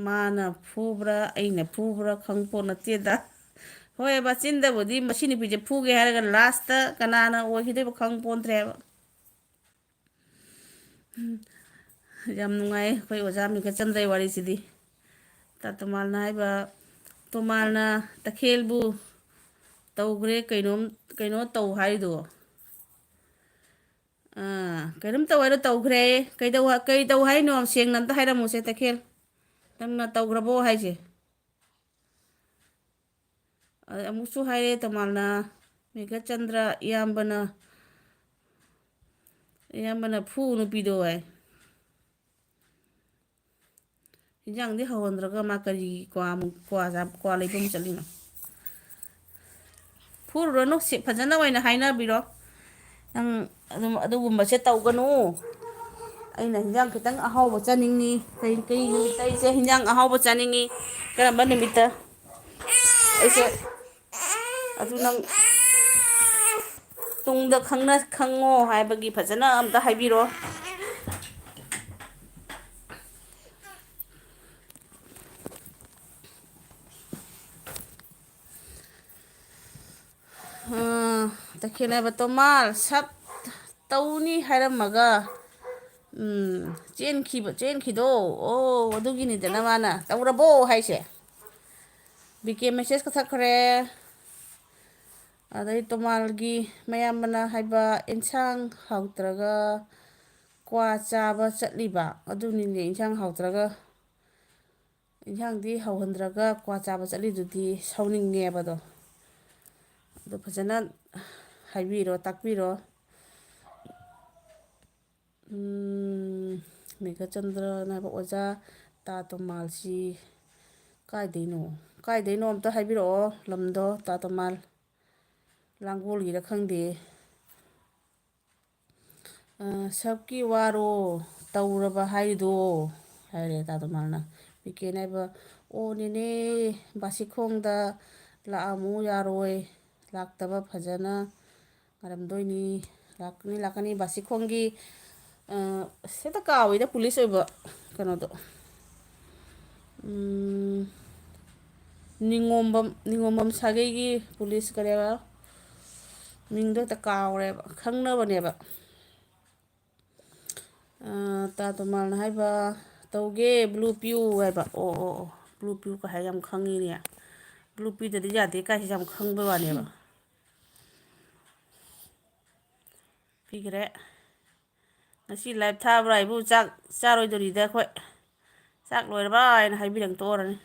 ꯃꯥꯅ ꯐꯨꯕ꯭ꯔꯥ, ꯑꯩꯅ ꯐꯨꯕ꯭ꯔꯥ ꯈꯪ ꯄꯣꯠ ꯅꯠꯇꯦꯗ꯫" ꯍꯣꯏ, ꯃꯆꯤꯟꯗꯕꯨꯗꯤ ꯃꯁꯤ ꯅꯨꯄꯤꯁꯦ ꯐꯨꯒꯦ ꯍꯥꯏꯔꯒ ꯂꯥꯁꯇ ꯀꯅꯥꯅ ꯑꯣꯏꯈꯤꯗꯣꯏꯕ ꯈꯪ ꯄꯣꯟꯗ꯭ꯔꯦꯕ꯫ ꯎꯝ, ꯌꯥꯝ ꯅꯨꯡꯉꯥꯏ ꯑꯩꯈꯣꯏ ꯑꯣꯖꯥ ꯃꯤꯀꯆꯟꯗ꯭ꯔꯩ ꯋꯥꯔꯤꯁꯤꯗꯤ꯫ ꯇꯥ ꯇꯣꯃꯥꯜꯅ ꯍꯥꯏꯕ, "ꯇꯣꯃꯥꯜꯅ ꯇꯈꯦꯜꯕꯨ ꯇꯧꯈ꯭ꯔꯦ, ꯀꯩꯅꯣꯝ, ꯀꯩꯅꯣ ꯇꯧ ꯍꯥꯏꯔꯤꯗꯣ?" ꯑꯥ, "ꯀꯩꯅꯣꯝ ꯇꯧ ꯍꯥꯏꯔꯣ ꯇꯧꯈ꯭ꯔꯦ꯫ ꯀꯩꯗꯧ-, ꯀꯩ ꯇꯧ ꯍꯥꯏꯅꯣ? ꯁꯦꯡꯅ ꯑꯝꯇ ꯍꯥꯏꯔꯝꯃꯨꯁꯦ ꯇꯈꯦꯜ꯫ ꯅꯪꯅ ꯇꯧꯈ꯭ꯔꯕꯣ ꯍꯥꯏꯁꯦ?" ꯑꯗꯩ ꯑꯃꯨꯛꯁꯨ ꯍꯥꯏꯔꯦ ꯇꯣꯃꯥꯜꯅ, "ꯃꯦꯘꯆꯟꯗ꯭ꯔ ꯏꯌꯥꯝꯕꯅ, ꯏꯌꯥꯝꯕꯅ ꯐꯨ ꯅꯨꯄꯤꯗꯣ" ꯍꯥꯏ꯫ ꯍꯤꯟꯖꯥꯡꯗꯤ ꯍꯧꯍꯟꯗ꯭ꯔꯒ ꯃꯥ ꯀꯔꯤ ꯀ꯭ꯋꯥ ꯑꯃꯨꯛ, ꯀ꯭ꯋꯥ ꯆꯥ-, ꯀ꯭ꯋꯥ ꯂꯩꯕ ꯑꯃꯨꯛ ꯆꯠꯂꯤꯅꯣ? ꯐꯨꯔꯨꯔꯅꯨ, ꯁꯤ ꯐꯖꯅ ꯑꯣꯏꯅ ꯍꯥꯏꯅꯕꯤꯔꯣ꯫ ꯅꯪ ꯑꯗꯨꯝ ꯑꯗꯨꯒꯨꯝꯕꯁꯦ ꯇꯧꯒꯅꯨ꯫ ꯑꯩꯅ ꯍꯤꯟꯖꯥꯡ ꯈꯤꯇꯪ ꯑꯍꯥꯎꯕ ꯆꯥꯅꯤꯡꯉꯤ꯫ ꯀꯩ, ꯀꯩ ꯅꯨꯃꯤꯠꯇ ꯑꯩꯁꯦ ꯍꯤꯟꯖꯥꯡ ꯑꯍꯥꯎꯕ ꯆꯥꯅꯤꯡꯉꯤ? ꯀꯔꯝꯕ ꯅꯨꯃꯤꯠꯇ? ꯑꯩꯁꯦ ꯑꯗꯨ ꯅꯪ ꯇꯨꯡꯗ ꯈꯪꯅ-, ꯈꯪꯉꯣ ꯍꯥꯏꯕꯒꯤ ꯐꯖꯅ ꯑꯝꯇ ꯍꯥꯏꯕꯤꯔꯣ꯫ ꯑꯥ, ꯇꯈꯦꯜ ꯍꯥꯏꯕ ꯇꯣꯃꯥꯜ ꯁꯛ ꯇꯧꯅꯤ ꯍꯥꯏꯔꯝꯃꯒ, ꯎꯝ, ꯆꯦꯟꯈꯤꯕ, ꯆꯦꯟꯈꯤꯗꯣ, ꯑꯣ, ꯑꯗꯨꯒꯤꯅꯤꯗꯅ ꯃꯥꯅ "ꯇꯧꯔꯕꯣ?" ꯍꯥꯏꯁꯦ꯫ ꯕꯤ ꯀꯦ ꯃꯦꯁꯦꯖ ꯀꯛꯊꯠꯈ꯭ꯔꯦ꯫ ꯑꯗꯩ ꯇꯣꯃꯥꯜꯒꯤ ꯃꯌꯥꯝꯕꯅ ꯍꯥꯏꯕ, "ꯑꯦꯟꯁꯥꯡ ꯍꯥꯎꯇ꯭ꯔꯒ ꯀ꯭ꯋꯥ ꯆꯥꯕ ꯆꯠꯂꯤꯕ ꯑꯗꯨꯅꯤꯅꯦ, ꯏꯟꯁꯥꯡ ꯍꯥꯎꯇ꯭ꯔꯒ, ꯏꯟꯁꯥꯡꯗꯤ ꯍꯧꯍꯟꯗ꯭ꯔꯒ ꯀ꯭ꯋꯥ ꯆꯥꯕ ꯆꯠꯂꯤꯗꯨꯗꯤ ꯁꯥꯎꯅꯤꯡꯉꯦꯕꯗꯣ꯫ ꯑꯗꯨ ꯐꯖꯅ ꯍꯥꯏꯕꯤꯔꯣ, ꯇꯥꯛꯄꯤꯔꯣ꯫ ꯎꯝ, ꯃꯦꯘꯆꯟꯗ꯭ꯔꯅ ꯍꯥꯏꯕ ꯑꯣꯖꯥ ꯇꯥ ꯇꯣꯃꯥꯜꯁꯤ ꯀꯥꯏꯗꯩꯅꯣ? ꯀꯥꯏꯗꯩꯅꯣ ꯑꯝꯇ ꯍꯥꯏꯕꯤꯔꯛꯑꯣ ꯂꯝꯗꯣ, ꯇꯥ ꯇꯣꯃꯥꯜ꯫ ꯂꯥꯡꯒꯣꯜꯒꯤꯔ ꯈꯪꯗꯦ꯫ ꯑ, "ꯁꯛꯀꯤ ꯋꯥꯔꯣ ꯇꯧꯔꯕ ꯍꯥꯏꯗꯣ?" ꯍꯥꯏꯔꯦ ꯇꯥ ꯇꯣꯃꯥꯜꯅ꯫ ꯕꯤꯀꯦꯟ ꯍꯥꯏꯕ, "ꯑꯣ ꯅꯦꯅꯦ, ꯕꯥꯁꯤꯈꯣꯡꯗ ꯂꯥꯛꯑꯝꯃꯨ ꯌꯥꯔꯣꯏ, ꯂꯥꯛꯇꯕ ꯐꯖꯅ ꯉꯥꯏꯔꯝꯗꯣꯏꯅꯤ, ꯂꯥꯛꯀꯅꯤ, ꯂꯥꯛꯀꯅꯤ꯫ ꯕꯥꯁꯤꯈꯣꯡꯒꯤ, ꯑ, ꯑꯁ, ꯍꯦꯛꯇ ꯀꯥꯎꯋꯤꯗ ꯄꯨꯂꯤꯁ ꯑꯣꯏꯕ ꯀꯩꯅꯣꯗꯣ꯫ ꯎꯝ, ꯅꯤꯉꯣꯝꯕꯝ, ꯅꯤꯉꯣꯝꯕꯝ ꯁꯥꯒꯩꯒꯤ ꯄꯨꯂꯤꯁ ꯀꯔꯤꯕ? ꯃꯤꯡꯗꯣ ꯍꯦꯛꯇ ꯀꯥꯎꯔꯦꯕ, ꯈꯪꯅꯕꯅꯦꯕ꯫ ꯑ, ꯇꯥ ꯇꯣꯃꯥꯜꯅ ꯍꯥꯏꯕ, "ꯇꯧꯒꯦ, ꯕ꯭ꯂꯨ ꯄꯤꯌꯨ" ꯍꯥꯏꯕ꯫ ꯑꯣ, ꯑꯣ, ꯑꯣ, ꯕ꯭ꯂꯨ ꯄꯤꯌꯨ ꯀ ꯍꯥꯏ ꯌꯥꯝ ꯈꯪꯉꯤꯅꯦ꯫ ꯕ꯭ꯂꯨ ꯄꯤꯗꯗꯤ ꯌꯥꯗꯦ ꯀꯥꯏꯁꯤ ꯌꯥꯝ ꯈꯪꯕꯩ ꯋꯥꯅꯦꯕ꯫ ꯄꯤꯈ꯭ꯔꯦ꯫ ꯉꯁꯤ ꯂꯥꯏꯞ ꯊꯥꯕ꯭ꯔꯥ ꯍꯥꯏꯕꯨ ꯆꯥꯛ ꯆꯥꯔꯣꯏꯗꯣꯔꯤꯗ ꯑꯩꯈꯣꯏ꯫ ꯆꯥꯛ ꯂꯣꯏꯔꯕ ꯍꯥꯏꯅ ꯍꯥꯏꯕꯤꯔꯪ ꯇꯣꯛꯑꯔꯅꯤ꯫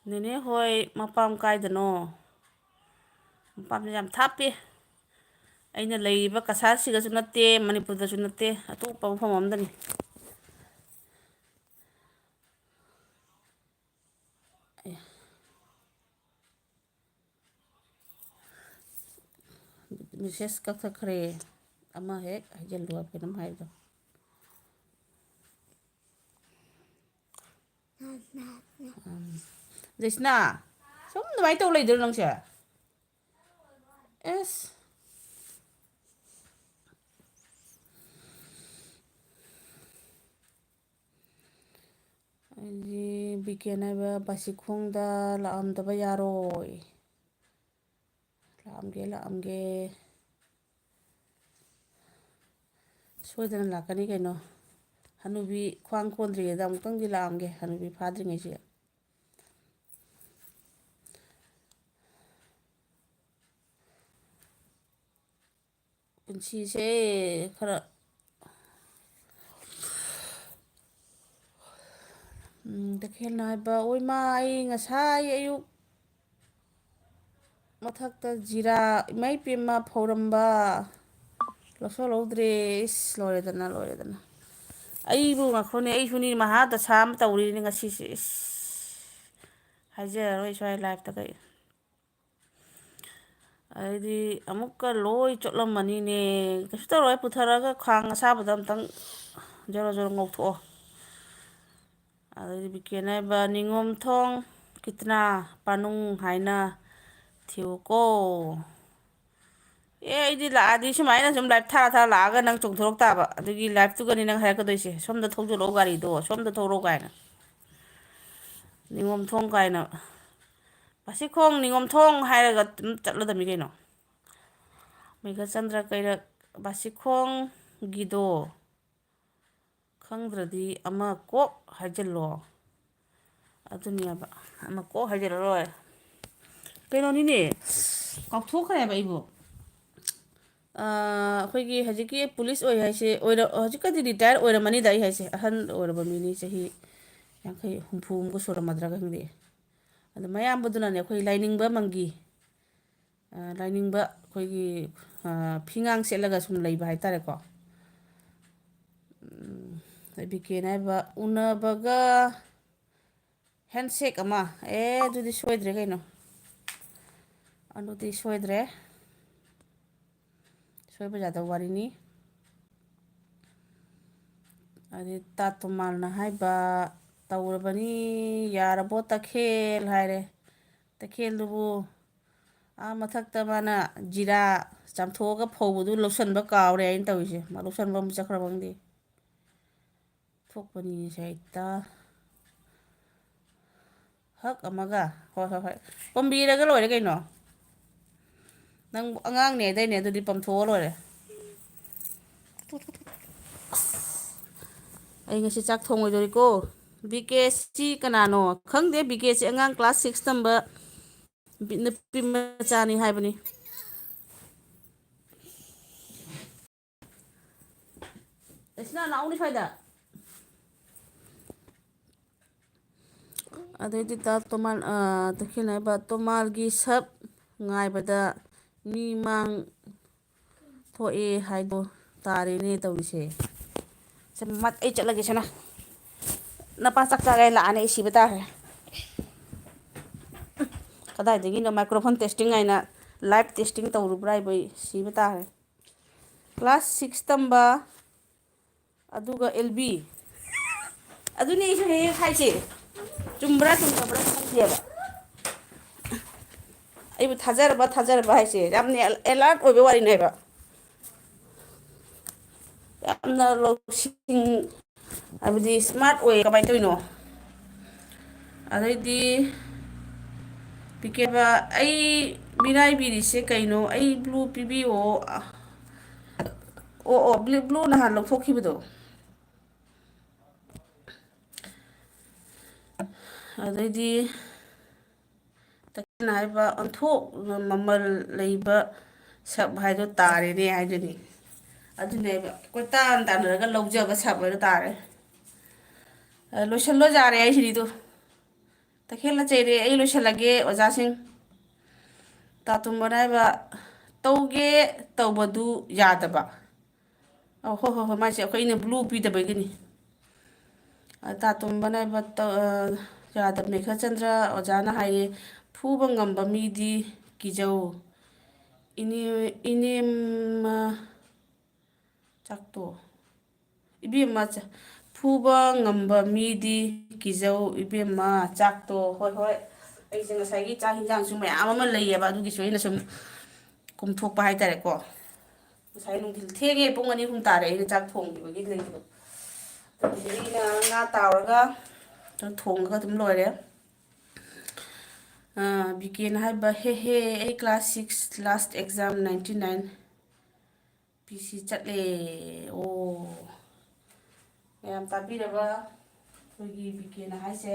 ꯅꯦꯅꯦ ꯍꯣꯏ ꯃꯄꯥꯝ ꯀꯥꯏꯗꯅꯣ? ꯃꯄꯥꯝꯁꯦ ꯌꯥꯝ ꯊꯥꯞꯄꯤ꯫ ꯑꯩꯅ ꯂꯩꯔꯤꯕ ꯀꯁꯥꯔꯁꯤꯒꯁꯨ ꯅꯠꯇꯦ, ꯃꯅꯤꯄꯨꯔꯗꯁꯨ ꯅꯠꯇꯦ, ꯑꯇꯣꯞꯄ ꯃꯐꯝ ꯑꯃꯗꯅꯤ꯫ ꯑꯦ꯫ ꯃꯦꯁꯦꯁ ꯀꯛꯊꯠꯈ꯭ꯔꯦ꯫ ꯑꯃ ꯍꯦꯛ ꯍꯥꯏꯖꯤꯜꯂꯨ ꯍꯥꯏꯕ ꯀꯩꯅꯣꯝ ꯍꯥꯏꯕꯗꯣ꯫ ꯎꯝ꯫ ꯖꯦꯁꯅꯥ, ꯁꯨꯝ ꯑꯗꯨꯃꯥꯏꯅ ꯇꯧ ꯂꯩꯗꯣꯏꯔꯣ ꯅꯪꯁꯦ? ꯑꯦꯁ꯫ ꯑꯩꯗꯤ ꯕꯤꯀꯦꯟ ꯍꯥꯏꯕ ꯕꯥꯁꯤꯈꯣꯡꯗ ꯂꯥꯛꯑꯝꯗꯕ ꯌꯥꯔꯣꯏ꯫ ꯂꯥꯛꯑꯝꯒꯦ, ꯂꯥꯛꯑꯝꯒꯦ꯫ ꯁꯣꯏꯗꯅ ꯂꯥꯛꯀꯅꯤ ꯀꯩꯅꯣ꯫ ꯍꯅꯨꯕꯤ ꯈ꯭ꯋꯥꯡ ꯀꯣꯟꯗ꯭ꯔꯤꯉꯩꯗ ꯑꯃꯨꯛꯇꯪꯗꯤ ꯂꯥꯛꯑꯝꯒꯦ, ꯍꯅꯨꯕꯤ ꯐꯥꯗ꯭ꯔꯤꯉꯩꯁꯤꯗ꯫ ꯄꯨꯟꯁꯤꯁꯦ ꯈꯔ, ꯎꯝ, ꯇꯈꯦꯜ ꯅꯥꯏꯕ, ꯑꯣꯏꯃꯥ, ꯑꯩ ꯉꯁꯥꯏ ꯑꯌꯨꯛ ꯃꯊꯛꯇ ꯖꯤꯔꯥ, ꯏꯃꯥ ꯏꯄꯦꯝꯃ, ꯐꯧꯔꯝꯕ ꯂꯧꯁꯜꯍꯧꯗ꯭ꯔꯦ꯫ ꯏꯁ, ꯂꯣꯏꯔꯦꯗꯅ, ꯂꯣꯏꯔꯦꯗꯅ꯫ ꯑꯩꯕꯨ ꯉꯥꯏꯈꯣꯅꯦ, ꯑꯩꯁꯨꯅꯤ ꯃꯍꯥ ꯗꯁꯥ ꯑꯃ ꯇꯧꯔꯤꯅꯦ ꯉꯁꯤꯁꯦ꯫ ꯏꯁ, ꯍꯥꯏꯖꯔꯔꯣꯏ ꯁ꯭ꯋꯥꯏ liveꯇ ꯀꯩ꯫ ꯑꯗꯩꯗꯤ ꯑꯃꯨꯛꯀ ꯂꯣꯏ ꯆꯣꯠꯂꯝꯃꯅꯤꯅꯦ꯫ ꯀꯩꯁꯨ ꯇꯧꯔꯣꯏ, ꯄꯨꯊꯔꯒ ꯈꯥꯡ ꯑꯁꯥꯕꯗ ꯑꯝꯇꯪ ꯖꯣꯔꯣ ꯖꯣꯔꯣ ꯉꯧꯊꯣꯛꯑꯣ꯫ ꯑꯗꯩꯗꯤ ꯕꯤꯀꯦꯟ ꯍꯥꯏꯕ ꯅꯤꯉꯣꯝꯊꯣꯡ ꯀꯤꯇꯅꯥ ꯄꯥꯅꯨꯡ ꯍꯥꯏꯅ ꯊꯤꯌꯨꯀꯣ꯫ ꯑꯦ, ꯑꯩꯗꯤ ꯂꯥꯛꯑꯗꯤ ꯁꯨꯃꯥꯏꯅ ꯁꯨꯝ live ꯊꯥꯔ ꯊꯥꯔ ꯂꯥꯛꯑꯒ ꯅꯪ ꯆꯣꯡꯊꯣꯔꯛ ꯇꯥꯕ꯫ ꯑꯗꯨꯒꯤ liveꯇꯨꯒꯅꯤ ꯅꯪ ꯍꯥꯏꯔꯛꯀꯗꯣꯏꯁꯦ, "ꯁꯣꯝꯗ ꯊꯧꯖꯤꯜꯂꯛꯑꯣ ꯒꯥꯔꯤꯗꯣ, ꯁꯣꯝꯗ ꯊꯧꯔꯛꯑꯣ" ꯀꯥꯏꯅ꯫ ꯅꯤꯉꯣꯝꯊꯣꯡ ꯀꯥꯏꯅ꯫ ꯕꯥꯁꯤꯈꯣꯡ ꯅꯤꯉꯣꯝꯊꯣꯡ ꯍꯥꯏꯔꯒ ꯑꯗꯨꯝ ꯆꯠꯂꯗꯕꯅꯤ ꯀꯩꯅꯣ꯫ ꯃꯦꯘꯆꯟꯗ꯭ꯔ ꯀꯩꯔꯛ ꯕꯥꯁꯤꯈꯣꯡꯒꯤꯗꯣ ꯈꯪꯗ꯭ꯔꯗꯤ ꯑꯃ ꯀꯣꯛ ꯍꯥꯏꯖꯤꯜꯂꯣ꯫ ꯑꯗꯨꯅꯦꯕ꯫ ꯑꯃ ꯀꯣꯛ ꯍꯥꯏꯖꯤꯜꯂ ꯂꯣꯏꯔꯦ꯫ ꯀꯩꯅꯣꯅꯤꯅꯦ, ꯀꯥꯎꯊꯣꯛꯈ꯭ꯔꯦꯕ ꯑꯩꯕꯨ꯫ ꯑꯥ, ꯑꯩꯈꯣꯏꯒꯤ ꯍꯧꯖꯤꯛꯀꯤ ꯄꯨꯂꯤꯁ ꯑꯣꯏ ꯍꯥꯏꯁꯦ, ꯑꯣꯏꯔ-, ꯍꯧꯖꯤꯛꯀꯗꯤ retire ꯑꯣꯏꯔꯝꯃꯅꯤꯗ, ꯑꯩ ꯍꯥꯏꯁꯦ, ꯑꯍꯟ ꯑꯣꯏꯔꯕ ꯃꯤꯅꯤ, ꯆꯍꯤ ꯌꯥꯡꯈꯩ, ꯍꯨꯝꯐꯨ ꯑꯃꯨꯛꯀ ꯁꯨꯔꯝꯃꯗ꯭ꯔꯥ ꯈꯪꯗꯦ꯫ ꯑꯗꯣ ꯃꯌꯥꯝꯕꯗꯨꯅꯅꯦ, ꯑꯩꯈꯣꯏ ꯂꯥꯏꯅꯤꯡꯕ ꯑꯃꯒꯤ, ꯑꯥ, ꯂꯥꯏꯅꯤꯡꯕ ꯑꯩꯈꯣꯏꯒꯤ, ꯑꯥ, ꯐꯤꯉꯥꯡ ꯁꯦꯠꯂꯒ ꯁꯨꯝ ꯂꯩꯕ ꯍꯥꯏꯇꯥꯔꯦꯀꯣ꯫ ꯎꯝ, ꯕꯤꯀꯦꯟ ꯍꯥꯏꯕ ꯎꯅꯕꯒ handshake ꯑꯃ꯫ ꯑꯦ, ꯑꯗꯨꯗꯤ ꯁꯣꯏꯗ꯭ꯔꯦ ꯀꯩꯅꯣ꯫ ꯑꯗꯨꯗꯤ ꯁꯣꯏꯗ꯭ꯔꯦ꯫ ꯁꯣꯏꯕ ꯌꯥꯗꯕ ꯋꯥꯔꯤꯅꯤ꯫ ꯑꯗꯩ ꯇꯥ ꯇꯣꯃꯥꯜꯅ ꯍꯥꯏꯕ, "ꯇꯧꯔꯕꯅꯤ, ꯌꯥꯔꯕꯣ ꯇꯈꯦꯜ?" ꯍꯥꯏꯔꯦ꯫ ꯇꯈꯦꯜꯗꯨꯕꯨ ꯑꯥ ꯃꯊꯛꯇ ꯃꯥꯅ ꯖꯤꯔꯥ ꯆꯥꯝꯊꯣꯛꯑꯒ ꯐꯧꯕꯗꯨ ꯂꯧꯁꯟꯕ ꯀꯥꯎꯔꯦ ꯍꯥꯏꯅ ꯇꯧꯔꯤꯁꯦ꯫ ꯃꯥ ꯂꯧꯁꯟꯕ ꯑꯃ ꯆꯠꯈ꯭ꯔꯕ ꯈꯪꯗꯦ꯫ ꯊꯣꯛꯄꯅꯤ ꯁꯦ ꯍꯦꯛꯇ꯫ ꯍꯛ ꯑꯃꯒ꯫ ꯍꯣꯏ, ꯍꯣꯏ, ꯍꯣꯏ꯫ ꯄꯝꯕꯤꯔꯒ ꯂꯣꯏꯔꯦ ꯀꯩꯅꯣ꯫ ꯅꯪ ꯑꯉꯥꯡꯅꯦ ꯍꯥꯏꯗꯥꯏꯅꯦ? ꯑꯗꯨꯗꯤ ꯄꯝꯊꯣꯛꯑ ꯂꯣꯏꯔꯦ꯫ ꯑꯩ ꯉꯁꯤ ꯆꯥꯛ ꯊꯣꯡꯉꯣꯏꯗꯣꯔꯤꯀꯣ꯫ ꯕꯤ ꯀꯦ ꯁꯤ ꯀꯅꯥꯅꯣ? ꯈꯪꯗꯦ, ꯕꯤ ꯀꯦ ꯁꯤ ꯑꯉꯥꯡ class six ꯇꯝꯕ ꯕꯤ-, ꯅꯨꯄꯤ ꯃꯆꯥꯅꯤ ꯍꯥꯏꯕꯅꯤ꯫ ꯁꯤꯅ ꯂꯥꯛꯎꯅꯦ ꯁ꯭ꯋꯥꯏꯗ꯫ ꯑꯗꯩꯗꯤ ꯇꯥ ꯇꯣꯃꯥꯟ, ꯑ, ꯇꯈꯦꯜ ꯍꯥꯏꯕ ꯇꯣꯃꯥꯜꯒꯤ ꯁꯛ ꯉꯥꯏꯕꯗ ꯃꯤ ꯃꯥꯡ ꯊꯣꯛꯑꯦ ꯍꯥꯏꯗꯣ ꯇꯥꯔꯦꯅꯦ ꯇꯧꯔꯤꯁꯦ꯫ ꯁꯦ, ꯃꯠ-, ꯑꯩ ꯆꯠꯂꯒꯦ ꯁꯅꯥ꯫ ꯅꯄꯥ ꯆꯥꯛ ꯆꯥꯒꯦ ꯂꯥꯛꯑꯅꯤ, ꯑꯩ ꯁꯤꯕ ꯇꯥꯈ꯭ꯔꯦ꯫ ꯀꯗꯥꯏꯗꯒꯤꯅꯣ microphone testing ꯍꯥꯏꯅ live testing ꯇꯧꯔꯨꯕ꯭ꯔꯥ ꯍꯥꯏꯕ ꯑꯩ ꯁꯤꯕ ꯇꯥꯈ꯭ꯔꯦ꯫ Class six ꯇꯝꯕ ꯑꯗꯨꯒ ꯑꯦꯜ ꯕꯤ꯫ ꯑꯗꯨꯅꯤ ꯑꯩꯁꯨ ꯍꯦꯛ ꯍꯦꯛ ꯍꯥꯏꯁꯦ꯫ ꯆꯨꯝꯕ꯭ꯔꯥ ꯆꯨꯝꯗꯕ꯭ꯔꯥ ꯈꯪꯗꯦꯕ꯫ ꯑꯩꯕꯨ ꯊꯥꯖꯔꯕ ꯊꯥꯖꯔꯕ ꯍꯥꯏꯁꯦ ꯌꯥꯝꯅ alert ꯑꯣꯏꯕ ꯋꯥꯔꯤꯅꯦꯕ꯫ ꯌꯥꯝꯅ ꯂꯧꯁꯤꯡ ꯍꯥꯏꯕꯗꯤ smart ꯑꯣꯏꯌꯦ꯫ ꯀꯃꯥꯏꯅ ꯇꯧꯔꯤꯅꯣ? ꯑꯗꯩꯗꯤ ꯄꯤꯀꯦꯕ, ꯑꯩ ꯃꯤꯔꯥꯏꯕꯤꯔꯤꯁꯦ ꯀꯩꯅꯣ? ꯑꯩ blue ꯄꯤꯕꯤꯌꯣ꯫ ꯑꯣ, ꯑꯣ, blue, blue ꯅꯍꯥꯟ ꯂꯧꯊꯣꯛꯈꯤꯕꯗꯣ꯫ ꯑꯗꯩꯗꯤ ꯇꯈꯦꯜ ꯍꯥꯏꯕ ꯑꯣꯟꯊꯣꯛꯅ ꯃꯃꯜ ꯂꯩꯕ ꯁꯛ ꯍꯥꯏꯗꯣ ꯇꯥꯔꯦꯅꯦ ꯍꯥꯏꯗꯨꯅꯤ꯫ ꯑꯗꯨꯅꯦꯕ ꯀꯣꯏꯇꯥꯟ ꯇꯥꯟꯅꯔꯒ ꯂꯧꯖꯕ ꯁꯛ ꯍꯥꯏꯗꯣ ꯇꯥꯔꯦ꯫ ꯑ, ꯂꯣꯏꯁꯜꯂꯣ ꯌꯥꯔꯦ ꯍꯥꯏꯁꯤꯅꯤꯗꯣ꯫ ꯇꯈꯦꯜꯅ ꯆꯩꯔꯦ, ꯑꯩ ꯂꯣꯏꯁꯜꯂꯒꯦ ꯑꯣꯖꯥꯁꯤꯡ꯫ ꯇꯥꯇꯣꯝꯕꯅ ꯍꯥꯏꯕ, ꯇꯧꯒꯦ ꯇꯧꯕꯗꯨ ꯌꯥꯗꯕ꯫ ꯑꯧ, ꯍꯣꯏ, ꯍꯣꯏ, ꯍꯣꯏ, ꯃꯥꯏꯁꯦ ꯑꯩꯈꯣꯏꯅ blue ꯄꯤꯗꯕꯒꯤꯅꯤ꯫ ꯑ, ꯇꯥꯇꯣꯝꯕꯅ ꯍꯥꯏꯕ, ꯇ-, ꯑ, ꯌꯥꯗꯕ꯫ ꯃꯦꯘꯆꯟꯗ꯭ꯔ ꯑꯣꯖꯥꯅ ꯍꯥꯏꯌꯦ, ꯐꯨꯕ ꯉꯝꯕ ꯃꯤꯗꯤ ꯀꯤꯖꯧ꯫ ꯏꯅꯦ-, ꯏꯅꯦꯝꯃ ꯆꯥꯛꯇꯣ꯫ ꯏꯕꯦꯝꯃ ꯆ-, ꯐꯨꯕ ꯉꯝꯕ ꯃꯤꯗꯤ ꯀꯤꯖꯧ, ꯏꯕꯦꯝꯃ ꯆꯥꯛꯇꯣ꯫ ꯍꯣꯏ, ꯍꯣꯏ꯫ ꯑꯩꯁꯦ ꯉꯁꯥꯏꯒꯤ ꯆꯥꯛ ꯍꯤꯟꯖꯥꯡꯁꯨ ꯃꯌꯥꯝ ꯑꯃ ꯂꯩꯌꯦꯕ, ꯑꯗꯨꯒꯤꯁꯨ ꯑꯩꯅ ꯁꯨꯝ ꯀꯨꯝꯊꯣꯛꯄ ꯍꯥꯏꯇꯥꯔꯦꯀꯣ꯫ ꯉꯁꯥꯏ ꯅꯨꯡꯊꯤꯜ ꯊꯦꯡꯉꯦ, ꯄꯨꯡ ꯑꯅꯤ ꯑꯍꯨꯝ ꯇꯥꯔꯦ ꯑꯩꯅ ꯆꯥꯛ ꯊꯣꯡꯈꯤꯕꯒꯤ ꯂꯩꯕꯗꯣ꯫ ꯑꯗꯨꯗꯒꯤ ꯑꯩꯅ ꯉꯥ ꯇꯥꯎꯔꯒ ꯊꯣꯡꯉꯒ ꯑꯗꯨꯝ ꯂꯣꯏꯔꯦ꯫ ꯑꯥ, ꯕꯤꯀꯦꯅ ꯍꯥꯏꯕ, "ꯍꯦ ꯍꯦ, ꯑꯩ class six last exam ninety nine ꯄꯤ ꯁꯤ ꯆꯠꯂꯦ"꯫ ꯑꯣ, ꯃꯌꯥꯝ ꯇꯥꯕꯤꯔꯕ? ꯑꯩꯈꯣꯏꯒꯤ ꯕꯤꯀꯦꯅ ꯍꯥꯏꯁꯦ꯫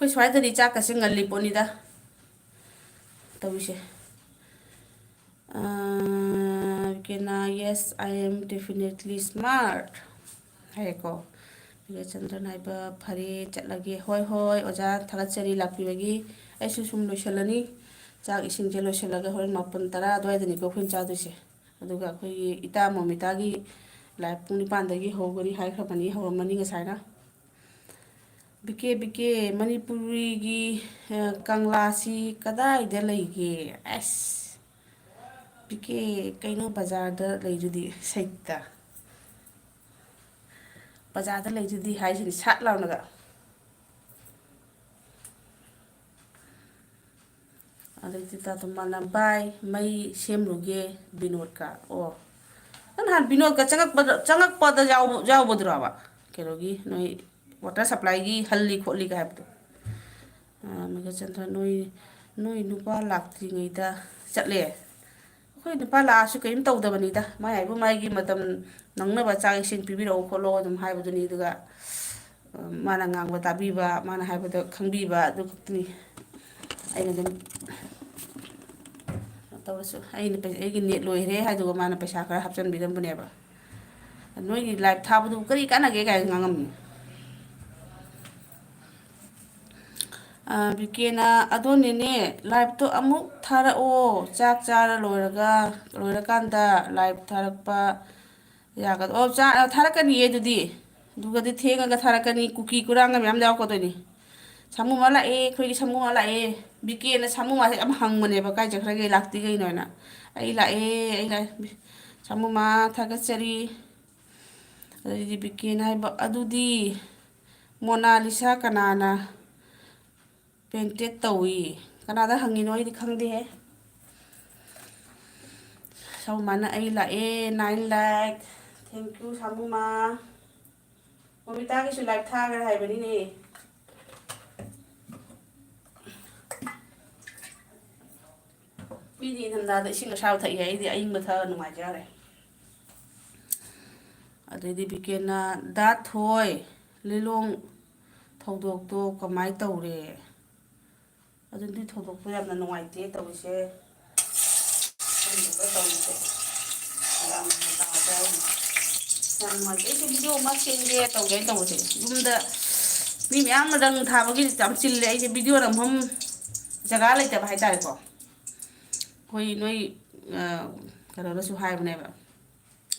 ꯑꯩꯈꯣꯏ ꯁ꯭ꯋꯥꯏꯗꯗꯤ ꯆꯥꯛꯀꯁꯦ ꯉꯜꯂꯤ ꯄꯣꯠꯅꯤꯗ ꯇꯧꯔꯤꯁꯦ꯫ ꯑꯥ, ꯀꯦꯅꯥ, "Yes, I am definitely smart" ꯍꯥꯏꯌꯦꯀꯣ꯫ ꯕꯤꯀꯦ ꯆꯟꯗ꯭ꯔꯟ ꯍꯥꯏꯕ, "ꯐꯔꯦ, ꯆꯠꯂꯒꯦ꯫" "ꯍꯣꯏ, ꯍꯣꯏ, ꯑꯣꯖꯥ, ꯊꯥꯒꯠꯆꯔꯤ ꯂꯥꯛꯄꯤꯕꯒꯤ꯫ ꯑꯩꯁꯨ ꯁꯨꯝ ꯂꯣꯏꯁꯤꯜꯂꯅꯤ꯫ ꯆꯥꯛ ꯏꯁꯤꯡꯁꯦ ꯂꯣꯏꯁꯤꯜꯂꯒ ꯍꯣꯔꯦꯟ ꯃꯥꯄꯟ ꯇꯔꯥ ꯑꯗꯨꯋꯥꯏꯗꯅꯤꯀꯣ ꯑꯩꯈꯣꯏꯅ ꯆꯥꯗꯣꯏꯁꯦ꯫ ꯑꯗꯨꯒ ꯑꯩꯈꯣꯏꯒꯤ ꯏꯇꯥ ꯃꯣꯃꯤꯇꯥꯒꯤ live ꯄꯨꯡ ꯅꯤꯄꯥꯟꯗꯒꯤ ꯍꯧꯒꯅꯤ ꯍꯥꯏꯈ꯭ꯔꯕꯅꯤ, ꯍꯧꯔꯝꯃꯅꯤ ꯉꯁꯥꯏꯅ꯫ "ꯕꯤꯀꯦ, ꯕꯤꯀꯦ, ꯃꯅꯤꯄꯨꯔꯤꯒꯤ, ꯑ, ꯀꯪꯂꯥꯁꯤ ꯀꯗꯥꯏꯗ ꯂꯩꯒꯦ?" ꯑꯁ, ꯕꯤꯀꯦ, ꯀꯩꯅꯣ ꯕꯖꯥꯔꯗ ꯂꯩꯗꯨꯗꯤ, ꯁꯩꯇ꯫ ꯕꯖꯥꯔꯗ ꯂꯩꯗꯨꯗꯤ ꯍꯥꯏꯁꯤꯅꯤ ꯁꯠ ꯂꯥꯎꯅꯒ꯫ ꯑꯗꯩꯗꯨꯗ ꯑꯗꯨꯝ ꯃꯥꯅ, "ꯚꯥꯏ, ꯃꯩ ꯁꯦꯝꯂꯨꯒꯦ ꯕꯤꯅꯣꯗꯀ"꯫ ꯑꯣ, ꯅꯪ ꯅꯍꯥꯟ ꯕꯤꯅꯣꯗꯀ ꯆꯪꯉꯛꯄꯗ, ꯆꯪꯉꯛꯄꯗ ꯌꯥꯎꯕ-, ꯌꯥꯎꯕꯗꯨꯔꯕ? ꯀꯩꯅꯣꯒꯤ ꯅꯣꯏ water supplyꯒꯤ ꯍꯜꯂꯤ ꯈꯣꯠꯂꯤꯒ ꯍꯥꯏꯕꯗꯣ꯫ ꯑꯥ, ꯃꯦꯘꯆꯟꯗ꯭ꯔ, "ꯅꯣꯏ, ꯅꯣꯏ ꯅꯨꯄꯥ ꯂꯥꯛꯇ꯭ꯔꯤꯉꯩꯗ ꯆꯠꯂꯦ"꯫ ꯑꯩꯈꯣꯏ ꯅꯨꯄꯥ ꯂꯥꯛꯑꯁꯨ ꯀꯔꯤꯝ ꯇꯧꯗꯕꯅꯤꯗ, ꯃꯥꯏ ꯍꯥꯏꯕꯨ ꯃꯥꯒꯤ ꯃꯇꯝ ꯅꯪꯅꯕ ꯆꯥꯛ ꯏꯁꯤꯡ ꯄꯤꯕꯤꯔꯛꯎ ꯈꯣꯠꯂꯣ ꯑꯗꯨꯝ ꯍꯥꯏꯕꯗꯨꯅꯤ꯫ ꯑꯗꯨꯒ, ꯑ, ꯃꯥꯅ ꯉꯥꯡꯕ ꯇꯥꯕꯤꯕ, ꯃꯥꯅ ꯍꯥꯏꯕꯗ ꯈꯪꯕꯤꯕ, ꯑꯗꯨ ꯈꯛꯇꯅꯤ꯫ ꯑꯩꯅ ꯑꯗꯨꯝ ꯇꯧꯔꯁꯨ, ꯑꯩꯅ ꯄꯩ-, ꯑꯩꯒꯤ net ꯂꯣꯏꯈ꯭ꯔꯦ ꯍꯥꯏꯗꯨꯒ ꯃꯥꯅ ꯄꯩꯁꯥ ꯈꯔ ꯍꯥꯞꯆꯤꯟꯕꯤꯔꯝꯕꯅꯦꯕ꯫ "ꯅꯣꯏꯒꯤ live ꯊꯥꯕꯗꯨꯕꯨ ꯀꯔꯤ ꯀꯥꯟꯅꯒꯦ?" ꯀꯥꯏꯅ ꯉꯥꯡꯉꯝꯃꯤ꯫ ꯑ, ꯕꯤꯀꯦꯅ, "ꯑꯗꯣ ꯅꯦꯅꯦ, liveꯇꯣ ꯑꯃꯨꯛ ꯊꯥꯔꯛꯑꯣ, ꯆꯥꯛ ꯆꯥꯔ ꯂꯣꯏꯔꯒ, ꯂꯣꯏꯔꯀꯥꯟꯗ live ꯊꯥꯔꯛꯄ ꯌꯥꯒꯗ꯭ꯔꯣ?" ꯑꯣ, ꯆꯥ-, ꯑ, ꯊꯥꯔꯛꯀꯅꯤꯌꯦ ꯑꯗꯨꯗꯤ꯫ ꯑꯗꯨꯒꯗꯤ ꯊꯦꯡꯉꯒ ꯊꯥꯔꯛꯀꯅꯤ, ꯀꯨꯀꯤ ꯀꯨꯔꯥꯡꯒ ꯃꯌꯥꯝ ꯌꯥꯎꯔꯛꯀꯗꯣꯏꯅꯤ꯫ "ꯁꯥꯃꯨ ꯃꯥ ꯂꯥꯛꯑꯦ, ꯑꯩꯈꯣꯏꯒꯤ ꯁꯥꯃꯨ ꯃꯥ ꯂꯥꯛꯑꯦ"꯫ ꯕꯤꯀꯦꯅ ꯁꯥꯃꯨ ꯃꯥꯁꯦ ꯌꯥꯝ ꯍꯪꯕꯅꯦꯕ, "ꯀꯥꯏ ꯆꯠꯈ꯭ꯔꯒꯦ, ꯂꯥꯛꯇꯦ ꯀꯩꯅꯣ?" ꯍꯥꯏꯅ꯫ "ꯑꯩ ꯂꯥꯛꯑꯦ, ꯑꯩ ꯂꯥꯛꯑꯦ, ꯁꯥꯃꯨ ꯃꯥ, ꯊꯥꯒꯠꯆꯔꯤ"꯫ ꯑꯗꯩꯗꯤ ꯕꯤꯀꯦꯅ ꯍꯥꯏꯕ, "ꯑꯗꯨꯗꯤ ꯃꯣꯅꯥꯂꯤꯁꯥ ꯀꯅꯥꯅ painted ꯇꯧꯏ?" ꯀꯅꯥꯗ ꯍꯪꯉꯤꯅꯣ ꯑꯩꯗꯤ ꯈꯪꯗꯦꯍꯦ꯫ ꯁꯥꯃꯨꯃꯥꯅ, "ꯑꯩ ꯂꯥꯛꯑꯦ, nine like, thank you ꯁꯥꯃꯨꯃꯥ꯫ ꯃꯣꯃꯤꯇꯥꯒꯤꯁꯨ live ꯊꯥꯈ꯭ꯔꯦ ꯍꯥꯏꯕꯅꯤꯅꯦ꯫ ꯃꯤꯗꯤ ꯏꯪꯊꯝꯊꯥꯗ ꯏꯁꯤꯡ ꯑꯁꯥꯕ ꯊꯛꯏ, ꯑꯩꯗꯤ ꯑꯏꯪꯕ ꯊꯛꯑ ꯅꯨꯡꯉꯥꯏꯖꯔꯦ꯫ ꯑꯗꯩꯗꯤ ꯕꯤꯀꯦꯅ, "ꯗꯥ ꯊꯣꯏ, ꯂꯤꯂꯣꯡ ꯊꯧꯗꯣꯛꯇꯣ ꯀꯃꯥꯏꯅ ꯇꯧꯔꯦ? ꯑꯗꯨꯗꯤ ꯊꯧꯗꯣꯛꯇꯣ ꯌꯥꯝꯅ ꯅꯨꯡꯉꯥꯏꯇꯦ ꯇꯧꯔꯤꯁꯦ꯫ ꯈꯪꯗꯦꯗ ꯇꯧꯔꯤꯁꯦ꯫ ꯌꯥꯝꯅ ꯇꯥꯗꯦ꯫ ꯌꯥꯝ ꯅꯨꯡꯉꯥꯏꯇꯦ꯫ ꯑꯩꯁꯦ ꯚꯤꯗꯤꯑꯣ ꯑꯃ ꯁꯦꯝꯒꯦ ꯇꯧꯒꯦꯅ ꯇꯧꯕꯁꯦ, ꯌꯨꯝꯗ ꯃꯤ ꯃꯌꯥꯝ ꯔꯪ ꯊꯥꯕꯒꯤ ꯌꯥꯝ ꯆꯤꯜꯂꯦ꯫ ꯑꯩꯁꯦ ꯚꯤꯗꯤꯑꯣ ꯅꯝꯐꯝ ꯖꯒꯥ ꯂꯩꯇꯕ ꯍꯥꯏꯇꯥꯔꯦꯀꯣ꯫ ꯑꯩꯈꯣꯏ ꯅꯣꯏ, ꯑ, ꯀꯩꯅꯣꯅꯁꯨ ꯍꯥꯏꯕꯅꯦꯕ,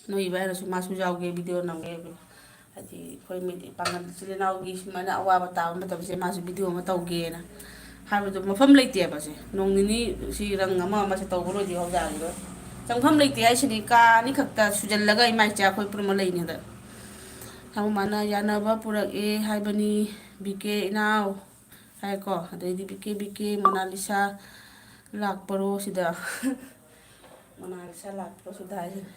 ꯅꯣꯏ ꯏꯕꯥꯏꯅꯁꯨ ꯃꯥꯁꯨ ꯌꯥꯎꯒꯦ, ꯚꯤꯗꯤꯑꯣ ꯅꯝꯒꯦ꯫ ꯍꯥꯏꯗꯤ ꯑꯩꯈꯣꯏ ꯃꯤ-, ꯄꯥꯡꯒꯜ ꯏꯆꯤꯜ ꯏꯅꯥꯎꯒꯤ ꯁꯨꯃꯥꯏꯅ ꯑꯋꯥꯕ ꯇꯥꯕ ꯃꯇꯝꯁꯦ ꯃꯥꯁꯨ ꯚꯤꯗꯤꯑꯣ ꯑꯃ ꯇꯧꯒꯦꯅ ꯍꯥꯏꯕꯗꯣ, ꯃꯐꯝ ꯂꯩꯇꯦꯕ꯫ ꯁꯦ ꯅꯣꯡ ꯅꯤꯅꯤ ꯁꯤ ꯔꯪ ꯑꯃ ꯑꯃꯁꯦ ꯇꯧꯕ ꯂꯣꯏꯗ꯭ꯔꯤ ꯍꯧꯖꯤꯛ ꯌꯥꯔꯤꯔꯣꯏ꯫ ꯆꯪꯐꯝ ꯂꯩꯇꯦ ꯍꯥꯏꯁꯤꯅꯤ, ꯀꯥ ꯑꯅꯤꯈꯛꯇ ꯁꯨꯖꯜꯂꯒ ꯏꯃꯥ ꯏꯆꯥ ꯑꯩꯈꯣꯏ ꯄꯨꯝꯅꯃꯛ ꯂꯩꯅꯤ ꯍꯟꯗꯛ꯫ ꯍꯥꯏꯕ ꯃꯥꯅ ꯌꯥꯅꯕ ꯄꯨꯔꯛꯑꯦ ꯍꯥꯏꯕꯅꯤ, ꯕꯤ ꯀꯦ ꯏꯅꯥꯎ ꯍꯥꯏꯀꯣ꯫ ꯑꯗꯩꯗꯤ ꯕꯤ ꯀꯦ, ꯕꯤ ꯀꯦ, ꯃꯣꯅꯥꯂꯤꯁꯥ ꯂꯥꯛꯄꯔꯣ ꯁꯤꯗ? ꯃꯣꯅꯥꯂꯤꯁꯥ ꯂꯥꯛꯄ꯭ꯔꯣ ꯁꯤꯗ ꯍꯥꯏꯁꯤꯅꯤ꯫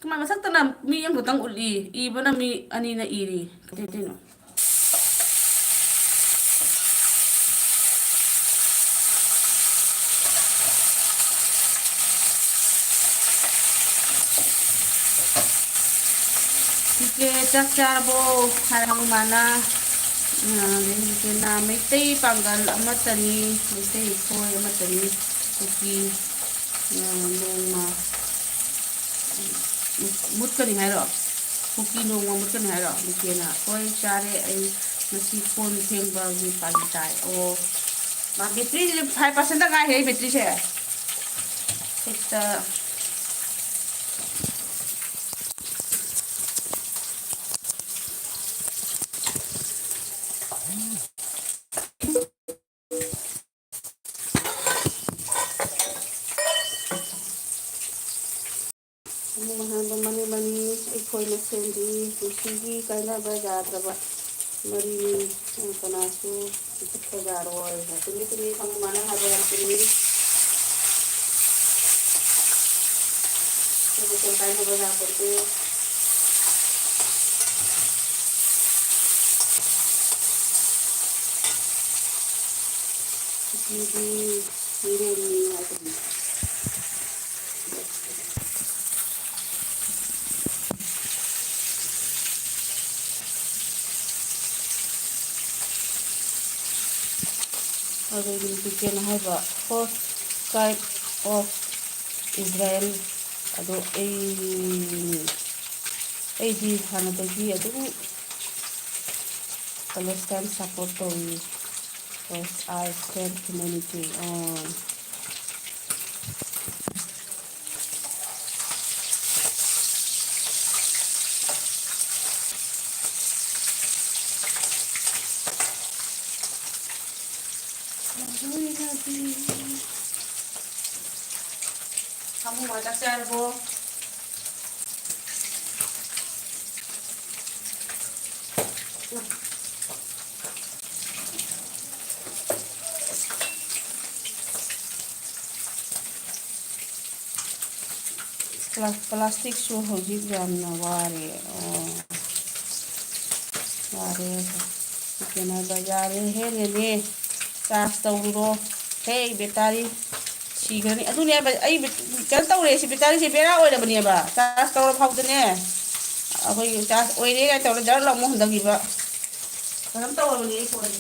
ꯀꯃꯥꯏ ꯃꯁꯛꯇꯅ ꯃꯤ ꯑꯃꯈꯛꯇꯪ ꯎꯠꯂꯤ, ꯏꯕꯅ ꯃꯤ ꯑꯅꯤꯅ ꯏꯔꯤ? ꯀꯩꯗꯧꯗꯣꯏꯅꯣ? ꯆꯤꯆꯦ, ꯆꯥꯛ ꯆꯥꯔꯕꯣ? ꯍꯥꯏꯔ ꯃꯃꯥꯅ, ꯑ, ꯑꯗꯩ ꯆꯤꯆꯦꯅ ꯃꯩꯇꯩ ꯄꯥꯡꯒꯜ ꯑꯃꯠꯇꯅꯤ, ꯃꯩꯇꯩ ꯏꯈꯣꯏ ꯑꯃꯠꯇꯅꯤ꯫ ꯀꯨꯀꯤ, ꯑ, ꯅꯣꯡꯃ ꯃꯨꯠꯀꯅꯤ ꯍꯥꯏꯔꯣ? ꯀꯨꯀꯤ ꯅꯣꯡꯃ ꯃꯨꯠꯀꯅꯤ ꯍꯥꯏꯔꯣ? ꯏꯆꯦꯅ, "ꯍꯣꯏ ꯆꯥꯔꯦ, ꯑꯩ ꯉꯁꯤ ꯀꯣꯟ ꯐꯦꯡꯕꯒꯤ ꯄꯥꯂꯤ ꯇꯥꯏ"꯫ ꯑꯣ, ꯃꯥ batteryꯁꯦ five percent ꯉꯥꯏꯔꯦ, batteryꯁꯦ꯫ ꯍꯦꯛꯇ꯫ ꯑꯃꯨꯛ ꯑꯍꯥꯟꯕ ꯃꯅꯤ ꯃꯅꯤ ꯑꯩꯈꯣꯏꯅ ꯁꯦꯝꯕꯤ ꯄꯨꯟꯁꯤꯒꯤ ꯀꯥꯏꯅꯕ ꯌꯥꯗ꯭ꯔꯕ ꯃꯔꯤꯅꯤ꯫ ꯀꯅꯥꯁꯨ ꯄꯤꯈꯠꯄ ꯌꯥꯔꯣꯏ꯫ ꯆꯨꯝꯃꯤ, ꯆꯨꯝꯃꯤ, ꯈꯪꯕ ꯃꯥꯅ ꯍꯥꯏꯕ ꯌꯥꯝ ꯆꯨꯝꯃꯤ꯫ ꯑꯩꯈꯣꯏ ꯃꯁꯦꯜ ꯀꯥꯏꯅꯕ ꯌꯥꯄꯣꯠꯇꯦ꯫ ꯃꯤꯗꯤ ꯃꯤꯔꯦꯜꯅꯤ ꯍꯥꯏꯕꯅꯤ꯫ ꯑꯗꯨꯒꯤ ꯕ꯭ꯔꯤꯇꯦꯟ ꯍꯥꯏꯕ fourth tribe of Israel ꯑꯗꯣ ꯑꯩ, ꯑꯩꯗꯤ ꯍꯥꯟꯅꯗꯒꯤ ꯑꯗꯨꯝ Palestine support ꯇꯧꯏ, because I stand humanity on. ꯁꯥꯃꯨ ꯃꯥ ꯆꯥꯛ ꯆꯥꯔꯕꯣ? ꯄ꯭ꯂꯥꯁꯇꯤꯛꯁꯨ ꯍꯧꯖꯤꯛ ꯌꯥꯝꯅ ꯋꯥꯔꯦ꯫ ꯑꯣ, ꯌꯥꯔꯦ꯫ ꯀꯩꯅꯣꯗ ꯌꯥꯔꯦ, ꯍꯦ ꯅꯦꯅꯦ, ꯆꯥꯔꯖ ꯇꯧꯔꯨꯔꯣ꯫ ꯍꯦ, ꯕꯦꯇꯥꯔꯤ ꯁꯤꯈ꯭ꯔꯅꯤ꯫ ꯑꯗꯨꯅꯦꯕ ꯑꯩ ꯕꯦ-, ꯀꯩꯅꯣ ꯇꯧꯔꯦ, ꯁꯤ ꯕꯦꯇꯥꯔꯤꯁꯦ ꯕꯦꯔꯥ ꯑꯣꯏꯔꯕꯅꯦꯕ꯫ ꯆꯥꯔꯖ ꯇꯧꯔ ꯐꯥꯎꯗꯅꯦ, ꯑꯩꯈꯣꯏꯒꯤ ꯆꯥꯔꯖ ꯑꯣꯏꯔꯦ ꯀꯥꯏꯅ ꯇꯧꯔ ꯖꯔ ꯂꯥꯎ ꯑꯃꯨꯛ ꯍꯟꯊꯈꯤꯕ꯫ ꯀꯩꯅꯣꯝ ꯇꯧꯔꯕꯅꯦ ꯑꯩ ꯐꯣꯟꯁꯦ꯫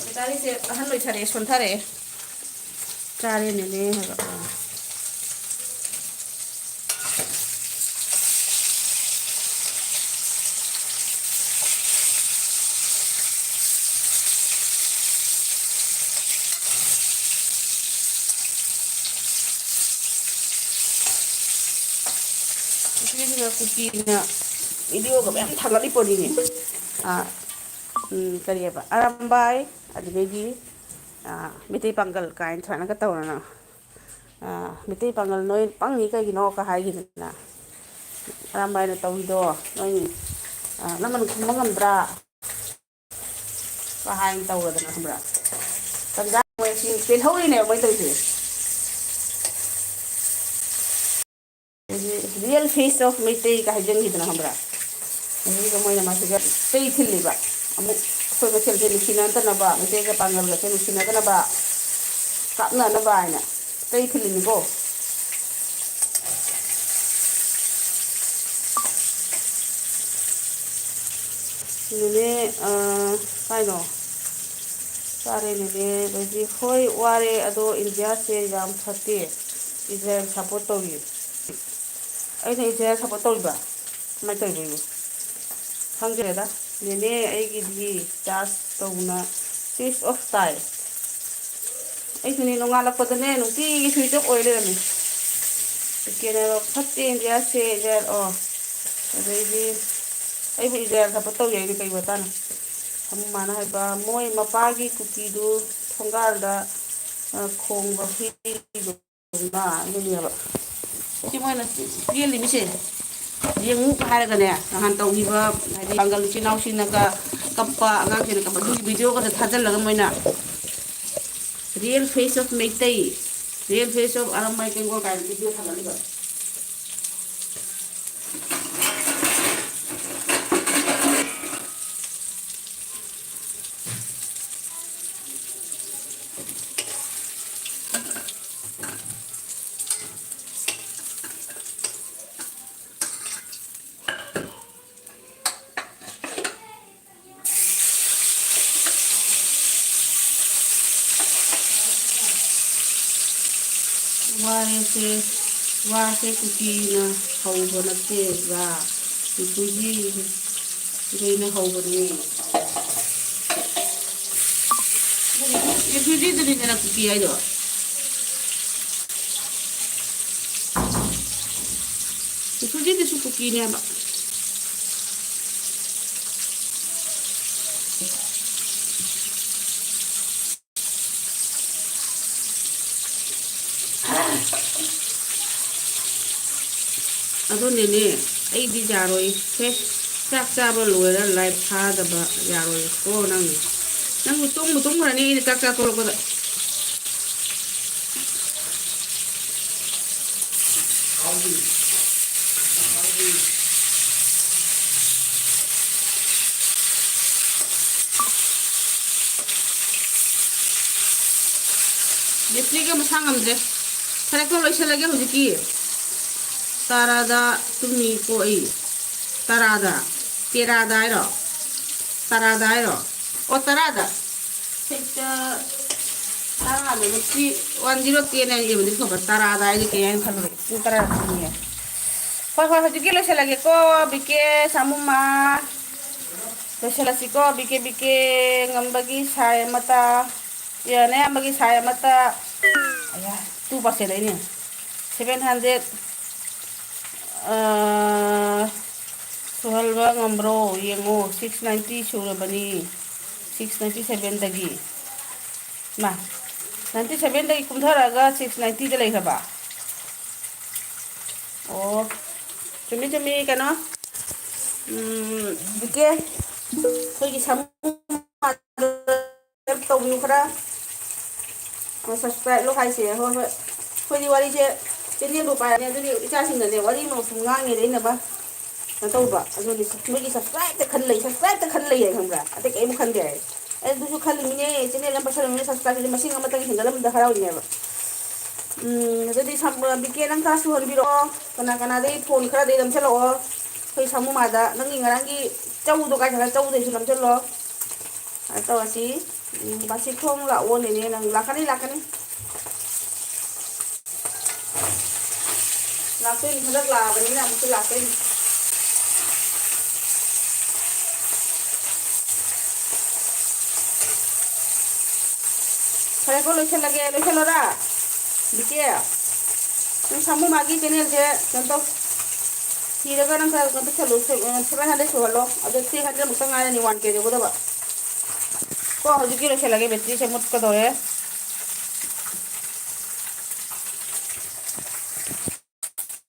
ꯕꯦꯇꯥꯔꯤꯁꯦ ꯑꯍꯟ ꯑꯣꯏꯊꯔꯛꯑꯦ, ꯁꯣꯟꯊꯔꯛꯑꯦ꯫ ꯆꯥꯔꯦꯅꯦꯅꯦ ꯍꯥꯏꯕ꯫ ꯅꯨꯄꯤꯁꯤꯅ ꯀꯨꯀꯤꯅ ꯚꯤꯗꯤꯑꯣꯒ ꯃꯌꯥꯝ ꯊꯥꯒꯠꯂꯤ ꯄꯣꯠꯅꯤꯅꯦ꯫ ꯑꯥ, ꯎꯝ, ꯀꯔꯤꯑꯕ, ꯑꯔꯥꯝꯕꯥꯏ, ꯑꯗꯨꯗꯒꯤ, ꯑꯥ, ꯃꯩꯇꯩ ꯄꯥꯡꯒꯜ ꯀꯥꯏꯅ ꯁꯨꯃꯥꯏꯅꯒ ꯇꯧꯔꯅ, ꯑꯥ, ꯃꯩꯇꯩ ꯄꯥꯡꯒꯜ ꯅꯣꯏ ꯄꯪꯉꯤ ꯀꯩꯒꯤꯅꯣ ꯀ ꯍꯥꯏꯈꯤꯗꯅ, ꯑꯔꯥꯝꯕꯥꯏꯅ ꯇꯧꯔꯤꯗꯣ ꯅꯣꯏ, ꯑꯥ, ꯅꯃꯟ ꯈꯨꯝꯕ ꯉꯝꯗ꯭ꯔꯥ? ꯀ ꯍꯥꯏꯅ ꯇꯧꯔꯗꯅ, ꯈꯪꯕ꯭ꯔꯥ? ꯇꯟꯖꯥ ꯃꯣꯏ ꯁꯤ ꯄꯦꯜꯍꯧꯔꯤꯅꯦꯕ ꯃꯣꯏ ꯇꯧꯔꯤꯁꯦ꯫ ꯑꯗꯒꯤ real face of ꯃꯩꯇꯩꯒ ꯍꯥꯏꯖꯟꯈꯤꯗꯅ, ꯈꯪꯕ꯭ꯔꯥ? ꯑꯗꯨꯒ ꯃꯣꯏꯅ ꯃꯁꯤꯗ ꯆꯩ ꯊꯤꯜꯂꯤꯕ꯫ ꯑꯃꯨꯛ ꯑꯩꯈꯣꯏ ꯃꯁꯦꯜꯁꯦ ꯅꯨꯡꯁꯤꯅꯗꯅꯕ, ꯃꯩꯇꯩꯒ ꯄꯥꯡꯒꯜꯒꯁꯦ ꯅꯨꯡꯁꯤꯅꯗꯅꯕ, ꯀꯥꯞꯅꯅꯕ ꯍꯥꯏꯅ ꯆꯩ ꯊꯤꯜꯂꯤꯅꯤꯀꯣ꯫ ꯅꯦꯅꯦ, ꯑ, ꯀꯥꯏꯅꯣ? ꯆꯥꯔꯦ ꯅꯦꯅꯦ꯫ ꯑꯗꯩꯗꯤ, "ꯍꯣꯏ, ꯋꯥꯔꯦ, ꯑꯗꯣ ꯏꯟꯗꯤꯌꯥꯁꯦ ꯌꯥꯝ ꯐꯠꯇꯦ, ꯏꯖꯔꯦꯜ ꯁꯞꯄꯣꯔꯠ ꯇꯧꯏ꯫" ꯑꯩꯅ ꯏꯖꯔꯦꯜ ꯁꯞꯄꯣꯔꯠ ꯇꯧꯔꯤꯕ? ꯀꯃꯥꯏꯅ ꯇꯧꯔꯤꯕ? ꯈꯪꯗ꯭ꯔꯦꯗ꯫ ꯅꯦꯅꯦ, ꯑꯩꯒꯤꯗꯤ ꯆꯥꯔꯖ ꯇꯧꯅ ꯁ꯭ꯋꯤꯆ ꯑꯣꯐ ꯇꯥꯏ꯫ ꯑꯩꯁꯨꯅꯦ, ꯅꯣꯡꯉꯥꯜꯂꯛꯄꯗꯅꯦ ꯅꯨꯡꯇꯤꯒꯤ ꯁ꯭ꯋꯤꯆ ꯑꯣꯐ ꯑꯣꯏ ꯂꯩꯔꯝꯃꯦ꯫ ꯀꯦꯅꯦꯜ ꯐꯠꯇꯦ, ꯏꯟꯗꯤꯌꯥꯁꯦ, ꯏꯖꯔꯦꯜ, ꯑꯣ꯫ ꯑꯗꯩꯗꯤ ꯑꯩꯕꯨ ꯏꯖꯔꯦꯜ ꯁꯞꯄꯣꯔꯠ ꯇꯧꯏ ꯍꯥꯏꯅ ꯀꯩ ꯋꯥꯇꯥꯅꯣ? ꯑꯃꯨꯛ ꯃꯥꯅ ꯍꯥꯏꯕ, ꯃꯣꯏ ꯃꯄꯥꯒꯤ ꯀꯨꯀꯤꯗꯨ ꯊꯣꯡꯒꯥꯜꯗ, ꯑ, ꯈꯣꯡꯕ ꯍꯨꯏꯗꯨ ꯑꯗꯨꯅꯦꯕ꯫ ꯁꯤ ꯃꯣꯏꯅ ꯆꯦꯜꯂꯤꯃꯤꯁꯦ꯫ ꯌꯦꯡꯉꯨ ꯍꯥꯏꯔꯒꯅꯦ, ꯅꯍꯥꯟ ꯇꯧꯈꯤꯕ, ꯍꯥꯏꯗꯤ, ꯄꯥꯡꯒꯜ ꯏꯆꯤꯜ ꯏꯅꯥꯎꯁꯤꯡꯅꯒ ꯀꯞꯄ, ꯑꯉꯥꯡꯁꯤꯡꯅ ꯀꯞꯄ, ꯑꯗꯨꯒꯤ ꯚꯤꯗꯤꯑꯣꯒꯗꯣ ꯊꯥꯖꯤꯜꯂꯒ ꯃꯣꯏꯅ Real Face of Meitei, Real Face of Arambai Tenggol ꯀꯥꯏꯅ ꯚꯤꯗꯤꯑꯣ ꯊꯥꯒꯠꯂꯤꯕ꯫ ꯋꯥꯔꯦꯁꯦ, ꯋꯥꯁꯦ ꯀꯨꯀꯤꯅ ꯍꯧꯕ ꯅꯠꯇꯦ, ꯔꯥ, ꯔꯤꯐ꯭ꯌꯨꯖꯤꯈꯩꯅ ꯍꯧꯕꯅꯦ꯫ ꯔꯤꯐ꯭ꯌꯨꯖꯤꯗꯨꯅꯤꯗꯅ ꯀꯨꯀꯤ ꯍꯥꯏꯗꯣ꯫ ꯔꯤꯐ꯭ꯌꯨꯖꯤꯗꯨꯁꯨ ꯀꯨꯀꯤꯅꯦꯕ꯫ ꯑꯗꯨꯅꯅꯦ, ꯑꯩꯗꯤ ꯌꯥꯔꯣꯏ꯫ ꯁꯦ, ꯆꯥꯛ ꯆꯥꯕ ꯂꯣꯏꯔ ꯂꯥꯏꯞ ꯊꯥꯗꯕ ꯌꯥꯔꯣꯏꯀꯣ ꯅꯪ꯫ ꯅꯪꯕꯨ ꯇꯨꯝꯕꯨ ꯇꯨꯝꯈ꯭ꯔꯅꯤ ꯑꯩꯅ ꯆꯥꯛ ꯆꯥ ꯇꯣꯛꯂꯛꯄꯗ꯫ ꯕꯦꯇ꯭ꯔꯤꯒ ꯃꯁꯥ ꯉꯝꯗ꯭ꯔꯦ꯫ ꯐꯔꯦꯀꯣ, ꯂꯣꯏꯁꯤꯜꯂꯒꯦ ꯍꯧꯖꯤꯛꯀꯤ꯫ ꯇꯔꯥꯗ ꯇꯨꯝꯃꯤꯀꯣ ꯑꯩ꯫ ꯇꯔꯥꯗ꯫ ꯇꯦꯔꯥꯗ ꯍꯥꯏꯔꯣ? ꯇꯔꯥꯗ ꯍꯥꯏꯔꯣ? ꯑꯣ, ꯇꯔꯥꯗ꯫ ꯍꯦꯛꯇ ꯇꯔꯥꯗ ꯅꯠꯇꯦ, ꯋꯥꯟ ꯖꯤꯔꯣ ꯇꯦꯟ ꯍꯥꯏꯅ ꯏꯕꯗꯤ ꯐꯕ, ꯇꯔꯥꯗ ꯍꯥꯏꯗꯤ ꯀꯩ ꯍꯥꯏꯅ ꯈꯜꯂꯨꯔꯦ꯫ ꯄꯨꯡ ꯇꯔꯥ ꯆꯪꯉꯦ꯫ ꯍꯣꯏ, ꯍꯣꯏ, ꯍꯧꯖꯤꯛꯀꯤ ꯂꯣꯏꯁꯤꯜꯂꯒꯦꯀꯣ, ꯕꯤ ꯀꯦ ꯁꯥꯃꯨꯃ꯫ ꯂꯣꯏꯁꯤꯜꯂꯁꯤꯀꯣ, ꯕꯤ ꯀꯦ, ꯕꯤ ꯀꯦ ꯉꯝꯕꯒꯤ ꯁꯥꯏ ꯑꯃꯠꯇ꯫ ꯌꯥꯅꯤ, ꯑꯌꯥꯝꯕꯒꯤ ꯁꯥꯏ ꯑꯃꯠꯇ꯫ ꯑꯌꯥ, ꯇꯨ ꯄꯥꯔꯁꯦꯟ ꯑꯩꯅꯦ꯫ ꯁꯚꯦꯟ ꯍꯟꯗ꯭ꯔꯦꯠ, ꯑ, ꯁꯨꯍꯟꯕ ꯉꯝꯕ꯭ꯔꯣ? ꯌꯦꯡꯉꯣ, ꯁꯤꯛꯁ ꯅꯥꯏꯟꯇꯤ ꯁꯨꯔꯕꯅꯤ꯫ ꯁꯤꯛꯁ ꯅꯥꯏꯟꯇꯤ ꯁꯚꯦꯟꯗꯒꯤ꯫ ꯃꯥ, ꯅꯥꯏꯟꯇꯤ ꯁꯚꯦꯟꯗꯒꯤ ꯀꯨꯝꯊꯔꯛꯑꯒ ꯁꯤꯛꯁ ꯅꯥꯏꯟꯇꯤꯗ ꯂꯩꯈ꯭ꯔꯕ? ꯑꯣ, ꯆꯨꯝꯃꯤ, ꯆꯨꯝꯃꯤ꯫ ꯀꯩꯅꯣ, ꯎꯝ, ꯕꯤ ꯀꯦ, ꯑꯩꯈꯣꯏꯒꯤ ꯁꯥꯃꯨ ꯇꯧꯕꯤꯌꯨ ꯈꯔ꯫ ꯑꯣ, subscribe ꯂꯣ ꯍꯥꯏꯁꯦ꯫ ꯍꯣꯏ, ꯍꯣꯏ꯫ ꯑꯩꯈꯣꯏꯗꯤ ꯋꯥꯔꯤꯁꯦ, channelꯗꯣ ꯄꯥꯏꯔꯅꯤ, ꯑꯗꯨꯗꯤ ꯏꯆꯥꯁꯤꯡꯅꯅꯦ ꯋꯥꯔꯤ ꯑꯃ ꯁꯨꯝ ꯉꯥꯡꯉꯦ, ꯑꯩꯅ ꯕ-, ꯀꯩꯅꯣ ꯇꯧꯕ꯫ ꯑꯗꯨꯗꯤ ꯃꯣꯏꯒꯤ subscribeꯇ ꯈꯟ ꯂꯩ, subscribeꯇ ꯈꯟ ꯂꯩ ꯍꯥꯏ, ꯈꯪꯕ꯭ꯔꯥ? ꯑꯇꯩ ꯀꯔꯤꯝ ꯈꯟꯗꯦ ꯍꯥꯏ꯫ ꯑꯩ ꯑꯗꯨꯁꯨ ꯈꯜꯂꯤꯃꯤꯅꯦ, channel ꯑꯃ ꯄꯥꯏꯁꯜꯂꯃꯤꯅꯦ, subscribeꯁꯤꯗꯤ ꯃꯁꯤꯡ ꯑꯃꯇꯪ ꯍꯦꯟꯒꯠꯂꯝꯕꯗ ꯍꯔꯥꯎꯔꯤꯅꯦꯕ꯫ ꯎꯝ, ꯑꯗꯨꯗꯤ ꯁꯝ-, ꯕꯤ ꯀꯦ ꯅꯪ ꯈꯔ ꯁꯨꯍꯟꯕꯤꯔꯛꯑꯣ꯫ ꯀꯅꯥ ꯀꯅꯥꯗꯩ phone ꯈꯔꯗꯩ ꯅꯝꯁꯤꯜꯂꯛꯑꯣ꯫ ꯑꯩꯈꯣꯏ ꯁꯥꯃꯨꯃꯥꯗ ꯅꯪꯒꯤ ꯉꯔꯥꯡꯒꯤ ꯆꯧꯗꯣ ꯀꯥꯏ ꯊꯝꯈ꯭ꯔꯦ? ꯆꯧꯗꯩꯁꯨ ꯅꯝꯁꯤꯜꯂꯣ꯫ ꯑꯗꯨꯃꯥꯏꯅ ꯇꯧꯔꯁꯤ꯫ ꯎꯝ, ꯕꯥꯁꯤ ꯈꯣꯡ ꯂꯥꯛꯑꯣ, ꯅꯦꯅꯦ, ꯅꯪ ꯂꯥꯛꯀꯅꯤ, ꯂꯥꯛꯀꯅꯤ꯫ ꯂꯥꯛꯇꯣꯏꯅꯤ, ꯍꯟꯗꯛ ꯂꯥꯛꯑꯕꯅꯤꯅ ꯑꯃꯨꯛꯁꯨ ꯂꯥꯛꯇꯣꯏꯅꯤ꯫ ꯐꯔꯦꯀꯣ, ꯂꯣꯏꯁꯜꯂꯒꯦ, ꯂꯣꯏꯁꯜꯂꯣꯔꯥ? ꯕꯤ ꯀꯦ, ꯅꯪ ꯁꯥꯃꯨ ꯃꯥꯒꯤ channelꯁꯦ ꯀꯩꯅꯣ ꯇꯧ, ꯊꯤꯔꯒ ꯅꯪ ꯈꯔ ꯀꯩꯅꯣ ꯇꯧꯁꯜꯂꯨ, seven hundred ꯁꯨꯍꯜꯂꯣ꯫ ꯑꯗꯣ three hundred ꯃꯨꯛꯇ ꯉꯥꯏꯔꯅꯤ one K ꯌꯧꯒꯗꯕ꯫ ꯀꯣ, ꯍꯧꯖꯤꯛꯀꯤ ꯂꯣꯏꯁꯜꯂꯒꯦ, batteryꯁꯦ ꯃꯨꯠꯀꯗꯧꯔꯦ꯫